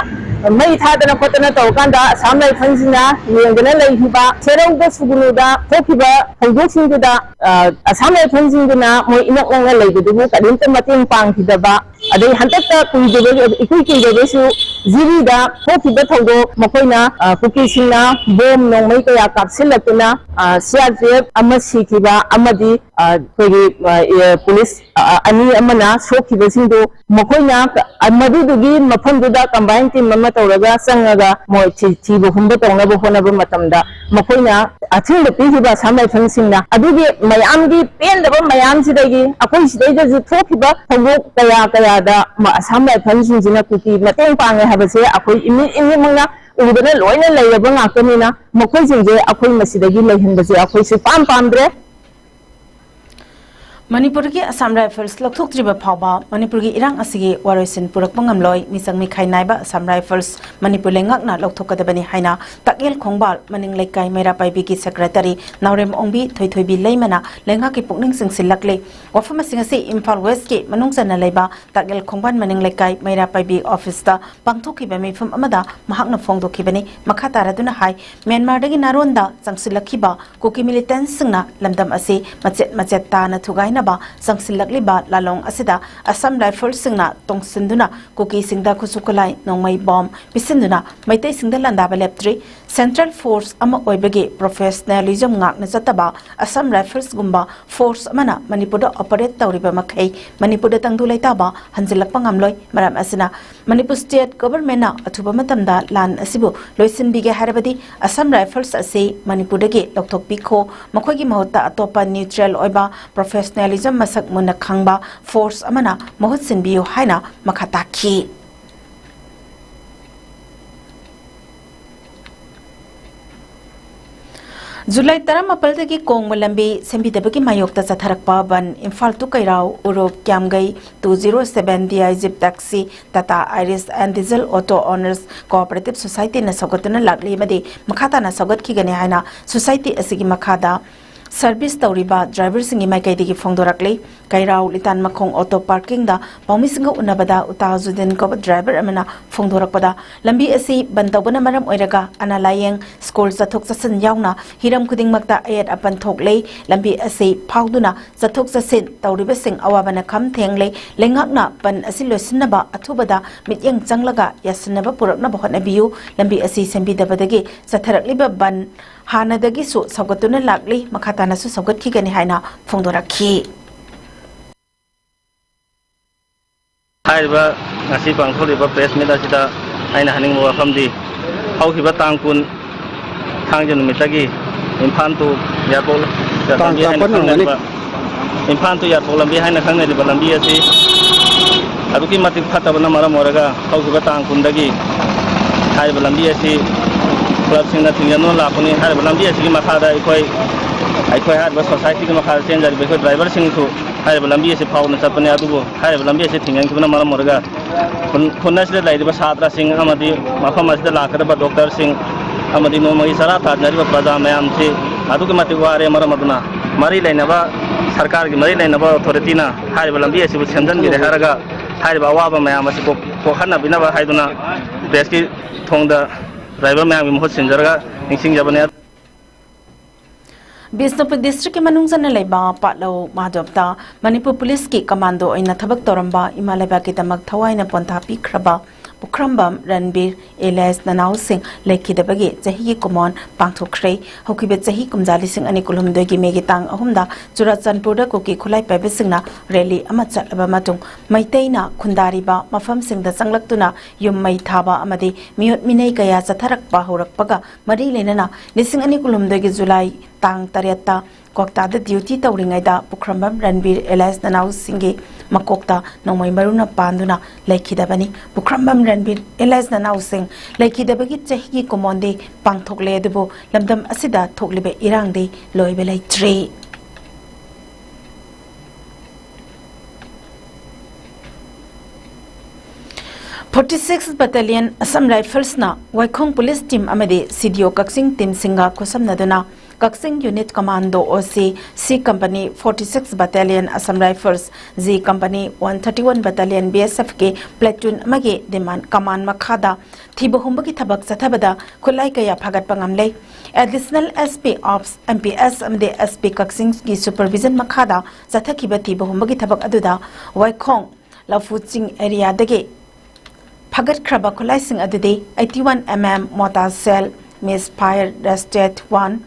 ꯃꯩ ꯊꯥꯗꯅ ꯈꯣꯠꯇꯅ ꯇꯧꯔꯀꯥꯟꯗ ꯑꯁꯥꯝ ꯔꯥꯏꯐꯜꯁꯤꯅ ꯌꯦꯡꯗꯅ ꯂꯩꯈꯤꯕ, ꯁꯦꯔꯧꯗ ꯁꯨꯒꯨꯅꯨꯗ ꯊꯣꯛꯈꯤꯕ ꯊꯧꯗꯣꯛꯁꯤꯡꯗꯨꯗ, ꯑ, ꯑꯁꯥꯝ ꯔꯥꯏꯐꯜꯁꯤꯡꯗꯨꯅ ꯃꯣꯏ ꯏꯅꯛ ꯅꯛꯅ ꯂꯩꯕꯗꯨꯕꯨ ꯀꯔꯤꯝꯇ ꯃꯇꯦꯡ ꯄꯥꯡꯈꯤꯗꯕ, ꯑꯗꯩ ꯍꯟꯗꯛꯇ ꯀꯨꯏꯗꯕ, ꯏꯀꯨꯏ ꯀꯨꯏꯗꯕꯁꯨ ꯖꯤꯔꯤꯗ ꯊꯣꯛꯈꯤꯕ ꯊꯧꯗꯣꯛ, ꯃꯈꯣꯏꯅ, ꯑ, ꯀꯨꯀꯤꯁꯤꯡꯅ ꯕꯣꯝ ꯅꯣꯡꯃꯩ ꯀꯌꯥ ꯀꯥꯞꯁꯤꯜꯂꯛꯇꯨꯅ, ꯑ, ꯁꯤ ꯑꯥꯔ ꯄꯤ ꯑꯦꯐ ꯑꯃ ꯁꯤꯈꯤꯕ ꯑꯃꯗꯤ, ꯑ, ꯑꯩꯈꯣꯏꯒꯤ, ꯑ, ꯑꯦ, ꯄꯨꯂꯤꯁ, ꯑ, ꯑꯅꯤ ꯑꯃꯅ ꯁꯣꯛꯈꯤꯕꯁꯤꯡꯗꯨ ꯃꯈꯣꯏꯅ ꯀ-, ꯑ, ꯃꯗꯨꯗꯨꯒꯤ ꯃꯐꯝꯗꯨꯗ ꯀꯝꯕꯥꯏꯟ ꯇꯤꯝ ꯑꯃ ꯇꯧꯔꯒ ꯆꯪꯉꯒ ꯃꯣꯏ ꯊꯤ-, ꯊꯤꯕ ꯍꯨꯝꯕ ꯇꯧꯅꯕ ꯍꯣꯠꯅꯕ ꯃꯇꯝꯗ ꯃꯈꯣꯏꯅ ꯑꯊꯤꯡꯕ ꯄꯤꯈꯤꯕ ꯑꯁꯥꯝ ꯔꯥꯏꯐꯜꯁꯤꯡꯅ꯫ ꯑꯗꯨꯒꯤ ꯃꯌꯥꯝꯒꯤ ꯄꯦꯟꯗꯕ ꯃꯌꯥꯝꯁꯤꯗꯒꯤ ꯑꯩꯈꯣꯏ ꯁꯤꯗꯩꯗꯁꯨ ꯊꯣꯛꯈꯤꯕ ꯊꯧꯗꯣꯛ ꯀꯌꯥ ꯀꯌꯥꯗ ꯃ-, ꯑꯁꯥꯝ ꯔꯥꯏꯐꯜꯁꯤꯡꯁꯤꯅ ꯀꯨꯀꯤ ꯃꯇꯦꯡ ꯄꯥꯡꯉꯦ ꯍꯥꯏꯕꯁꯦ ꯑꯩꯈꯣꯏ ꯏꯃꯤꯠ ꯏꯃꯤꯠꯃꯛꯅ ꯎꯗꯅ ꯂꯣꯏꯅ ꯂꯩꯔꯕ ꯉꯥꯛꯇꯅꯤꯅ ꯃꯈꯣꯏꯁꯤꯡꯁꯦ ꯑꯩꯈꯣꯏ ꯃꯁꯤꯗꯒꯤ ꯂꯩꯍꯟꯕꯁꯦ ꯑꯩꯈꯣꯏ ꯁꯨꯄꯥꯝ ꯄꯥꯝꯗ꯭ꯔꯦ꯫ ꯃꯅꯤꯄꯨꯔꯒꯤ ꯑꯁꯥꯝ ꯔꯥꯏꯐꯜꯁ ꯂꯧꯊꯣꯛꯇ꯭ꯔꯤꯕ ꯐꯥꯎꯕ ꯃꯅꯤꯄꯨꯔꯒꯤ ꯏꯔꯥꯡ ꯑꯁꯤꯒꯤ ꯋꯥꯔꯣꯏꯁꯤꯟ ꯄꯨꯔꯛꯄ ꯉꯝꯂꯣꯏ꯫ ꯃꯤꯆꯪ ꯃꯤꯈꯥꯏ ꯅꯥꯏꯕ ꯑꯁꯥꯝ ꯔꯥꯏꯐꯜꯁ ꯃꯅꯤꯄꯨꯔ ꯂꯩꯉꯥꯛꯅ ꯂꯧꯊꯣꯛꯀꯗꯕꯅꯤ ꯍꯥꯏꯅ ꯇꯥꯛꯌꯦꯜ ꯈꯣꯡꯕꯥꯜ ꯃꯅꯤꯡ ꯂꯩꯀꯥꯏ ꯃꯩꯔꯥ ꯄꯥꯏꯕꯤꯒꯤ ꯁꯦꯀ꯭ꯔꯦꯇꯔꯤ ꯅꯥꯎꯔꯦꯝ ꯑꯣꯡꯕꯤ ꯊꯣꯏꯊꯣꯏꯕꯤ ꯂꯩꯃꯅ ꯂꯩꯉꯥꯛꯀꯤ ꯄꯨꯛꯅꯤꯡ ꯆꯤꯡꯁꯤꯜꯂꯛꯂꯤ꯫ ꯋꯥꯐꯝ ꯑꯁꯤꯡ ꯑꯁꯤ ꯏꯝꯐꯥꯜ ꯋꯦꯁ꯭ꯠꯀꯤ ꯃꯅꯨꯡ ꯆꯟꯅ ꯂꯩꯕ ꯇꯥꯛꯌꯦꯜ ꯈꯣꯡꯕꯥꯜ ꯃꯅꯤꯡ ꯂꯩꯀꯥꯏ ꯃꯩꯔꯥ ꯄꯥꯏꯕꯤ ꯑꯣꯐꯤꯁꯇ ꯄꯥꯡꯊꯣꯛꯈꯤꯕ ꯃꯤꯐꯝ ꯑꯃꯗ ꯃꯍꯥꯛꯅ ꯐꯣꯡꯗꯣꯛꯈꯤꯕꯅꯤ꯫ ꯃꯈꯥ ꯇꯥꯔꯗꯨꯅ ꯍꯥꯏ, ꯃ꯭ꯌꯥꯟꯃꯥꯔꯗꯒꯤ ꯅꯥꯔꯣꯟꯗ ꯆꯪꯁꯤꯜꯂꯛꯈꯤꯕ ꯀꯨꯀꯤ ꯃꯤꯂꯤꯇꯦꯟꯠꯁꯤꯡꯅ ꯂꯝꯗꯝ ꯑꯁꯤ ꯃꯆꯦꯠ ꯃꯆꯦꯠ ꯇꯥꯅ ꯊꯨꯒꯥꯏꯅꯕ ꯆꯪꯁꯤꯜꯂꯛꯂꯤꯕ ꯂꯥꯂꯣꯡ ꯑꯁꯤꯗ ꯑꯁꯥꯝ ꯔꯥꯏꯐꯜꯁꯤꯡꯅ ꯇꯣꯡꯁꯤꯟꯗꯨꯅ ꯀꯨꯀꯤꯁꯤꯡꯗ ꯈꯨꯠꯁꯨ ꯈꯨꯠꯂꯥꯏ, ꯅꯣꯡꯃꯩ ꯕꯣꯝ ꯄꯤꯁꯤꯟꯗꯨꯅ ꯃꯩꯇꯩꯁꯤꯡꯗ ꯂꯥꯟꯗꯥꯕ ꯂꯦꯞꯇ꯭ꯔꯤ꯫ ꯁꯦꯟꯇ꯭ꯔꯦꯜ ꯐꯣꯔꯁ ꯑꯃ ꯑꯣꯏꯕꯒꯤ ꯄ꯭ꯔꯣꯐꯦꯁꯅꯦꯂꯤꯖꯝ ꯉꯥꯛꯅ ꯆꯠꯇꯕ ꯑꯁꯥꯝ ꯔꯥꯏꯐꯜꯁꯒꯨꯝꯕ ꯐꯣꯔꯁ ꯑꯃꯅ ꯃꯅꯤꯄꯨꯔꯗ ꯑꯣꯄꯔꯦꯠ ꯇꯧꯔꯤꯕ ꯃꯈꯩ ꯃꯅꯤꯄꯨꯔꯗ ꯇꯪꯗꯨ ꯂꯩꯇꯥꯕ ꯍꯟꯖꯤꯜꯂꯛꯄ ꯉꯝꯂꯣꯏ꯫ ꯃꯔꯝ ꯑꯁꯤꯅ ꯃꯅꯤꯄꯨꯔ ꯁ꯭ꯇꯦꯠ ꯒꯣꯚꯔꯟꯃꯦꯟꯠꯅ ꯑꯊꯨꯕ ꯃꯇꯝꯗ ꯂꯥꯟ ꯑꯁꯤꯕꯨ ꯂꯣꯏꯁꯤꯟꯕꯤꯒꯦ ꯍꯥꯏꯔꯕꯗꯤ ꯑꯁꯥꯝ ꯔꯥꯏꯐꯜꯁ ꯑꯁꯤ ꯃꯅꯤꯄꯨꯔꯗꯒꯤ ꯂꯧꯊꯣꯛꯄꯤꯈꯣ꯫ ꯃꯈꯣꯏꯒꯤ ꯃꯍꯨꯠꯇ ꯑꯇꯣꯞꯄ ꯅ꯭ꯌꯨꯇ꯭ꯔꯦꯜ ꯑꯣꯏꯕ ꯄ꯭ꯔꯣꯐꯦꯁꯅꯦꯂꯤꯖꯝ ꯃꯁꯛ ꯃꯨꯟꯅ ꯈꯪꯕ ꯐꯣꯔꯁ ꯑꯃꯅ ꯃꯍꯨꯠ ꯁꯤꯟꯕꯤꯌꯨ ꯍꯥꯏꯅ ꯃꯈꯥ ꯇꯥꯈꯤ꯫ ꯖꯨꯂꯥꯏ ꯇꯔꯥꯃꯥꯄꯜꯗꯒꯤ ꯀꯣꯡꯕ ꯂꯝꯕꯤ ꯁꯦꯝꯕꯤꯗꯕꯒꯤ ꯃꯥꯌꯣꯛꯇ ꯆꯠꯊꯔꯛꯄ ꯕꯟ꯫ Imphal to ꯀꯩꯔꯥꯎ, ꯎꯔꯨꯞ, ꯀ꯭ꯌꯥꯝꯒꯩ two zero seven D I Jeep Taxi, Tata Iris and Diesel Auto Owners Cooperative Societyꯅ ꯁꯧꯒꯠꯇꯨꯅ ꯂꯥꯛꯂꯤ ꯑꯃꯗꯤ ꯃꯈꯥ ꯇꯥꯅ ꯁꯧꯒꯠꯈꯤꯒꯅꯤ ꯍꯥꯏꯅ ꯁꯣꯁꯥꯏꯇꯤ ꯑꯁꯤꯒꯤ ꯃꯈꯥꯗ ꯁꯔꯚꯤꯁ ꯇꯧꯔꯤꯕ ꯗ꯭ꯔꯥꯏꯚꯔꯁꯤꯡꯒꯤ ꯃꯥꯏꯀꯩꯗꯒꯤ ꯐꯣꯡꯗꯣꯔꯛꯂꯤ꯫ ꯀꯩꯔꯥꯎ ꯂꯤꯇꯥꯟ ꯃꯈꯣꯡ ꯑꯣꯇꯣ ꯄꯥꯔꯀꯤꯡꯗ ꯄꯥꯎꯃꯤꯁꯤꯡꯒ ꯎꯅꯕꯗ ꯎꯇꯥꯖꯨꯗꯤꯟ ꯀꯧꯕ ꯗ꯭ꯔꯥꯏꯚꯔ ꯑꯃꯅ ꯐꯣꯡꯗꯣꯔꯛꯄꯗ, ꯂꯝꯕꯤ ꯑꯁꯤ ꯕꯟ ꯇꯧꯕꯅ ꯃꯔꯝ ꯑꯣꯏꯔꯒ ꯑꯅꯥ ꯂꯥꯌꯦꯡ, ꯁ꯭ꯀꯨꯜ ꯆꯠꯊꯣꯛ ꯆꯠꯁꯤꯟ ꯌꯥꯎꯅ ꯍꯤꯔꯝ ꯈꯨꯗꯤꯡꯃꯛꯇ ꯑꯌꯦꯠ ꯑꯄꯟ ꯊꯣꯛꯂꯦ꯫ ꯂꯝꯕꯤ ꯑꯁꯤ ꯐꯥꯎꯗꯨꯅ ꯆꯠꯊꯣꯛ ꯆꯠꯁꯤꯟ ꯇꯧꯔꯤꯕꯁꯤꯡ ꯑꯋꯥꯕꯅ ꯈꯝ ꯊꯦꯡꯂꯦ꯫ ꯂꯩꯉꯥꯛꯅ ꯕꯟ ꯑꯁꯤ ꯂꯣꯏꯁꯤꯟꯅꯕ ꯑꯊꯨꯕꯗ ꯃꯤꯠꯌꯦꯡ ꯆꯪꯂꯒ ꯌꯥꯁꯤꯟꯅꯕ ꯄꯨꯔꯛꯅꯕ ꯍꯣꯠꯅꯕꯤꯌꯨ꯫ ꯂꯝꯕꯤ ꯑꯁꯤ ꯁꯦꯝꯕꯤꯗꯕꯗꯒꯤ ꯆꯠꯊꯔꯛꯂꯤꯕ ꯕꯟ ꯍꯥꯟꯅꯗꯒꯤꯁꯨ ꯁꯧꯒꯠꯇꯨꯅ ꯂꯥꯛꯂꯤ, ꯃꯈꯥ ꯇꯥꯅꯁꯨ ꯁꯧꯒꯠꯈꯤꯒꯅꯤ ꯍꯥꯏꯅ ꯐꯣꯡꯗꯣꯔꯛꯈꯤ꯫ ꯍꯥꯏꯔꯤꯕ ꯉꯁꯤ ꯄꯥꯡꯊꯣꯛꯂꯤꯕ ꯄ꯭ꯔꯦꯁ ꯃꯤꯠ ꯑꯁꯤꯗ ꯑꯩꯅ ꯍꯥꯏꯅꯤꯡꯕ ꯋꯥꯐꯝꯗꯤ, ꯍꯧꯈꯤꯕ ꯇꯥꯡ ꯀꯨꯟ ꯊꯥꯡꯖ ꯅꯨꯃꯤꯠꯇꯒꯤ ꯏꯝꯐꯥꯜ to ꯌꯥꯏꯔꯤꯄꯣꯛ ꯇꯥꯡ ꯂꯝꯕꯤ ꯍꯥꯏꯅ ꯇꯔꯥꯃꯥꯄꯟ ꯑꯣꯏꯔꯝꯒꯅꯤ꯫ ꯈꯪꯅꯔꯤꯕ, ꯏꯝꯐꯥꯜ to ꯌꯥꯏꯔꯤꯄꯣꯛ ꯂꯝꯕꯤ ꯍꯥꯏꯅ ꯈꯪꯅꯔꯤꯕ ꯂꯝꯕꯤ ꯑꯁꯤ ꯑꯗꯨꯛꯀꯤ ꯃꯇꯤꯛ ꯐꯠꯇꯕꯅ ꯃꯔꯝ ꯑꯣꯏꯔꯒ, ꯍꯧꯈꯤꯕ ꯇꯥꯡ ꯀꯨꯟꯗꯒꯤ ꯍꯥꯏꯔꯤꯕ ꯂꯝꯕꯤ ꯑꯁꯤ ꯀ꯭ꯂꯕꯁꯤꯡꯅ ꯊꯤꯡꯖꯤꯟꯗꯨꯅ ꯂꯥꯛꯄꯅꯤ꯫ ꯍꯥꯏꯔꯤꯕ ꯂꯝꯕꯤ ꯑꯁꯤꯒꯤ ꯃꯈꯥꯗ ꯑꯩꯈꯣꯏ ꯑꯩꯈꯣꯏ ꯍꯥꯏꯔꯤꯕ ꯁꯣꯁꯥꯏꯇꯤꯒꯤ ꯃꯈꯥꯗ ꯆꯦꯟꯖꯔꯤꯕ ꯑꯩꯈꯣꯏ ꯗ꯭ꯔꯥꯏꯚꯔꯁꯤꯡꯁꯨ ꯍꯥꯏꯔꯤꯕ ꯂꯝꯕꯤ ꯑꯁꯤ ꯐꯥꯎꯅ ꯆꯠꯄꯅꯤ꯫ ꯑꯗꯨꯕꯨ ꯍꯥꯏꯔꯤꯕ ꯂꯝꯕꯤ ꯑꯁꯤ ꯊꯤꯡꯖꯤꯟꯈꯤꯕꯅ ꯃꯔꯝ ꯑꯣꯏꯔꯒ ꯈꯨꯟ, ꯈꯨꯟ ꯑꯁꯤꯗ ꯂꯩꯔꯤꯕ ꯁꯥꯇ꯭ꯔꯁꯤꯡ ꯑꯃꯗꯤ ꯃꯐꯝ ꯑꯁꯤꯗ ꯂꯥꯛꯀꯗꯕ ꯗꯣꯛꯇꯔꯁꯤꯡ ꯑꯃꯗꯤ ꯅꯣꯡꯃꯒꯤ ꯆꯔꯥ ꯇꯥꯟꯅꯔꯤꯕ ꯄ꯭ꯔꯖꯥ ꯃꯌꯥꯝꯁꯤ ꯑꯗꯨꯛꯀꯤ ꯃꯇꯤꯛ ꯋꯥꯔꯦ꯫ ꯃꯔꯝ ꯑꯗꯨꯅ ꯃꯔꯤ ꯂꯩꯅꯕ ꯁꯔꯀꯥꯔꯒꯤ ꯃꯔꯤ ꯂꯩꯅꯕ ꯑꯣꯊꯣꯔꯤꯇꯤꯅ ꯍꯥꯏꯔꯤꯕ ꯂꯝꯕꯤ ꯑꯁꯤꯕꯨ ꯁꯦꯝꯖꯤꯟꯕꯤꯔꯦ ꯍꯥꯏꯔꯒ ꯍꯥꯏꯔꯤꯕ ꯑꯋꯥꯕ ꯃꯌꯥꯝ ꯑꯁꯤ ꯀꯣꯛ-, ꯀꯣꯛꯍꯟꯅꯕꯤꯅꯕ ꯍꯥꯏꯗꯨꯅ ꯄ꯭ꯔꯦꯁꯀꯤ ꯊꯣꯡꯗ ꯗ꯭ꯔꯥꯏꯚꯔ ꯃꯌꯥꯝꯒꯤ ꯃꯍꯨꯠ ꯁꯤꯟꯖꯔꯒ ꯅꯤꯡꯁꯤꯡꯖꯕꯅꯤ꯫ ꯕꯤꯁꯅꯨꯄꯨꯔ ꯗꯤꯁꯇ꯭ꯔꯤꯛꯀꯤ ꯃꯅꯨꯡ ꯆꯟꯅ ꯂꯩꯕ ꯄꯥꯠꯂꯧ ꯃꯥꯙꯣꯞꯇ ꯃꯅꯤꯄꯨꯔ ꯄꯨꯂꯤꯁꯀꯤ ꯀꯃꯥꯟꯗꯣ ꯑꯣꯏꯅ ꯊꯕꯛ ꯇꯧꯔꯝꯕ ꯏꯃꯥ ꯂꯩꯕꯥꯛꯀꯤꯗꯃꯛ ꯊꯋꯥꯏꯅ ꯄꯣꯟꯊꯥ ꯄꯤꯈ꯭ꯔꯕ ꯄꯨꯈ꯭ꯔꯝꯕꯝ ꯔꯟꯕꯤꯔ ꯑꯦꯂꯥꯏꯁ ꯅꯅꯥꯎꯁꯤꯡ ꯂꯩꯈꯤꯗꯕꯒꯤ ꯆꯍꯤꯒꯤ ꯀꯨꯃꯣꯟ ꯄꯥꯡꯊꯣꯛꯈ꯭ꯔꯦ꯫ ꯍꯧꯈꯤꯕ ꯆꯍꯤ ꯀꯨꯝꯖꯥ ꯂꯤꯁꯤꯡ ꯑꯅꯤ ꯀꯨꯟꯍꯨꯝꯗꯣꯏꯒꯤ ꯃꯦꯒꯤ ꯇꯥꯡ ꯑꯍꯨꯝꯗ ꯆꯨꯔꯥꯆꯥꯟꯄꯨꯔꯗ ꯀꯨꯀꯤ ꯈꯨꯠꯂꯥꯏ ꯄꯥꯏꯕꯁꯤꯡꯅ ꯔꯦꯂꯤ ꯑꯃ ꯆꯠꯂꯕ ꯃꯇꯨꯡ ꯃꯩꯇꯩꯅ ꯈꯨꯟꯗꯥꯔꯤꯕ ꯃꯐꯝꯁꯤꯡꯗ ꯆꯪꯂꯛꯇꯨꯅ ꯌꯨꯝ ꯃꯩ ꯊꯥꯕ ꯑꯃꯗꯤ ꯃꯤꯑꯣꯠ ꯃꯤꯅꯩ ꯀꯌꯥ ꯆꯠꯊꯔꯛꯄ ꯍꯧꯔꯛꯄꯒ ꯃꯔꯤ ꯂꯩꯅꯅ ꯂꯤꯁꯤꯡ ꯑꯅꯤ ꯀꯨꯟꯍꯨꯝꯗꯣꯏꯒꯤ ꯖꯨꯂꯥꯏ ꯇꯥꯡ ꯇꯔꯦꯠꯇ ꯀ꯭ꯋꯥꯛꯇꯥꯗ ꯗ꯭ꯌꯨꯇꯤ ꯇꯧꯔꯤꯉꯩꯗ ꯄꯨꯈ꯭ꯔꯝꯕꯝ ꯔꯟꯕꯤꯔ ꯑꯦꯂꯥꯏꯁ ꯅꯅꯥꯎꯁꯤꯡꯒꯤ ꯃꯀꯣꯛꯇ ꯅꯣꯡꯃꯩ ꯃꯔꯨꯅ ꯄꯥꯟꯗꯨꯅ ꯂꯩꯈꯤꯗꯕꯅꯤ꯫ ꯄꯨꯈ꯭ꯔꯝꯕꯝ ꯔꯟꯕꯤꯔ ꯑꯦꯂꯥꯏꯁ ꯅꯅꯥꯎꯁꯤꯡ ꯂꯩꯈꯤꯗꯕꯒꯤ ꯆꯍꯤꯒꯤ ꯀꯨꯃꯣꯟꯗꯤ ꯄꯥꯡꯊꯣꯛꯂꯦ, ꯑꯗꯨꯕꯨ ꯂꯝꯗꯝ ꯑꯁꯤꯗ ꯊꯣꯛꯂꯤꯕ ꯏꯔꯥꯡꯗꯤ ꯂꯣꯏꯕ ꯂꯩꯇ꯭ꯔꯤ꯫ Forty six Battalion Assam Riflesꯅ ꯋꯥꯏꯈꯣꯡ Police Team ꯑꯃꯗꯤ C D O ꯀꯛꯆꯤꯡ teamꯁꯤꯡꯒ ꯈꯨꯠꯁꯝꯅꯗꯨꯅ ꯀꯛꯆꯤꯡ Unit Commando O C, C Company, Forty six Battalion Assam Rifles, G Company, One thirty one Battalion B S Fꯀꯤ platoon ꯑꯃꯒꯤ demand, command ꯃꯈꯥꯗ ꯊꯤꯕ ꯍꯨꯝꯕꯒꯤ ꯊꯕꯛ ꯆꯠꯊꯕꯗ ꯈꯨꯠꯂꯥꯏ ꯀꯌꯥ ꯐꯥꯒꯠꯄ ꯉꯝꯂꯦ꯫ Additional S P Ops, M P S ꯑꯃꯗꯤ S P ꯀꯛꯆꯤꯡꯒꯤ supervision ꯃꯈꯥꯗ ꯆꯠꯊꯈꯤꯕ ꯊꯤꯕ ꯍꯨꯝꯕꯒꯤ ꯊꯕꯛ ꯑꯗꯨꯗ ꯋꯥꯏꯈꯣꯡ ꯂꯐꯨ ꯆꯤꯡ areaꯗꯒꯤ ꯐꯥꯒꯠꯈ꯭ꯔꯕ ꯈꯨꯠꯂꯥꯏꯁꯤꯡ ꯑꯗꯨꯗꯤ eighty one M M mortar shell, misfire, rusted one,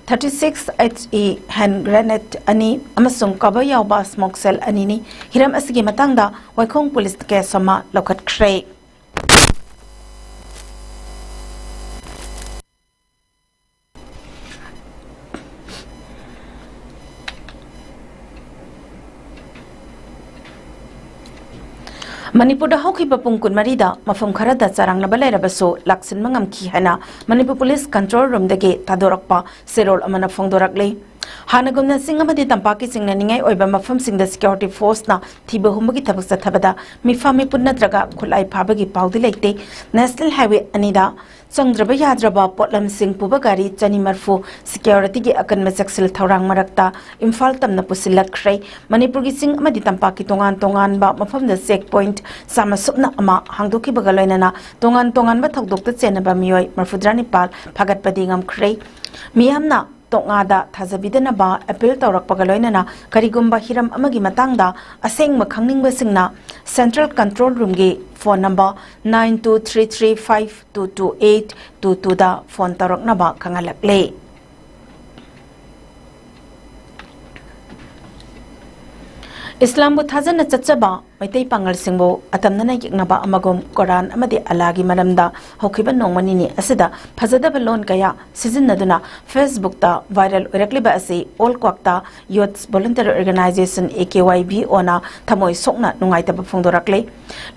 thirty six H E hand grenade ꯑꯅꯤ ꯑꯃꯁꯨꯡ cover ꯌꯥꯎꯕ smoke shell ꯑꯅꯤꯅꯤ꯫ ꯍꯤꯔꯝ ꯑꯁꯤꯒꯤ ꯃꯇꯥꯡꯗ ꯋꯥꯏꯈꯣꯡ police case ꯑꯃ ꯂꯧꯈꯠꯈ꯭ꯔꯦ꯫ ꯃꯅꯤꯄꯨꯔꯗ ꯍꯧꯈꯤꯕ ꯄꯨꯡ ꯀꯨꯟꯃꯔꯤꯗ ꯃꯐꯝ ꯈꯔꯗ ꯆꯔꯥꯡꯅꯕ ꯂꯩꯔꯕꯁꯨ ꯂꯥꯛꯁꯤꯟꯕ ꯉꯝꯈꯤ ꯍꯥꯏꯅ ꯃꯅꯤꯄꯨꯔ police control roomꯗꯒꯤ ꯊꯥꯗꯣꯔꯛꯄ ꯆꯦꯔꯣꯜ ꯑꯃꯅ ꯐꯣꯡꯗꯣꯔꯛꯂꯤ꯫ ꯍꯥꯟꯅꯒꯨꯝꯅ ꯆꯤꯡ ꯑꯃꯗꯤ ꯇꯝꯄꯥꯛꯀꯤ ꯆꯤꯡꯅꯅꯤꯡꯉꯥꯏ ꯑꯣꯏꯕ ꯃꯐꯝꯁꯤꯡꯗ security forceꯅ ꯊꯤꯕ ꯍꯨꯝꯕꯒꯤ ꯊꯕꯛ ꯆꯠꯊꯕꯗ ꯃꯤꯐꯥ ꯃꯤꯄꯨꯟ ꯅꯠꯇ꯭ꯔꯒ ꯈꯨꯠꯂꯥꯏ ꯐꯥꯕꯒꯤ ꯄꯥꯎꯗꯤ ꯂꯩꯇꯦ꯫ National Highway ꯑꯅꯤꯗ ꯆꯪꯗ꯭ꯔꯕ ꯌꯥꯗ꯭ꯔꯕ ꯄꯣꯠꯂꯝꯁꯤꯡ ꯄꯨꯕ ꯒꯥꯔꯤ ꯆꯅꯤ ꯃꯔꯐꯨ securityꯒꯤ ꯑꯀꯟꯕ ꯆꯦꯛꯁꯤꯜ ꯊꯧꯔꯥꯡ ꯃꯔꯛꯇ ꯏꯝꯐꯥꯜ ꯇꯝꯅ ꯄꯨꯁꯤꯜꯂꯛꯈ꯭ꯔꯦ꯫ ꯃꯅꯤꯄꯨꯔꯒꯤ ꯆꯤꯡ ꯑꯃꯗꯤ ꯇꯝꯄꯥꯛꯀꯤ ꯇꯣꯉꯥꯟ ꯇꯣꯉꯥꯟꯕ ꯃꯐꯝꯗ check point ꯆꯥꯝꯃ ꯁꯨꯞꯅ ꯑꯃ ꯍꯥꯡꯗꯣꯛꯈꯤꯕꯒ ꯂꯣꯏꯅꯅ ꯇꯣꯉꯥꯟ ꯇꯣꯉꯥꯟꯕ ꯊꯧꯗꯣꯛꯇ ꯆꯦꯟꯅꯕ ꯃꯤꯑꯣꯏ ꯃꯔꯐꯨꯇꯔꯥ ꯅꯤꯄꯥꯜ ꯐꯥꯒꯠꯄꯗꯤ ꯉꯝꯈ꯭ꯔꯦ꯫ ꯃꯤꯌꯥꯝꯅ ꯇꯣꯛꯉꯥꯗ ꯊꯥꯖꯕꯤꯗꯅꯕ appeal ꯇꯧꯔꯛꯄꯒ ꯂꯣꯏꯅꯅ ꯀꯔꯤꯒꯨꯝꯕ ꯍꯤꯔꯝ ꯑꯃꯒꯤ ꯃꯇꯥꯡꯗ ꯑꯁꯦꯡꯕ ꯈꯪꯅꯤꯡꯕꯁꯤꯡꯅ Central Control Roomꯒꯤ phone number nine two three three five two two eight two twoꯗ phone ꯇꯧꯔꯛꯅꯕ ꯈꯪꯍꯜꯂꯛꯂꯦ꯫ ꯏꯁꯂꯥꯝꯕꯨ ꯊꯥꯖꯅ ꯆꯠꯆꯕ Meitei ꯄꯥꯉꯜꯁꯤꯡꯕꯨ ꯑꯇꯝꯅꯅ ꯌꯦꯛꯅꯕ ꯑꯃꯒꯨꯝ Quran ꯑꯃꯗꯤ ꯑꯜꯂꯥꯒꯤ ꯃꯔꯝꯗ ꯍꯧꯈꯤꯕ ꯅꯣꯡꯃ ꯅꯤꯅꯤ ꯑꯁꯤꯗ ꯐꯖꯗꯕ ꯂꯣꯟ ꯀꯌꯥ ꯁꯤꯖꯤꯟꯅꯗꯨꯅ Facebookꯇ viral ꯑꯣꯏꯔꯛꯂꯤꯕ ꯑꯁꯤ All Kwakta Youth Volunteer Organization, A K Y V Oꯅ ꯊꯃꯣꯏ ꯁꯣꯛꯅ ꯅꯨꯡꯉꯥꯏꯇꯕ ꯐꯣꯡꯗꯣꯔꯛꯂꯤ꯫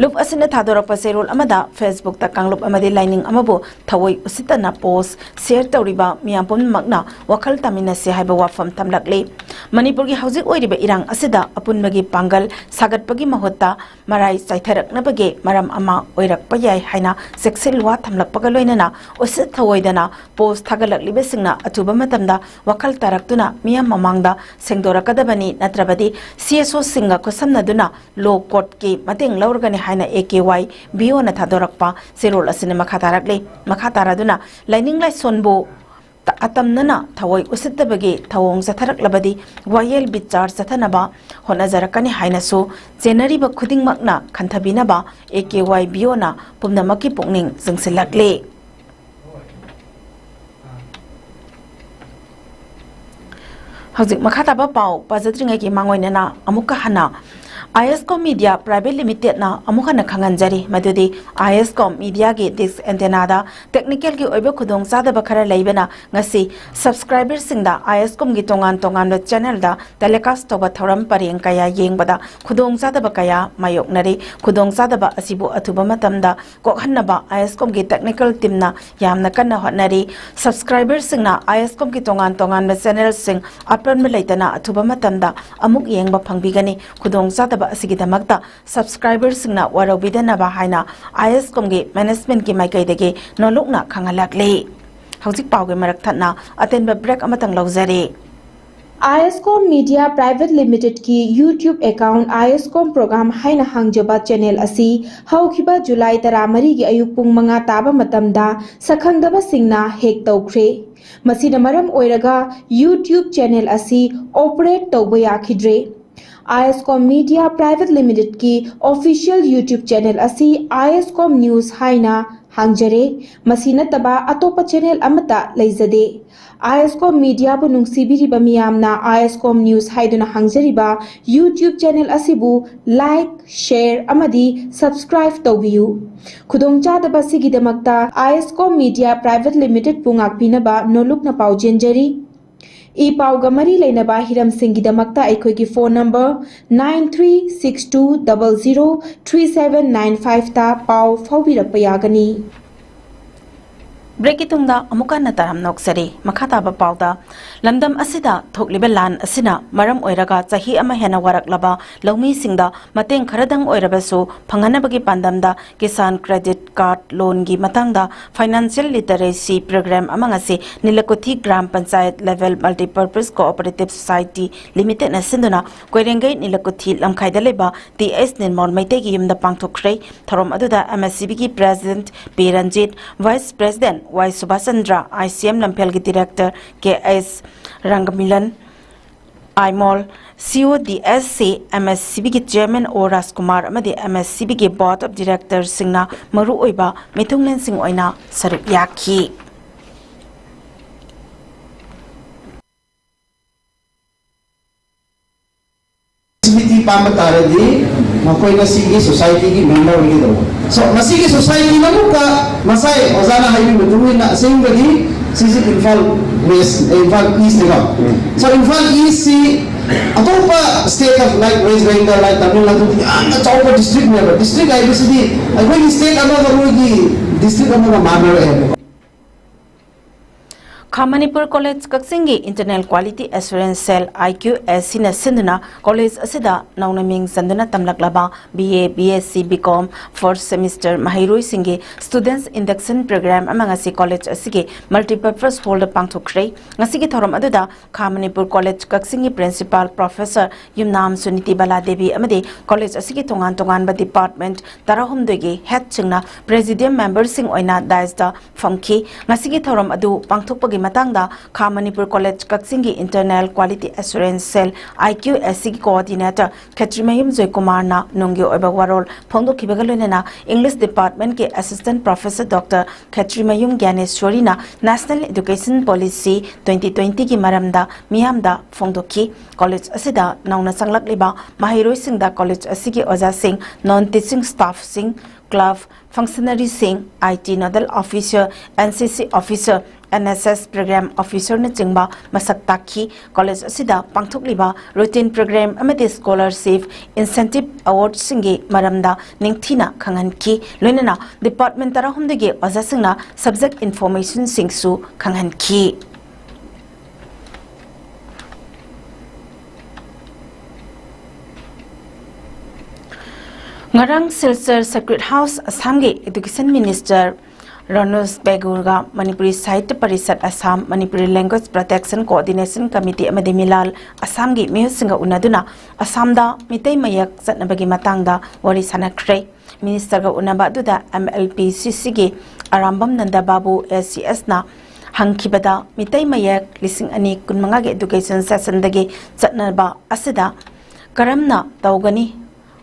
ꯂꯨꯞ ꯑꯁꯤꯅ ꯊꯥꯗꯣꯔꯛꯄ ꯆꯦꯔꯣꯜ ꯑꯃꯗ Facebookꯇ ꯀꯥꯡꯂꯨꯞ ꯑꯃꯗꯤ ꯂꯥꯏꯅꯤꯡ ꯑꯃꯕꯨ ꯊꯑꯣꯏ ꯎꯁꯤꯠꯇꯅ post share ꯇꯧꯔꯤꯕ ꯃꯤꯌꯥꯝ ꯄꯨꯝꯅꯃꯛꯅ ꯋꯥꯈꯜ ꯇꯥꯃꯤꯟꯅꯁꯤ ꯍꯥꯏꯕ ꯋꯥꯐꯝ ꯊꯝꯂꯛꯂꯤ꯫ ꯃꯅꯤꯄꯨꯔꯒꯤ ꯍꯧꯖꯤꯛ ꯑꯣꯏꯔꯤꯕ ꯏꯔꯥꯡ ꯑꯁꯤꯗ ꯑꯄꯨꯟꯕꯒꯤ ꯄꯥꯡꯒꯜ ꯁꯥꯒꯠꯄꯒꯤ ꯃꯍꯨꯠꯇ ꯃꯔꯥꯏ ꯆꯥꯏꯊꯔꯛꯅꯕꯒꯤ ꯃꯔꯝ ꯑꯃ ꯑꯣꯏꯔꯛꯄ ꯌꯥꯏ ꯍꯥꯏꯅ ꯆꯦꯛꯁꯤꯜ ꯋꯥ ꯊꯝꯂꯛꯄꯒ ꯂꯣꯏꯅꯅ ꯎꯁꯤꯠ ꯊꯑꯣꯏꯗꯅ post ꯊꯥꯒꯠꯂꯛꯂꯤꯕꯁꯤꯡꯅ ꯑꯊꯨꯕ ꯃꯇꯝꯗ ꯋꯥꯈꯜ ꯇꯥꯔꯛꯇꯨꯅ ꯃꯤꯌꯥꯝ ꯃꯃꯥꯡꯗ ꯁꯦꯡꯗꯣꯔꯛꯀꯗꯕꯅꯤ, ꯅꯠꯇ꯭ꯔꯕꯗꯤ C S Oꯁꯤꯡꯒ ꯈꯨꯠꯁꯝꯅꯗꯨꯅ law courtꯀꯤ ꯃꯇꯦꯡ ꯂꯧꯔꯒꯅꯤ ꯍꯥꯏꯅ A K Y V Oꯅ ꯊꯥꯗꯣꯔꯛꯄ ꯆꯦꯔꯣꯜ ꯑꯁꯤꯅ ꯃꯈꯥ ꯇꯥꯔꯛꯂꯤ꯫ ꯃꯈꯥ ꯇꯥꯔꯗꯨꯅ ꯂꯥꯏꯅꯤꯡ ꯂꯥꯏꯁꯣꯟꯕꯨ ꯇ-, ꯑꯇꯝꯅꯅ ꯊꯑꯣꯏ ꯎꯁꯤꯠꯇꯕꯒꯤ ꯊꯧꯑꯣꯡ ꯆꯠꯊꯔꯛꯂꯕꯗꯤ ꯋꯥꯌꯦꯜ ꯕꯤꯆꯥꯔ ꯆꯠꯊꯅꯕ ꯍꯣꯠꯅꯖꯔꯛꯀꯅꯤ ꯍꯥꯏꯅꯁꯨ ꯆꯦꯟꯅꯔꯤꯕ ꯈꯨꯗꯤꯡꯃꯛꯅ ꯈꯟꯊꯕꯤꯅꯕ A K Y V Oꯅ ꯄꯨꯝꯅꯃꯛꯀꯤ ꯄꯨꯛꯅꯤꯡ ꯆꯤꯡꯁꯤꯜꯂꯛꯂꯤ꯫ ꯍꯧꯖꯤꯛ ꯃꯈꯥ ꯇꯥꯕ ꯄꯥꯎ ꯄꯥꯖꯗ꯭ꯔꯤꯉꯩꯒꯤ ꯃꯥꯡꯑꯣꯏꯅꯅ ꯑꯃꯨꯛꯀ ꯍꯟꯅ ꯑꯥꯏ ꯑꯦꯁ ꯀꯣꯝ ꯃꯤꯗꯤꯌꯥ ꯄ꯭ꯔꯥꯏꯚꯦꯠ ꯂꯤꯃꯤꯇꯦꯗꯅ ꯑꯃꯨꯛ ꯍꯟꯅ ꯈꯪꯍꯟꯖꯔꯤ ꯃꯗꯨꯗꯤ ꯑꯥꯏ ꯑꯦꯁ ꯀꯣꯝ ꯃꯤꯗꯤꯌꯥꯒꯤ ꯗꯤꯁ ꯑꯦꯟꯇꯦꯅꯥꯗ ꯇꯦꯛꯅꯤꯀꯦꯜꯒꯤ ꯑꯣꯏꯕ ꯈꯨꯗꯣꯡꯆꯥꯗꯕ ꯈꯔ ꯂꯩꯕꯅ ꯉꯁꯤ ꯁꯕꯁꯀ꯭ꯔꯥꯏꯕꯔꯁꯤꯡꯗ ꯑꯥꯏ ꯑꯦꯁ ꯀꯣꯝꯒꯤ ꯇꯣꯉꯥꯟ ꯇꯣꯉꯥꯟꯕ ꯆꯦꯅꯦꯜꯗ ꯇꯦꯂꯤꯀꯥꯁ ꯇꯧꯕ ꯊꯧꯔꯝ ꯄꯔꯦꯡ ꯀꯌꯥ ꯌꯦꯡꯕꯗ ꯈꯨꯗꯣꯡꯆꯥꯗꯕ ꯀꯌꯥ ꯃꯥꯌꯣꯛꯅꯔꯤ꯫ ꯈꯨꯗꯣꯡꯆꯥꯗꯕ ꯑꯁꯤꯕꯨ ꯑꯊꯨꯕ ꯃꯇꯝꯗ ꯀꯣꯛꯍꯟꯅꯕ ꯑꯥꯏ ꯑꯦꯁ ꯀꯣꯝꯒꯤ ꯇꯦꯛꯅꯤꯀꯦꯜ ꯇꯤꯝꯅ ꯌꯥꯝꯅ ꯀꯟꯅ ꯍꯣꯠꯅꯔꯤ꯫ ꯁꯕꯁꯀ꯭ꯔꯥꯏꯕꯔꯁꯤꯡꯅ ꯑꯥꯏ ꯑꯦꯁ ꯀꯣꯝꯒꯤ ꯇꯣꯉꯥꯟ ꯇꯣꯉꯥꯟꯕ ꯆꯦꯅꯦꯜꯁꯤꯡ ꯑꯄꯟꯕ ꯂꯩꯇꯅ ꯑꯊꯨꯕ ꯃꯇꯝꯗ ꯑꯃꯨꯛ ꯌꯦꯡꯕ ꯐꯪꯕꯤꯒꯅꯤ꯫ ꯈꯨꯗꯣꯡꯆꯥꯗꯕ ꯑꯁꯤꯒꯤꯗꯃꯛꯇ ꯁꯕꯁꯀ꯭ꯔꯥꯏꯕꯔꯁꯤꯡꯅ ꯋꯥꯔꯧꯕꯤꯗꯅꯕ ꯍꯥꯏꯅ ꯑꯥꯏ ꯑꯦꯁ ꯀꯣꯝꯒꯤ ꯃꯦꯅꯦꯖꯃꯦꯟꯠꯀꯤ ꯃꯥꯏꯀꯩꯗꯒꯤ ꯅꯣꯜꯂꯨꯛꯅ ꯈꯪꯍꯜꯂꯛꯂꯤ꯫ ꯍꯧꯖꯤꯛ ꯄꯥꯎꯒꯤ ꯃꯔꯛ ꯊꯠꯅ ꯑꯇꯦꯟꯕ ꯕ꯭ꯔꯦꯛ ꯑꯃꯇꯪ ꯂꯧꯖꯔꯤ꯫ ꯑꯥꯏ S com media private ꯂꯤꯃꯤꯇꯦꯗꯀꯤ YouTube account ꯑꯥꯏ ꯑꯦꯁ ꯀꯣꯝ ꯄ꯭ꯔꯣꯒ꯭ꯔꯥꯝ ꯍꯥꯏꯅ ꯍꯥꯡꯖꯕ ꯆꯦꯅꯦꯜ ꯑꯁꯤ ꯍꯧꯈꯤꯕ ꯖꯨꯂꯥꯏ ꯇꯔꯥꯃꯔꯤꯒꯤ ꯑꯌꯨꯛ ꯄꯨꯡ ꯃꯉꯥ ꯇꯥꯕ ꯃꯇꯝꯗ ꯁꯛꯈꯪꯗꯕꯁꯤꯡꯅ ꯍꯦꯛ ꯇꯧꯈ꯭ꯔꯦ꯫ ꯃꯁꯤꯅ ꯃꯔꯝ ꯑꯣꯏꯔꯒ ꯌꯨꯇ꯭ꯌꯨꯕ ꯆꯦꯅꯦꯜ ꯑꯁꯤ ꯑꯣꯄꯔꯦꯠ ꯇꯧꯕ ꯌꯥꯈꯤꯗ꯭ꯔꯦ꯫ I S com media private ꯂꯤꯃꯤꯇꯦꯗꯀꯤ ꯑꯣꯐꯤꯁꯤꯌꯦꯜ ꯌꯨꯇ꯭ꯌꯨꯕ ꯆꯦꯅꯦꯜ ꯑꯁꯤ ꯑꯥꯏ ꯑꯦꯁ ꯀꯣꯝ ꯅ꯭ꯌꯨꯁ ꯍꯥꯏꯅ ꯍꯥꯡꯖꯔꯦ꯫ ꯃꯁꯤ ꯅꯠꯇꯕ ꯑꯇꯣꯞꯄ ꯆꯦꯅꯦꯜ ꯑꯃꯠꯇ ꯂꯩꯖꯗꯦ꯫ ꯑꯥꯏ ꯑꯦꯁ ꯀꯣꯝ ꯃꯤꯗꯤꯌꯥꯕꯨ ꯅꯨꯡꯁꯤꯕꯤꯔꯤꯕ ꯃꯤꯌꯥꯝꯅ ꯑꯥꯏ ꯑꯦꯁ ꯀꯣꯝ ꯅ꯭ꯌꯨꯁ ꯍꯥꯏꯗꯨꯅ ꯍꯥꯡꯖꯔꯤꯕ ꯌꯨꯇ꯭ꯌꯨꯕ ꯆꯦꯅꯦꯜ ꯑꯁꯤꯕꯨ ꯂꯥꯏꯛ, ꯁꯦꯌꯔ ꯑꯃꯗꯤ ꯁꯕꯁꯀ꯭ꯔꯥꯏꯕ ꯇꯧꯕꯤꯌꯨ꯫ ꯈꯨꯗꯣꯡꯆꯥꯗꯕ ꯑꯁꯤꯒꯤꯗꯃꯛꯇ ꯑꯥꯏ ꯑꯦꯁ ꯀꯣꯝ ꯃꯤꯗꯤꯌꯥ ꯄ꯭ꯔꯥꯏꯚꯦꯠ ꯂꯤꯃꯤꯇꯦꯗꯄꯨ ꯉꯥꯛꯄꯤꯅꯕ ꯅꯣꯜꯂꯨꯛꯅ ꯄꯥꯎ ꯆꯦꯟꯖꯔꯤ꯫ ꯏ ꯄꯥꯎꯒ ꯃꯔꯤ ꯂꯩꯅꯕ ꯍꯤꯔꯝꯁꯤꯡꯒꯤꯗꯃꯛꯇ ꯑꯩꯈꯣꯏꯒꯤ phone number nine three six two double zero three seven nine five ꯇ ꯄꯥꯎ ꯐꯥꯎꯕꯤꯔꯛꯄ ꯌꯥꯒꯅꯤ꯫ ꯕ꯭ꯔꯦꯛꯀꯤ ꯇꯨꯡꯗ ꯑꯃꯨꯛ ꯍꯟꯅ ꯇꯔꯥꯝꯅ ꯑꯣꯛꯆꯔꯤ꯫ ꯃꯈꯥ ꯇꯥꯕ ꯄꯥꯎꯗ, ꯂꯝꯗꯝ ꯑꯁꯤꯗ ꯊꯣꯛꯂꯤꯕ ꯂꯥꯟ ꯑꯁꯤꯅ ꯃꯔꯝ ꯑꯣꯏꯔꯒ ꯆꯍꯤ ꯑꯃ ꯍꯦꯟꯅ ꯋꯥꯔꯛꯂꯕ ꯂꯧꯃꯤꯁꯤꯡꯗ ꯃꯇꯦꯡ ꯈꯔꯗꯪ ꯑꯣꯏꯔꯕꯁꯨ ꯐꯪꯍꯟꯅꯕꯒꯤ ꯄꯥꯟꯗꯝꯗ ꯀꯤꯁꯥꯟ ꯀ꯭ꯔꯦꯗꯤꯠ ꯀꯥꯔꯗ ꯂꯣꯟꯒꯤ ꯃꯇꯥꯡꯗ ꯐꯥꯏꯅꯥꯟꯁꯤꯌꯦꯜ ꯂꯤꯇꯔꯦꯁꯤ ꯄ꯭ꯔꯣꯒ꯭ꯔꯥꯝ ꯑꯃ ꯉꯁꯤ Nilakuthi Gram Panchayat level multipurpose cooperative society ꯂꯤꯃꯤꯇꯦꯗꯅ ꯁꯤꯟꯗꯨꯅ ꯀꯣꯏꯔꯦꯡꯒꯩ ꯅꯤꯂꯀꯨꯊꯤ ꯂꯝꯈꯥꯏꯗ ꯂꯩꯕ ꯇꯤ ꯑꯦꯁ ꯅꯤꯔꯃꯣꯜ ꯃꯩꯇꯩꯒꯤ ꯌꯨꯝꯗ ꯄꯥꯡꯊꯣꯛꯈ꯭ꯔꯦ꯫ ꯊꯧꯔꯝ ꯑꯗꯨꯗ ꯑꯦꯝ ꯑꯦꯁ ꯁꯤ ꯕꯤꯒꯤ president P Ranjit, vice president Y Subash Chandra, I C M ꯂꯝꯐꯦꯜꯒꯤ director K S Rangamilan, Aimol, C O D S C, M S C ꯕꯤꯒꯤ chairman ꯑꯣ ꯔꯥꯖꯀꯨꯃꯥꯔ ꯑꯃꯗꯤ M S C ꯕꯤꯒꯤ board of ꯗꯤꯔꯦꯛꯇꯔꯁꯤꯡꯅ ꯃꯔꯨꯑꯣꯏꯕ ꯃꯤꯊꯨꯡꯂꯦꯟꯁꯤꯡ ꯑꯣꯏꯅ ꯁꯔꯨꯛ ꯌꯥꯈꯤ꯫ ꯁꯃꯤꯇꯤ ꯑꯌꯥꯝꯕ ꯇꯥꯔꯗꯤ ꯃꯈꯣꯏ ꯉꯁꯤꯒꯤ ꯁꯣꯁꯥꯏꯇꯤꯒꯤ ꯃꯦꯝꯕꯔ ꯑꯣꯏꯒꯗꯧꯕ꯫ So, ꯉꯁꯤꯒꯤ ꯁꯣꯁꯥꯏꯇꯤꯅ ꯑꯃꯨꯛꯀ ꯉꯁꯥꯏ ꯑꯣꯖꯥꯅ ꯍꯥꯏꯕꯤꯕ ꯃꯇꯨꯡ ꯏꯟꯅ ꯑꯁꯦꯡꯕꯗꯤ ꯁꯤꯁꯤ ꯏꯝꯐꯥꯜ ꯋꯦꯁ, ꯏꯝꯐꯥꯜ ꯏꯁꯅꯤꯀꯣ꯫ So, ꯏꯝꯐꯥꯜ ꯏꯁꯁꯤ ꯑꯇꯣꯞꯄ state of, like, West Bengal, like, Tamil ꯅꯥꯗꯨꯗꯤ ꯌꯥꯝꯅ ꯆꯥꯎꯕ districtꯅꯦꯕ꯫ District ꯍꯥꯏꯕꯁꯤꯗꯤ ꯑꯩꯈꯣꯏꯒꯤ state ꯑꯃꯒ ꯃꯣꯏꯒꯤ district ꯑꯃꯒ ꯃꯥꯟꯅꯔꯛꯑꯦꯕꯀꯣ꯫ ꯈꯥ ꯃꯅꯤꯄꯨꯔ ꯀꯣꯂꯦꯖ ꯀꯛꯆꯤꯡꯒꯤ Internal Quality Assurance Cell, I Q A C ꯅ ꯁꯤꯟꯗꯨꯅ ꯀꯣꯂꯦꯖ ꯑꯁꯤꯗ ꯅꯧꯅ ꯃꯤꯡ ꯆꯟꯗꯨꯅ ꯇꯝꯂꯛꯂꯕ B A, B S C, B Com fourth semester ꯃꯍꯩꯔꯣꯏꯁꯤꯡꯒꯤ Students Induction Program ꯑꯃ ꯉꯁꯤ ꯀꯣꯂꯦꯖ ꯑꯁꯤꯒꯤ Multipurpose Hall ꯗ ꯄꯥꯡꯊꯣꯛꯈ꯭ꯔꯦ꯫ ꯉꯁꯤꯒꯤ ꯊꯧꯔꯝ ꯑꯗꯨꯗ ꯈꯥ ꯃꯅꯤꯄꯨꯔ ꯀꯣꯂꯦꯖ ꯀꯛꯆꯤꯡꯒꯤ Principal Professor ꯌꯨꯝꯅꯥꯝ ꯁꯨꯅꯤꯇꯤ ꯕꯂꯥꯗꯦꯕꯤ ꯑꯃꯗꯤ ꯀꯣꯂꯦꯖ ꯑꯁꯤꯒꯤ ꯇꯣꯉꯥꯟ ꯇꯣꯉꯥꯟꯕ department ꯇꯔꯥꯍꯨꯝꯗꯣꯏꯒꯤ headꯁꯤꯡꯅ Presidium memberꯁꯤꯡ ꯑꯣꯏꯅ daisꯇ ꯐꯝꯈꯤ꯫ ꯉꯁꯤꯒꯤ ꯊꯧꯔꯝ ꯑꯗꯨ ꯄꯥꯡꯊꯣꯛꯄꯒꯤ ꯃꯇꯥꯡꯗ ꯈꯥ ꯃꯅꯤꯄꯨꯔ ꯀꯣꯂꯦꯖ ꯀꯛꯆꯤꯡꯒꯤ Internal Quality Assurance Cell, I Q A C ꯒꯤ coordinator ꯈꯦꯇ꯭ꯔꯤꯃꯌꯨꯝ ꯖꯣꯏꯀꯨꯃꯥꯔꯅ ꯅꯨꯡꯒꯤ ꯑꯣꯏꯕ ꯋꯥꯔꯣꯜ ꯐꯣꯡꯗꯣꯛꯈꯤꯕꯒ ꯂꯣꯏꯅꯅ English departmentꯀꯤ Assistant Professor Doctor ꯈꯦꯇ꯭ꯔꯤꯃꯌꯨꯝ ꯒ꯭ꯌꯥꯅꯦꯁ꯭ꯋꯔꯤꯅ National Education Policy twenty twentyꯒꯤ ꯃꯔꯝꯗ ꯃꯤꯌꯥꯝꯗ ꯐꯣꯡꯗꯣꯛꯈꯤ꯫ ꯀꯣꯂꯦꯖ ꯑꯁꯤꯗ ꯅꯧꯅ ꯆꯪꯂꯛꯂꯤꯕ ꯃꯍꯩꯔꯣꯏꯁꯤꯡꯗ ꯀꯣꯂꯦꯖ ꯑꯁꯤꯒꯤ ꯑꯣꯖꯥꯁꯤꯡ, non teaching staffꯁꯤꯡ, club functionaryꯁꯤꯡ, I T nodal officer, N C C officer, N S S program officerꯅꯆꯤꯡꯕ ꯃꯁꯛ ꯇꯥꯛꯈꯤ꯫ ꯀꯣꯂꯦꯖ ꯑꯁꯤꯗ ꯄꯥꯡꯊꯣꯛꯂꯤꯕ routine program ꯑꯃꯗꯤ scholarship, incentive awardꯁꯤꯡꯒꯤ ꯃꯔꯝꯗ ꯅꯤꯡꯊꯤꯅ ꯈꯪꯍꯟꯈꯤ꯫ ꯂꯣꯏꯅꯅ department ꯇꯔꯥꯍꯨꯝꯗꯣꯏꯒꯤ ꯑꯣꯖꯥꯁꯤꯡꯅ subject informationꯁꯤꯡꯁꯨ ꯈꯪꯍꯟꯈꯤ꯫ ꯉꯔꯥꯡ ꯁꯤꯜꯆꯔ Sacred House ꯑꯁꯥꯝꯒꯤ Education Minister ꯔꯣꯅꯣꯖ ꯕꯦꯒꯨꯔꯒ ꯃꯅꯤꯄꯨꯔꯤ ꯁꯥꯍꯤꯇ꯭ꯌ parishad Assam, Manipuri Language Protection Coordination Committee ꯑꯃꯗꯤ ꯃꯤꯂꯥꯜ ꯑꯁꯥꯝꯒꯤ ꯃꯤꯍꯨꯠꯁꯤꯡꯒ ꯎꯅꯗꯨꯅ ꯑꯁꯥꯝꯗ ꯃꯤꯇꯩ ꯃꯌꯦꯛ ꯆꯠꯅꯕꯒꯤ ꯃꯇꯥꯡꯗ ꯋꯥꯔꯤ ꯁꯥꯟꯅꯈ꯭ꯔꯦ꯫ Ministerꯒ ꯎꯅꯕ ꯑꯗꯨꯗ M L P C Cꯒꯤ Arambam Nanda Babu A C Sꯅ ꯍꯪꯈꯤꯕꯗ Meitei ꯃꯌꯦꯛ ꯂꯤꯁꯤꯡ ꯑꯅꯤ ꯀꯨꯟꯃꯉꯥꯒꯤ education sessionꯗꯒꯤ ꯆꯠꯅꯕ ꯑꯁꯤꯗ ꯀꯔꯝꯅ ꯇꯧꯒꯅꯤ?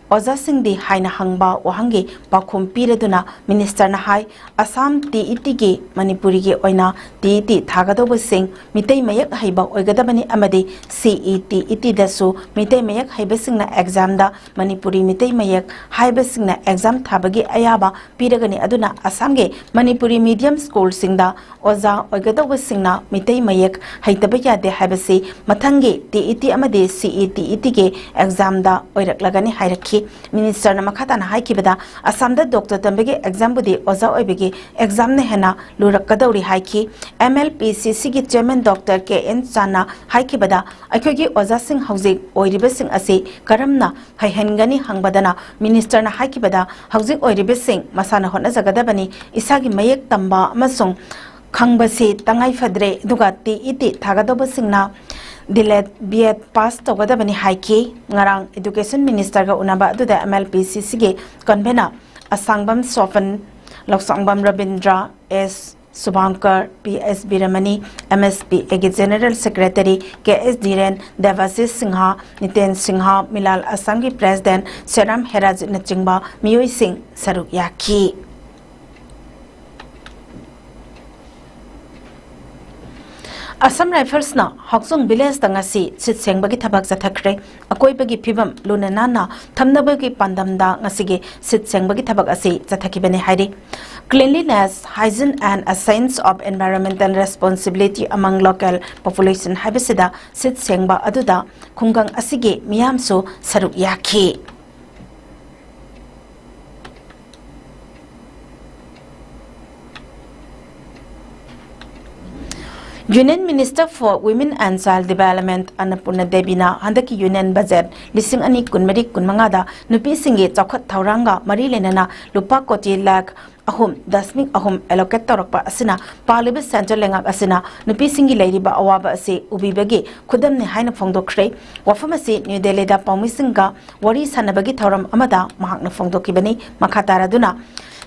ꯑꯣꯖꯥꯁꯤꯡꯗꯤ ꯍꯥꯏꯅ ꯍꯪꯕ ꯋꯥꯍꯪꯒꯤ ꯄꯥꯎꯈꯨꯝ ꯄꯤꯔꯗꯨꯅ ꯃꯤꯅꯤꯁꯇꯔꯅ ꯍꯥꯏ, ꯑꯁꯥꯝ ꯇꯤ ꯏ ꯇꯤꯒꯤ ꯃꯅꯤꯄꯨꯔꯤꯒꯤ ꯑꯣꯏꯅ ꯇꯤ ꯏ ꯇꯤ ꯊꯥꯒꯗꯧꯕꯁꯤꯡ ꯃꯤꯇꯩ ꯃꯌꯦꯛ ꯍꯩꯕ ꯑꯣꯏꯒꯗꯕꯅꯤ ꯑꯃꯗꯤ ꯁꯤ ꯏ ꯇꯤ ꯏ ꯇꯤꯗꯁꯨ ꯃꯤꯇꯩ ꯃꯌꯦꯛ ꯍꯩꯕꯁꯤꯡꯅ ꯑꯦꯛꯖꯥꯝꯗ ꯃꯅꯤꯄꯨꯔꯤ ꯃꯤꯇꯩ ꯃꯌꯦꯛ ꯍꯥꯏꯕꯁꯤꯡꯅ ꯑꯦꯛꯖꯥꯝ ꯊꯥꯕꯒꯤ ꯑꯌꯥꯕ ꯄꯤꯔꯒꯅꯤ꯫ ꯑꯗꯨꯅ ꯑꯁꯥꯝꯒꯤ ꯃꯅꯤꯄꯨꯔꯤ ꯃꯤꯗꯤꯌꯝ ꯁ꯭ꯀꯨꯜꯁꯤꯡꯗ ꯑꯣꯖꯥ ꯑꯣꯏꯒꯗꯧꯕꯁꯤꯡꯅ ꯃꯤꯇꯩ ꯃꯌꯦꯛ ꯍꯩꯇꯕ ꯌꯥꯗꯦ ꯍꯥꯏꯕꯁꯤ ꯃꯊꯪꯒꯤ ꯇꯤ ꯏ ꯇꯤ ꯑꯃꯗꯤ ꯁꯤ ꯏ ꯇꯤ ꯏ ꯇꯤꯒꯤ ꯑꯦꯛꯖꯥꯝꯗ ꯑꯣꯏꯔꯛꯂꯒꯅꯤ ꯍꯥꯏꯔꯛꯈꯤ꯫ ꯃꯤꯅꯤꯁꯇꯔꯅ ꯃꯈꯥ ꯇꯥꯅ ꯍꯥꯏꯈꯤꯕꯗ, ꯑꯁꯥꯝꯗ ꯗꯣꯛꯇꯔ ꯇꯝꯕꯒꯤ ꯑꯦꯛꯖꯥꯝꯕꯨꯗꯤ ꯑꯣꯖꯥ ꯑꯣꯏꯕꯒꯤ ꯑꯦꯛꯖꯥꯝꯅ ꯍꯦꯟꯅ ꯂꯨꯔꯛꯀꯗꯧꯔꯤ ꯍꯥꯏꯈꯤ꯫ ꯑꯦꯝ ꯑꯦꯜ ꯄꯤ ꯁꯤ ꯁꯤꯒꯤ ꯆꯤꯌꯔꯃꯦꯟ ꯗꯣꯛꯇꯔ ꯀꯦ ꯑꯦꯟ ꯆꯥꯟꯅ ꯍꯥꯏꯈꯤꯕꯗ, ꯑꯩꯈꯣꯏꯒꯤ ꯑꯣꯖꯥꯁꯤꯡ ꯍꯧꯖꯤꯛ ꯑꯣꯏꯔꯤꯕꯁꯤꯡ ꯑꯁꯤ ꯀꯔꯝꯅ ꯍꯩꯍꯟꯒꯅꯤ ꯍꯪꯕꯗꯅ ꯃꯤꯅꯤꯁꯇꯔꯅ ꯍꯥꯏꯈꯤꯕꯗ, ꯍꯧꯖꯤꯛ ꯑꯣꯏꯔꯤꯕꯁꯤꯡ ꯃꯁꯥꯅ ꯍꯣꯠꯅꯖꯒꯗꯕꯅꯤ, ꯏꯁꯥꯒꯤ ꯃꯌꯦꯛ ꯇꯝꯕ ꯑꯃꯁꯨꯡ ꯈꯪꯕꯁꯤ ꯇꯉꯥꯏ ꯐꯗ꯭ꯔꯦ, ꯑꯗꯨꯒ ꯇꯤ ꯏ ꯇꯤ ꯊꯥꯒꯗꯧꯕꯁꯤꯡꯅ ꯗꯤꯂꯦꯠ ꯕꯤ ꯑꯦꯗ ꯄꯥꯁ ꯇꯧꯒꯗꯕꯅꯤ ꯍꯥꯏꯈꯤ꯫ ꯉꯔꯥꯡ ꯏꯗꯨꯀꯦꯁꯟ ꯃꯤꯅꯤꯁꯇꯔꯒ ꯎꯅꯕ ꯑꯗꯨꯗ ꯑꯦꯝ ꯑꯦꯜ ꯄꯤ ꯁꯤ ꯁꯤꯒꯤ convener Asangbam Sophen, Lousangbam Rabindra, S Shubhankar, P S Birmani, M S P ꯑꯦꯒꯤ general secretary K S Dhiren, Debashish Singh, Niten Singh, Milal ꯑꯁꯥꯝꯒꯤ ꯄ꯭ꯔꯦꯁꯤꯗꯦꯟ ꯁꯦꯔꯥꯝ ꯍꯦꯔꯥꯖꯤꯠꯅꯆꯤꯡꯕ ꯃꯤꯑꯣꯏꯁꯤꯡ ꯁꯔꯨꯛ ꯌꯥꯈꯤ꯫ ꯑꯁꯥꯝ ꯔꯥꯏꯐꯜꯁꯅ ꯍꯥꯎꯆꯨꯡ ꯚꯤꯂꯦꯖꯇ ꯉꯁꯤ ꯁꯤꯠ ꯁꯦꯡꯕꯒꯤ ꯊꯕꯛ ꯆꯠꯊꯈ꯭ꯔꯦ꯫ ꯑꯀꯣꯏꯕꯒꯤ ꯐꯤꯕꯝ ꯂꯨꯅ ꯅꯥꯟꯅ ꯊꯝꯅꯕꯒꯤ ꯄꯥꯟꯗꯝꯗ ꯉꯁꯤꯒꯤ ꯁꯤꯠ ꯁꯦꯡꯕꯒꯤ ꯊꯕꯛ ꯑꯁꯤ ꯆꯠꯊꯈꯤꯕꯅꯤ ꯍꯥꯏꯔꯤ꯫ Cleanliness, Hygiene and a Sense of Environmental Responsibility Among Local Population ꯍꯥꯏꯕꯁꯤꯗ ꯁꯤꯠ ꯁꯦꯡꯕ ꯑꯗꯨꯗ ꯈꯨꯡꯒꯪ ꯑꯁꯤꯒꯤ ꯃꯤꯌꯥꯝꯁꯨ ꯁꯔꯨꯛ ꯌꯥꯈꯤ꯫ Union Minister for Women and Child Development ꯑꯟꯅꯄꯨꯔꯅ ꯗꯦꯕꯤꯅ ꯍꯟꯗꯛꯀꯤ ꯌꯨꯅꯤꯌꯟ ꯕꯖꯦꯠ ꯂꯤꯁꯤꯡ ꯑꯅꯤ ꯀꯨꯟꯃꯔꯤ ꯀꯨꯟꯃꯉꯥꯗ ꯅꯨꯄꯤꯁꯤꯡꯒꯤ ꯆꯥꯎꯈꯠ ꯊꯧꯔꯥꯡꯒ ꯃꯔꯤ ꯂꯩꯅꯅ ꯂꯨꯄꯥ ꯀꯣꯇꯤ ꯂꯥꯈ ꯑꯍꯨꯝ ꯗꯁꯃꯤꯛ ꯑꯍꯨꯝ ꯑꯦꯂꯣꯀꯦꯠ ꯇꯧꯔꯛꯄ ꯑꯁꯤꯅ ꯄꯥꯜꯂꯤꯕ ꯁꯦꯟꯇ꯭ꯔꯦꯜ ꯂꯩꯉꯥꯛ ꯑꯁꯤꯅ ꯅꯨꯄꯤꯁꯤꯡꯒꯤ ꯂꯩꯔꯤꯕ ꯑꯋꯥꯕ ꯑꯁꯤ ꯎꯕꯤꯕꯒꯤ ꯈꯨꯗꯝꯅꯤ ꯍꯥꯏꯅ ꯐꯣꯡꯗꯣꯛꯈ꯭ꯔꯦ꯫ ꯋꯥꯐꯝ ꯑꯁꯤ ꯅ꯭ꯌꯨ ꯗꯦꯜꯂꯤꯗ ꯄꯥꯎꯃꯤꯁꯤꯡꯒ ꯋꯥꯔꯤ ꯁꯥꯟꯅꯕꯒꯤ ꯊꯧꯔꯝ ꯑꯃꯗ ꯃꯍꯥꯛꯅ ꯐꯣꯡꯗꯣꯛꯈꯤꯕꯅꯤ꯫ ꯃꯈꯥ ꯇꯥꯔꯗꯨꯅ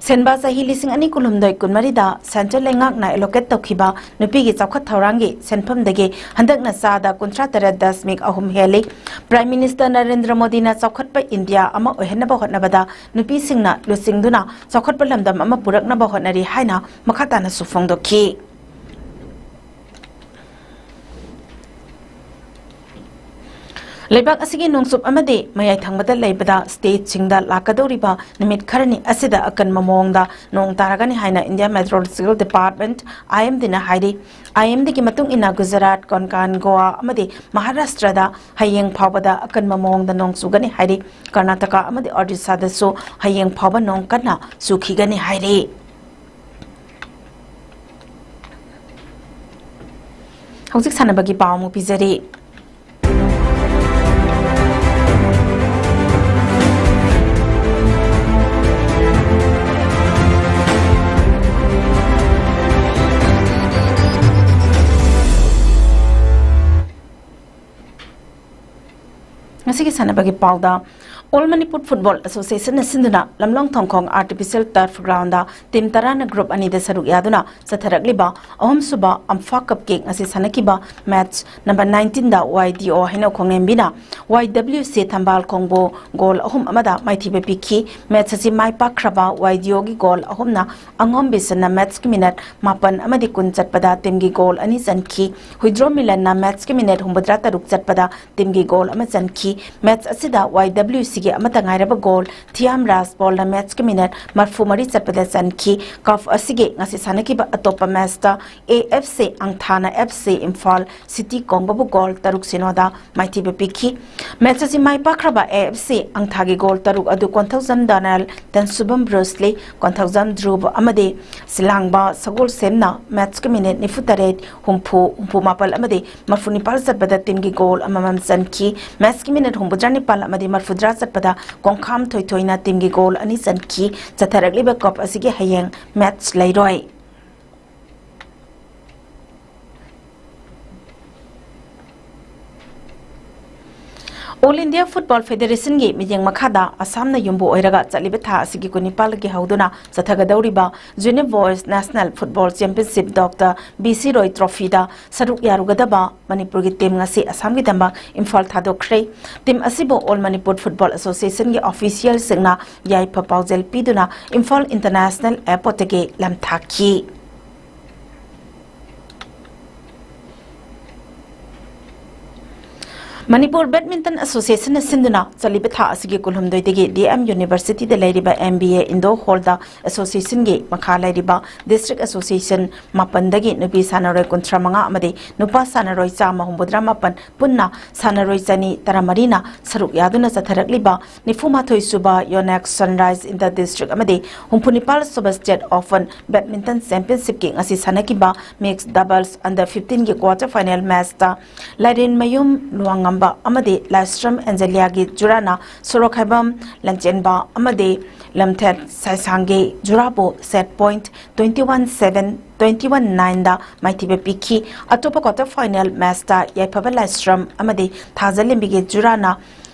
ꯁꯦꯟꯕꯥ ꯆꯍꯤ ꯂꯤꯁꯤꯡ ꯑꯅꯤ ꯀꯨꯟꯍꯨꯝꯗꯣꯏ ꯀꯨꯟꯃꯔꯤꯗ central ꯂꯩꯉꯥꯛꯅ allocate ꯇꯧꯈꯤꯕ ꯅꯨꯄꯤꯒꯤ ꯆꯥꯎꯈꯠ ꯊꯧꯔꯥꯡꯒꯤ ꯁꯦꯟꯐꯝꯗꯒꯤ ꯍꯟꯗꯛꯅ ꯆꯥꯗ ꯀꯨꯟꯊ꯭ꯔꯥ ꯇꯔꯦꯠ ꯗꯁꯃꯤꯛ ꯑꯍꯨꯝ ꯍꯦꯜꯂꯤ꯫ Prime Minister ꯅꯔꯦꯟꯗ꯭ꯔ ꯃꯣꯗꯤꯅ ꯆꯥꯎꯈꯠꯄ ꯏꯟꯗꯤꯌꯥ ꯑꯃ ꯑꯣꯏꯍꯟꯅꯕ ꯍꯣꯠꯅꯕꯗ ꯅꯨꯄꯤꯁꯤꯡꯅ ꯂꯨꯆꯤꯡꯗꯨꯅ ꯆꯥꯎꯈꯠꯄ ꯂꯝꯗꯝ ꯑꯃ ꯄꯨꯔꯛꯅꯕ ꯍꯣꯠꯅꯔꯤ ꯍꯥꯏꯅ ꯃꯈꯥ ꯇꯥꯅꯁꯨ ꯐꯣꯡꯗꯣꯛꯈꯤ꯫ ꯂꯩꯕꯥꯛ ꯑꯁꯤꯒꯤ ꯅꯣꯡꯆꯨꯞ ꯑꯃꯗꯤ ꯃꯌꯥꯏ ꯊꯪꯕꯗ ꯂꯩꯕꯗ stateꯁꯤꯡꯗ ꯂꯥꯛꯀꯗꯧꯔꯤꯕ ꯅꯨꯃꯤꯠ ꯈꯔꯅꯤ ꯑꯁꯤꯗ ꯑꯀꯟꯕ ꯃꯑꯣꯡꯗ ꯅꯣꯡ ꯇꯥꯔꯒꯅꯤ ꯍꯥꯏꯅ India Meteorological Department, IMDꯅ ꯍꯥꯏꯔꯤ꯫ IMDꯒꯤ ꯃꯇꯨꯡ ꯏꯟꯅ ꯒꯨꯖꯔꯥꯠ, ꯀꯣꯟꯀꯥꯟ, ꯒꯣꯋꯥ ꯑꯃꯗꯤ ꯃꯍꯥꯔꯥꯁꯇ꯭ꯔꯗ ꯍꯌꯦꯡ ꯐꯥꯎꯕꯗ ꯑꯀꯟꯕ ꯃꯑꯣꯡꯗ ꯅꯣꯡ ꯆꯨꯒꯅꯤ ꯍꯥꯏꯔꯤ꯫ ꯀꯔꯅꯥꯇꯀꯥ ꯑꯃꯗꯤ ꯑꯣꯗꯤꯁꯥꯗꯁꯨ ꯍꯌꯦꯡ ꯐꯥꯎꯕ ꯅꯣꯡ ꯀꯟꯅ ꯆꯨꯈꯤꯒꯅꯤ ꯍꯥꯏꯔꯤ꯫ ꯍꯧꯖꯤꯛ ꯁꯥꯟꯅꯕꯒꯤ ꯄꯥꯎ ꯑꯃꯨꯛ ꯄꯤꯖꯔꯤ꯫ ꯉꯁꯤꯒꯤ ꯁꯥꯟꯅꯕꯒꯤ ꯄꯥꯎꯗ, All Manipur Football Associationꯅ ꯁꯤꯟꯗꯨꯅ ꯂꯝꯂꯣꯡ ꯊꯣꯡꯈꯣꯡ artificial turf groundꯗ team ꯇꯔꯥꯅ group ꯑꯅꯤꯗ ꯁꯔꯨꯛ ꯌꯥꯗꯨꯅ ꯆꯠꯊꯔꯛꯂꯤꯕ ꯑꯍꯨꯝꯁꯨꯕ ꯑꯝꯐꯥ cupꯀꯤ ꯉꯁꯤ ꯁꯥꯟꯅꯈꯤꯕ match number nineteenꯗ YDO ꯍꯩꯅꯧ ꯈꯣꯡꯂꯦꯝꯕꯤꯅ YWC ꯊꯝꯕꯥꯜ ꯈꯣꯡꯕꯨ goal ꯑꯍꯨꯝ ꯑꯃꯗ ꯃꯥꯏꯊꯤꯕ ꯄꯤꯈꯤ꯫ Match ꯑꯁꯤ ꯃꯥꯏ ꯄꯥꯛꯈ꯭ꯔꯕ YDOꯒꯤ goal ꯑꯍꯨꯝꯅ ꯑꯉꯣꯝ ꯕꯤꯁꯟꯅ matchꯀꯤ minute ꯃꯥꯄꯟ ꯑꯃꯗꯤ ꯀꯨꯟ ꯆꯠꯄꯗ teamꯒꯤ goal ꯑꯅꯤ ꯆꯟꯈꯤ꯫ ꯍꯨꯏꯗ꯭ꯔꯣꯝ ꯃꯤꯂꯟꯅ matchꯀꯤ minute ꯍꯨꯝꯐꯨꯇꯔꯥ ꯇꯔꯨꯛ ꯆꯠꯄꯗ teamꯒꯤ goal ꯑꯃ ꯆꯟꯈꯤ꯫ Match ꯑꯁꯤꯗ YWCꯒꯤ ꯑꯃꯠꯇ ꯉꯥꯏꯔꯕ goal ꯊꯤꯌꯥꯝ ꯔꯥꯖꯄꯣꯜꯅ matchꯀꯤ minute ꯃꯔꯐꯨ ꯃꯔꯤ ꯆꯠꯄꯗ ꯆꯟꯈꯤ꯫ Cup ꯑꯁꯤꯒꯤ ꯉꯁꯤ ꯁꯥꯟꯅꯈꯤꯕ ꯑꯇꯣꯞꯄ matchꯇ AFC ꯑꯪꯊꯥꯅ FC ꯏꯝꯐꯥꯜ ꯁꯤꯇꯤ ꯀꯣꯡꯕꯕꯨ goal ꯇꯔꯨꯛ ꯁꯤꯅꯣꯗ ꯃꯥꯏꯊꯤꯕ ꯄꯤꯈꯤ꯫ Match ꯑꯁꯤ ꯃꯥꯏ ꯄꯥꯛꯈ꯭ꯔꯕ AFC ꯑꯪꯊꯥꯒꯤ goal ꯇꯔꯨꯛ ꯑꯗꯨ ꯀꯣꯟꯊꯧꯖꯝ ꯗꯣꯅꯦꯜ, ꯇꯦꯟꯁꯨꯕꯝ ꯕ꯭ꯔꯨꯁꯂꯤ, ꯀꯣꯟꯊꯧꯖꯝ ꯙ꯭ꯔꯨꯕ ꯑꯃꯗꯤ ꯁꯤꯂꯥꯡꯕ ꯁꯒꯣꯜꯁꯦꯝꯅ matchꯀꯤ minute ꯅꯤꯐꯨ ꯇꯔꯦꯠ, ꯍꯨꯝꯐꯨ, ꯍꯨꯝꯐꯨ ꯃꯥꯄꯜ ꯑꯃꯗꯤ ꯃꯔꯐꯨ ꯅꯤꯄꯥꯜ ꯆꯠꯄꯗ teamꯒꯤ goal ꯑꯃꯃꯝ ꯆꯟꯈꯤ꯫ Matchꯀꯤ minute ꯍꯨꯝꯐꯨꯇꯔꯥ ꯅꯤꯄꯥꯜ ꯑꯃꯗꯤ ꯃꯔꯐꯨꯇꯔꯥ ꯆꯠꯄꯗ ꯀꯣꯡꯈꯥꯝ ꯊꯣꯏꯊꯣꯏꯅ teamꯒꯤ goal ꯑꯅꯤ ꯆꯟꯈꯤ꯫ ꯆꯠꯊꯔꯛꯂꯤꯕ cup ꯑꯁꯤꯒꯤ ꯍꯌꯦꯡ match ꯂꯩꯔꯣꯏ꯫ All India Football Federationꯒꯤ ꯃꯤꯠꯌꯦꯡ ꯃꯈꯥꯗ ꯑꯁꯥꯝꯅ ꯌꯨꯝꯕꯨ ꯑꯣꯏꯔꯒ ꯆꯠꯂꯤꯕ ꯊꯥ ꯑꯁꯤꯒꯤ ꯀꯨꯟꯅꯤꯄꯥꯜꯗꯒꯤ ꯍꯧꯗꯨꯅ ꯆꯠꯊꯒꯗꯧꯔꯤꯕ Junior Boys National Football Championship Doctor B C Roy Trophyꯗ ꯁꯔꯨꯛ ꯌꯥꯔꯨꯒꯗꯕ ꯃꯅꯤꯄꯨꯔꯒꯤ team ꯉꯁꯤ ꯑꯁꯥꯝꯒꯤꯗꯃꯛ ꯏꯝꯐꯥꯜ ꯊꯥꯗꯣꯛꯈ꯭ꯔꯦ꯫ Team ꯑꯁꯤꯕꯨ All Manipur Football Associationꯒꯤ officialꯁꯤꯡꯅ ꯌꯥꯏꯐ ꯄꯥꯎꯖꯦꯜ ꯄꯤꯗꯨꯅ ꯏꯝꯐꯥꯜ International Airportꯇꯒꯤ ꯂꯝꯊꯥꯈꯤ꯫ manipur Badminton Associationꯅ ꯁꯤꯟꯗꯨꯅ ꯆꯠꯂꯤꯕ ꯊꯥ ꯑꯁꯤꯒꯤ ꯀꯨꯟꯍꯨꯝꯗꯣꯏꯗꯒꯤ D M Universityꯗ ꯂꯩꯔꯤꯕ M B A Indoor Hallꯗ associationꯒꯤ ꯃꯈꯥ ꯂꯩꯔꯤꯕ district association ꯃꯥꯄꯟꯗꯒꯤ ꯅꯨꯄꯤ ꯁꯥꯟꯅꯔꯣꯏ ꯀꯨꯟꯊ꯭ꯔꯥ ꯃꯉꯥ ꯑꯃꯗꯤ ꯅꯨꯄꯥ ꯁꯥꯟꯅꯔꯣꯏ ꯆꯥꯝꯃ ꯍꯨꯝꯐꯨꯇꯔꯥ ꯃꯥꯄꯟ, ꯄꯨꯟꯅ ꯁꯥꯟꯅꯔꯣꯏ ꯆꯅꯤ ꯇꯔꯥꯃꯔꯤꯅ ꯁꯔꯨꯛ ꯌꯥꯗꯨꯅ ꯆꯠꯊꯔꯛꯂꯤꯕ ꯅꯤꯐꯨ ꯃꯥꯊꯣꯏ ꯁꯨꯕ Yonex Sunrise Inter District ꯑꯃꯗꯤ ꯍꯨꯝꯐꯨ ꯅꯤꯄꯥꯜ ꯁꯨꯕ State Open Badminton Championshipꯀꯤ ꯉꯁꯤ ꯁꯥꯟꯅꯈꯤꯕ Mixed Doubles Under Fifteenꯒꯤ quarter final matchꯇ ꯂꯥꯏꯔꯦꯟꯃꯌꯨꯝ ꯂꯨꯋꯥꯡꯉꯝꯕ ꯑꯃꯗꯤ ꯂꯥꯏꯁ꯭ꯔꯝ ꯑꯦꯟꯖꯦꯂꯤꯌꯥꯒꯤ ꯖꯨꯔꯥꯅ ꯁꯣꯔꯣꯛꯈꯥꯏꯕꯝ ꯂꯟꯆꯦꯟꯕ ꯑꯃꯗꯤ ꯂꯝꯊꯦꯠ ꯁꯥꯏꯁꯥꯡꯒꯤ ꯖꯨꯔꯥꯕꯨ set point twenty one seven, twenty one nineꯗ ꯃꯥꯏꯊꯤꯕ ꯄꯤꯈꯤ꯫ ꯑꯇꯣꯞꯄ quarter final matchꯇ ꯌꯥꯏꯐꯕ ꯂꯥꯏꯁ꯭ꯔꯝ ꯑꯃꯗꯤ ꯊꯥꯖꯂꯦꯝꯕꯤꯒꯤ ꯖꯨꯔꯥꯅ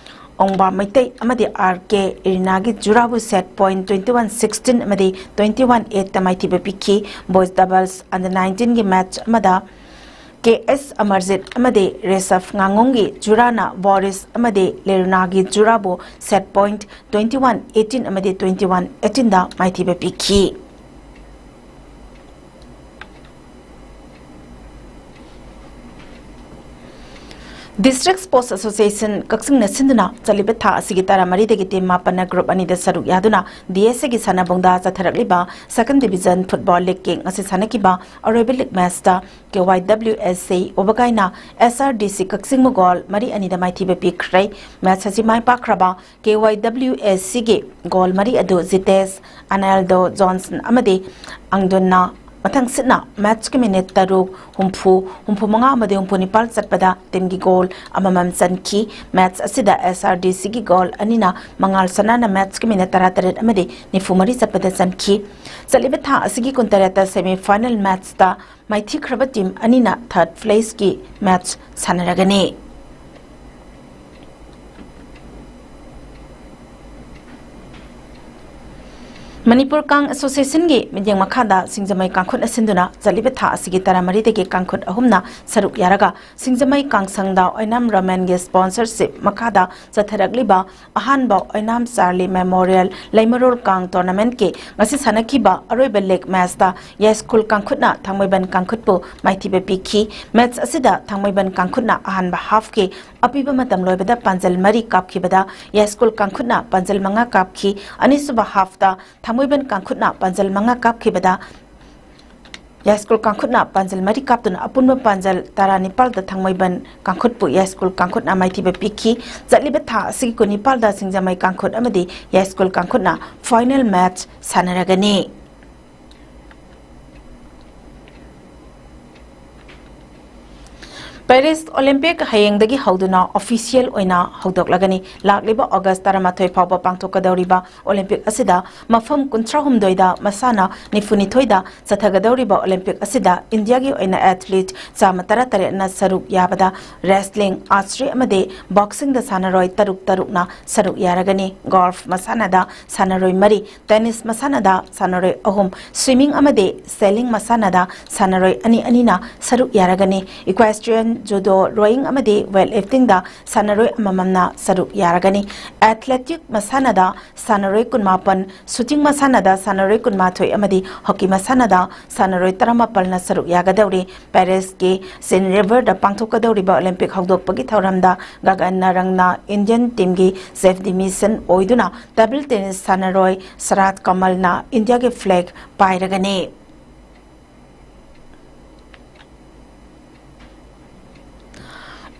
ꯑꯣꯡꯕꯥ ꯃꯩꯇꯩ ꯑꯃꯗꯤ R K ꯏꯔꯤꯅꯥꯒꯤ ꯖꯨꯔꯥꯕꯨ set point twenty one sixteen ꯑꯃꯗꯤ twenty one eightꯇ ꯃꯥꯏꯊꯤꯕ ꯄꯤꯈꯤ꯫ Boys Doubles Under Nineteenꯒꯤ match ꯑꯃꯗ K S Amarjit ꯑꯃꯗꯤ ꯔꯦꯁꯐ ꯉꯥꯉꯣꯝꯒꯤ ꯖꯨꯔꯥꯅ ꯕꯣꯔꯤꯁ ꯑꯃꯗꯤ ꯂꯦꯔꯨꯅꯥꯒꯤ ꯖꯨꯔꯥꯕꯨ set point twenty one eighteen ꯑꯃꯗꯤ twenty one eighteenꯗ ꯃꯥꯏꯊꯤꯕ ꯄꯤꯈꯤ꯫ District Sports Association ꯀꯛꯆꯤꯡꯅ ꯁꯤꯟꯗꯨꯅ ꯆꯠꯂꯤꯕ ꯊꯥ ꯑꯁꯤꯒꯤ ꯇꯔꯥꯃꯔꯤꯗꯒꯤ team ꯃꯥꯄꯟꯅ group ꯑꯅꯤꯗ ꯁꯔꯨꯛ ꯌꯥꯗꯨꯅ D S Aꯒꯤ ꯁꯥꯟꯅꯕꯨꯡꯗ ꯆꯠꯊꯔꯛꯂꯤꯕ Second Division Football Leagueꯀꯤ ꯉꯁꯤ ꯁꯥꯟꯅꯈꯤꯕ ꯑꯔꯣꯏꯕ league matchꯇ K Y W S C ꯋꯥꯕꯒꯥꯏꯅ S R D C ꯀꯛꯆꯤꯡꯕꯨ goal ꯃꯔꯤ ꯑꯅꯤꯗ ꯃꯥꯏꯊꯤꯕ ꯄꯤꯈ꯭ꯔꯦ꯫ Match ꯑꯁꯤ ꯃꯥꯏ ꯄꯥꯛꯈ꯭ꯔꯕ K Y W S Cꯒꯤ goal ꯃꯔꯤ ꯑꯗꯨ ꯖꯤꯇꯦꯁ, ꯑꯅꯥꯜꯗꯣ, ꯖꯣꯟꯁꯟ ꯑꯃꯗꯤ ꯑꯪꯗꯨꯟꯅ ꯃꯊꯪꯁꯤꯠꯅ matchꯀꯤ minute ꯇꯔꯨꯛ, ꯍꯨꯝꯐꯨ, ꯍꯨꯝꯐꯨ ꯃꯉꯥ ꯑꯃꯗꯤ ꯍꯨꯝꯐꯨ ꯅꯤꯄꯥꯜ ꯆꯠꯄꯗ teamꯒꯤ goal ꯑꯃꯃꯝ ꯆꯟꯈꯤ꯫ Match ꯑꯁꯤꯗ S R D Cꯒꯤ goal ꯑꯅꯤꯅ ꯃꯉꯥꯜ ꯁꯅꯥꯅ matchꯀꯤ minute ꯇꯔꯥꯇꯔꯦꯠ ꯑꯃꯗꯤ ꯅꯤꯐꯨ ꯃꯔꯤ ꯆꯠꯄꯗ ꯆꯟꯈꯤ꯫ ꯆꯠꯂꯤꯕ ꯊꯥ ꯑꯁꯤꯒꯤ ꯀꯨꯟꯇꯔꯦꯠꯇ semi final matchꯇ ꯃꯥꯏꯊꯤꯈ꯭ꯔꯕ team ꯑꯅꯤꯅ third placeꯀꯤ match ꯁꯥꯟꯅꯔꯒꯅꯤ꯫ ꯃꯅꯤꯄꯨꯔ ꯀꯥꯡ ꯑꯦꯁꯣꯁꯤꯌꯦꯁꯟꯒꯤ ꯃꯤꯠꯌꯦꯡ ꯃꯈꯥꯗ ꯁꯤꯡꯖꯃꯩ ꯀꯥꯡꯈꯨꯠꯅ ꯁꯤꯟꯗꯨꯅ ꯆꯠꯂꯤꯕ ꯊꯥ ꯑꯁꯤꯒꯤ ꯇꯔꯥꯃꯔꯤꯗꯒꯤ ꯀꯥꯡꯈꯨꯠ ꯑꯍꯨꯝꯅ ꯁꯔꯨꯛ ꯌꯥꯔꯒ ꯁꯤꯡꯖꯃꯩ ꯀꯥꯡꯁꯪꯗ ꯑꯣꯏꯅꯥꯝ ꯔꯃꯦꯟꯒꯤ ꯁ꯭ꯄꯣꯟꯁꯔꯁꯤꯞ ꯃꯈꯥꯗ ꯆꯠꯊꯔꯛꯂꯤꯕ ꯑꯍꯥꯟꯕ ꯑꯣꯏꯅꯥꯝ ꯆꯥꯔꯂꯤ ꯃꯦꯃꯣꯔꯤꯌꯦꯜ ꯂꯩꯃꯔꯣꯜ ꯀꯥꯡ ꯇꯣꯔꯅꯥꯃꯦꯟꯠꯀꯤ ꯉꯁꯤ ꯁꯥꯟꯅꯈꯤꯕ ꯑꯔꯣꯏꯕ ꯂꯤꯒ ꯃꯦꯆꯇ ꯌꯥꯏꯁ꯭ꯀꯨꯜ ꯀꯥꯡꯈꯨꯠꯅ ꯊꯥꯡꯃꯩꯕꯟ ꯀꯥꯡꯈꯨꯠꯄꯨ ꯃꯥꯏꯊꯤꯕ ꯄꯤꯈꯤ꯫ ꯃꯦꯆ ꯑꯁꯤꯗ ꯊꯥꯡꯃꯩꯕꯟ ꯀꯥꯡꯈꯨꯠꯅ ꯑꯍꯥꯟꯕ ꯍꯥꯐꯀꯤ ꯑꯄꯤꯕ ꯃꯇꯝ ꯂꯣꯏꯕꯗ ꯄꯥꯟꯖꯜ ꯃꯔꯤ ꯀꯥꯞꯈꯤꯕꯗ ꯌꯥꯏꯁ꯭ꯀꯨꯜ ꯀꯥꯡꯈꯨꯠꯅ ꯄꯥꯟꯖꯜ ꯃꯉꯥ ꯀꯥꯞꯈꯤ꯫ ꯑꯅꯤꯁꯨꯕ ꯍꯥꯐꯇ ꯊꯥꯡꯃꯩꯕꯟ ꯀꯥꯡꯈꯨꯠꯅ ꯄꯥꯟꯖꯜ ꯃꯉꯥ ꯀꯥꯞꯈꯤꯕꯗ ꯌꯥꯏꯁ꯭ꯀꯨꯜ ꯀꯥꯡꯈꯨꯠꯅ ꯄꯥꯟꯖꯜ ꯃꯔꯤ ꯀꯥꯞꯇꯨꯅ ꯑꯄꯨꯟꯕ ꯄꯥꯟꯖꯜ ꯇꯔꯥꯅꯤꯄꯥꯜꯗ ꯊꯥꯡꯃꯩꯕꯟ ꯀꯥꯡꯈꯨꯠꯄꯨ ꯌꯥꯏꯁ꯭ꯀꯨꯜ ꯀꯥꯡꯈꯨꯠꯅ ꯃꯥꯏꯊꯤꯕ ꯄꯤꯈꯤ꯫ ꯆꯠꯂꯤꯕ ꯊꯥ ꯑꯁꯤꯒꯤ ꯀꯨꯟꯅꯤꯄꯥꯜꯗ ꯁꯤꯡꯖꯃꯩ ꯀꯥꯡꯈꯨꯠ ꯑꯃꯗꯤ ꯌꯥꯏꯁ꯭ꯀꯨꯜ ꯀꯥꯡꯈꯨꯠꯅ ꯐꯥꯏꯅꯦꯜ ꯃꯦꯆ ꯁꯥꯟꯅꯔꯒꯅꯤ꯫ ꯄꯦꯔꯤꯁ ꯑꯣꯂꯤꯝꯄꯤꯛ ꯍꯌꯦꯡꯗꯒꯤ ꯍꯧꯗꯨꯅ ꯑꯣꯐꯤꯁꯤꯌꯦꯜ ꯑꯣꯏꯅ ꯍꯧꯗꯣꯛꯂꯒꯅꯤ꯫ ꯂꯥꯛꯂꯤꯕ ꯑꯣꯒꯁ ꯇꯔꯥꯃꯥꯊꯣꯏ ꯐꯥꯎꯕ ꯄꯥꯡꯊꯣꯛꯀꯗꯧꯔꯤꯕ ꯑꯣꯂꯤꯝꯄꯤꯛ ꯑꯁꯤꯗ ꯃꯐꯝ ꯀꯨꯟꯊ꯭ꯔꯥꯍꯨꯝꯗꯣꯏꯗ ꯃꯁꯥꯟꯅ ꯅꯤꯐꯨꯅꯤꯊꯣꯏꯗ ꯆꯠꯊꯒꯗꯧꯔꯤꯕ ꯑꯣꯂꯤꯝꯄꯤꯛ ꯑꯁꯤꯗ ꯏꯟꯗꯤꯌꯥꯒꯤ ꯑꯣꯏꯅ ꯑꯦꯊꯂꯤꯠ ꯆꯥꯝꯃ ꯇꯔꯥꯇꯔꯦꯠꯅ ꯁꯔꯨꯛ ꯌꯥꯕꯗ ꯔꯦꯁꯂꯤꯡ, ꯑꯥꯔꯆꯔꯤ ꯑꯃꯗꯤ ꯕꯣꯛꯁꯤꯡꯗ ꯁꯥꯟꯅꯔꯣꯏ ꯇꯔꯨꯛ ꯇꯔꯨꯛꯅ ꯁꯔꯨꯛ ꯌꯥꯔꯒꯅꯤ꯫ ꯒꯣꯜꯐ ꯃꯁꯥꯟꯅꯗ ꯁꯥꯟꯅꯔꯣꯏ ꯃꯔꯤ, ꯇꯦꯅꯤꯁ ꯃꯁꯥꯟꯅꯗ ꯁꯥꯟꯅꯔꯣꯏ ꯑꯍꯨꯝ, ꯁ꯭ꯋꯤꯃꯤꯡ ꯑꯃꯗꯤ ꯁꯦꯂꯤꯡ ꯃꯁꯥꯟꯅꯗ ꯁꯥꯟꯅꯔꯣꯏ ꯑꯅꯤ ꯑꯅꯤꯅ ꯁꯔꯨꯛ ꯌꯥꯔꯒꯅꯤ꯫ ꯏꯀ꯭ꯋꯦꯁꯇ꯭ꯔꯤꯌꯟ, ꯖꯨꯗꯣ, ꯔꯣꯌꯤꯡ ꯑꯃꯗꯤ ꯋꯦꯠ ꯂꯤꯐꯇꯤꯡꯗ ꯁꯥꯟꯅꯔꯣꯏ ꯑꯃꯃꯝꯅ ꯁꯔꯨꯛ ꯌꯥꯔꯒꯅꯤ꯫ ꯑꯦꯊꯂꯦꯇꯤꯛ ꯃꯁꯥꯟꯅꯗ ꯁꯥꯟꯅꯔꯣꯏ ꯀꯨꯟꯃꯥꯄꯟ, ꯁꯨꯇꯤꯡ ꯃꯁꯥꯟꯅꯗ ꯁꯥꯟꯅꯔꯣꯏ ꯀꯨꯟꯃꯥꯊꯣꯏ ꯑꯃꯗꯤ ꯍꯣꯀꯤ ꯃꯁꯥꯟꯅꯗ ꯁꯥꯟꯅꯔꯣꯏ ꯇꯔꯥꯃꯥꯄꯜꯅ ꯁꯔꯨꯛ ꯌꯥꯒꯗꯧꯔꯤ꯫ ꯄꯦꯔꯤꯁꯀꯤ ꯁꯤꯟ ꯔꯤꯚꯔꯗ ꯄꯥꯡꯊꯣꯛꯀꯗꯧꯔꯤꯕ ꯑꯣꯂꯤꯝꯄꯤꯛ ꯍꯧꯗꯣꯛꯄꯒꯤ ꯊꯧꯔꯝꯗ ꯒꯒꯟ ꯅꯔꯪꯅ ꯏꯟꯗꯤꯌꯟ ꯇꯤꯝꯒꯤ ꯆꯤꯐ ꯗꯤꯃꯤꯁꯟ ꯑꯣꯏꯗꯨꯅ ꯇꯦꯕꯜ ꯇꯦꯅꯤꯁ ꯁꯥꯟꯅꯔꯣꯏ ꯁꯔꯥꯠ ꯀꯃꯜꯅ ꯏꯟꯗꯤꯌꯥꯒꯤ ꯐ꯭ꯂꯦꯒ ꯄꯥꯏꯔꯒꯅꯤ꯫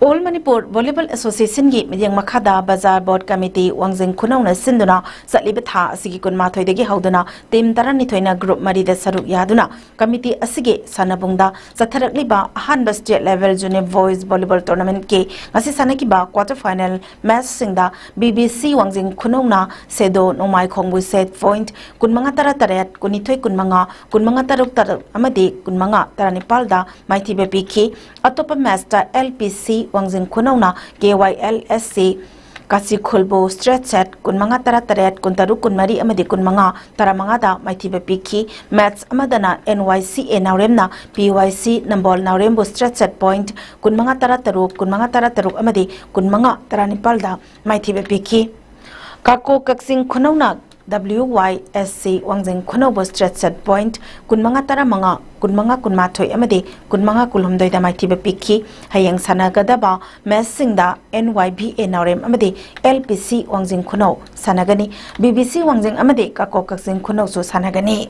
ꯑꯣꯜ ꯃꯅꯤꯄꯨꯔ ꯚꯣꯂꯤꯕꯣꯜ ꯑꯦꯁꯣꯁꯤꯌꯦꯁꯟꯒꯤ ꯃꯤꯠꯌꯦꯡ ꯃꯈꯥꯗ ꯕꯖꯥꯔ ꯕꯣꯔꯗ ꯀꯃꯤꯇꯤ ꯋꯥꯡꯖꯤꯡ ꯈꯨꯅꯧꯅ ꯁꯤꯟꯗꯨꯅ ꯆꯠꯂꯤꯕ ꯊꯥ ꯑꯁꯤꯒꯤ ꯀꯨꯟꯃꯥꯊꯣꯏꯗꯒꯤ ꯍꯧꯗꯨꯅ ꯇꯤꯝ ꯇꯔꯥꯅꯤꯊꯣꯏꯅ ꯒ꯭ꯔꯨꯞ ꯃꯔꯤꯗ ꯁꯔꯨꯛ ꯌꯥꯗꯨꯅ ꯀꯃꯤꯇꯤ ꯑꯁꯤꯒꯤ ꯁꯥꯟꯅꯕꯨꯡꯗ ꯆꯠꯊꯔꯛꯂꯤꯕ ꯑꯍꯥꯟꯕ state level junior boys volleyball ꯇꯣꯔꯅꯥꯃꯦꯟꯠꯀꯤ ꯉꯁꯤ ꯁꯥꯟꯅꯈꯤꯕ ꯀ꯭ꯋꯥꯇꯔ ꯐꯥꯏꯅꯦꯜ ꯃꯦꯆꯁꯤꯡꯗ B B C Wangjing ꯈꯨꯅꯧꯅ ꯁꯦꯗꯣ ꯅꯣꯡꯃꯥꯏꯈꯣꯡꯕꯨ set point ꯀꯨꯟꯃꯉꯥ ꯇꯔꯥꯇꯔꯦꯠ, ꯀꯨꯟꯅꯤꯊꯣꯏ ꯀꯨꯟꯃꯉꯥ, ꯀꯨꯟꯃꯉꯥ ꯇꯔꯨꯛ ꯇꯔꯨꯛ ꯑꯃꯗꯤ ꯀꯨꯟꯃꯉꯥ ꯇꯔꯥꯅꯤꯄꯥꯜꯗ ꯃꯥꯏꯊꯤꯕ ꯄꯤꯈꯤ꯫ ꯑꯇꯣꯞꯄ ꯃꯦꯆꯇ ꯑꯦꯜ ꯄꯤ ꯁꯤ Wangjing ꯈꯨꯅꯧꯅ K Y L S C ꯀꯥꯁꯤꯈꯨꯜꯕꯨ straight set ꯀꯨꯟꯃꯉꯥ ꯇꯔꯥꯇꯔꯦꯠ, ꯀꯨꯟꯇꯔꯨꯛ ꯀꯨꯟꯃꯔꯤ ꯑꯃꯗꯤ ꯀꯨꯟꯃꯉꯥ ꯇꯔꯥꯃꯉꯥꯗ ꯃꯥꯏꯊꯤꯕ ꯄꯤꯈꯤ꯫ Match ꯑꯃꯗꯅ N Y C A ꯅꯥꯎꯔꯦꯝꯅ P Y C Nambol ꯅꯥꯎꯔꯦꯝꯕꯨ straight set point ꯀꯨꯟꯃꯉꯥ ꯇꯔꯥꯇꯔꯨꯛ, ꯀꯨꯟꯃꯉꯥ ꯇꯔꯥꯇꯔꯨꯛ ꯑꯃꯗꯤ ꯀꯨꯟꯃꯉꯥ ꯇꯔꯥꯅꯤꯄꯥꯜꯗ ꯃꯥꯏꯊꯤꯕ ꯄꯤꯈꯤ꯫ ꯀꯥꯀꯣ ꯀꯛꯆꯤꯡ ꯈꯨꯅꯧꯅ W Y S C ꯋꯥꯡꯖꯤꯡ ꯈꯨꯅꯧꯕꯨ straight set point ꯀꯨꯟꯃꯉꯥ ꯇꯔꯥꯃꯉꯥ, ꯀꯨꯟꯃꯉꯥ ꯀꯨꯟꯃꯥꯊꯣꯏ ꯑꯃꯗꯤ ꯀꯨꯟꯃꯉꯥ ꯀꯨꯟꯍꯨꯝꯗꯣꯏꯗ ꯃꯥꯏꯊꯤꯕ ꯄꯤꯈꯤ꯫ ꯍꯌꯦꯡ ꯁꯥꯟꯅꯒꯗꯕ matchꯁꯤꯡꯗ N Y B A ꯅꯥꯎꯔꯦꯝ ꯑꯃꯗꯤ L P C ꯋꯥꯡꯖꯤꯡ ꯈꯨꯅꯧ ꯁꯥꯟꯅꯒꯅꯤ꯫ B B C ꯋꯥꯡꯖꯤꯡ ꯑꯃꯗꯤ ꯀꯥꯀꯣ ꯀꯛꯆꯤꯡ ꯈꯨꯅꯧꯁꯨ ꯁꯥꯟꯅꯒꯅꯤ꯫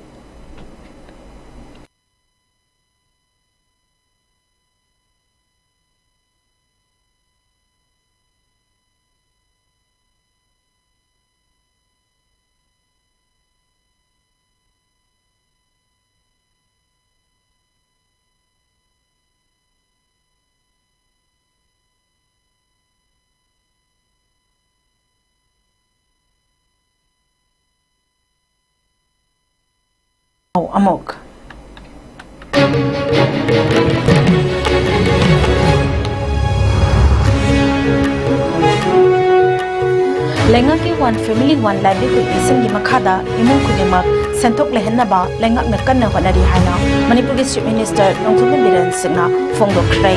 ꯑꯃꯨꯛ꯫ ꯂꯩꯉꯥꯛꯀꯤ One Family One Livelihood Missionꯒꯤ ꯃꯈꯥꯗ ꯏꯃꯨꯡ ꯈꯨꯗꯤꯡꯃꯛ ꯁꯦꯟꯊꯣꯛ ꯂꯩꯍꯟꯅꯕ ꯂꯩꯉꯥꯛꯅ ꯀꯟꯅ ꯍꯣꯠꯅꯔꯤ ꯍꯥꯏꯅ ꯃꯅꯤꯄꯨꯔꯒꯤ Chief Minister ꯅꯣꯡꯊꯣꯝꯕꯝ ꯕꯤꯔꯦꯟ ꯁꯤꯡꯅ ꯐꯣꯡꯗꯣꯛꯈ꯭ꯔꯦ꯫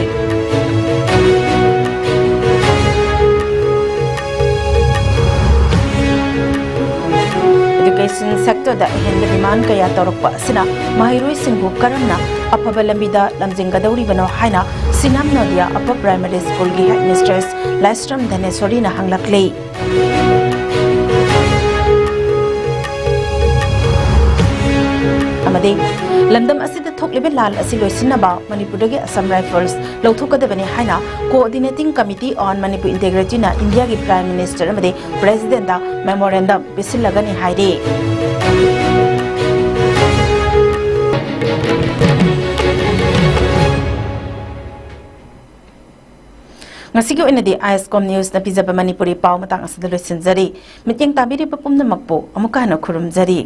Education sectorꯗ ꯑꯍꯦꯟꯕ demand ꯀꯌꯥ ꯇꯧꯔꯛꯄ ꯑꯁꯤꯅ ꯃꯍꯩꯔꯣꯏꯁꯤꯡꯕꯨ ꯀꯔꯝꯅ ꯑꯐꯕ ꯂꯝꯕꯤꯗ ꯂꯝꯖꯤꯡꯒꯗꯧꯔꯤꯕꯅꯣ ꯍꯥꯏꯅ ꯁꯤꯅꯥꯝ ꯅꯣꯗꯤꯌꯥ Upper Primary Schoolꯒꯤ headmistress ꯂꯥꯏꯁ꯭ꯔꯝ ꯙꯅꯦꯁꯣꯔꯤꯅ ꯍꯪꯂꯛꯂꯤ꯫ ꯑꯃꯗꯤ ꯂꯝꯗꯝ ꯑꯁꯤꯗ ꯊꯣꯛꯂꯤꯕ ꯂꯥꯟ ꯑꯁꯤ ꯂꯣꯏꯁꯤꯟꯅꯕ ꯃꯅꯤꯄꯨꯔꯗꯒꯤ Assam Rifles ꯂꯧꯊꯣꯛꯀꯗꯕꯅꯤ ꯍꯥꯏꯅ Coordinating Committee on Manipur Integrityꯅ ꯏꯟꯗꯤꯌꯥꯒꯤ Prime Minister ꯑꯃꯗꯤ Presidentꯇ memorandum ꯄꯤꯁꯤꯜꯂꯒꯅꯤ ꯍꯥꯏꯔꯤ꯫ ꯉꯁꯤꯒꯤ ꯑꯣꯏꯅꯗꯤ ISCOM Newsꯅ ꯄꯤꯖꯕ ꯃꯅꯤꯄꯨꯔꯤ ꯄꯥꯎ ꯃꯇꯥꯡ ꯑꯁꯤꯗ ꯂꯣꯏꯁꯤꯟꯖꯔꯤ꯫ ꯃꯤꯠꯌꯦꯡ ꯇꯥꯕꯤꯔꯤꯕ ꯄꯨꯝꯅꯃꯛꯄꯨ ꯑꯃꯨꯛꯀ ꯍꯟꯅ ꯈꯨꯔꯨꯝꯖꯔꯤ꯫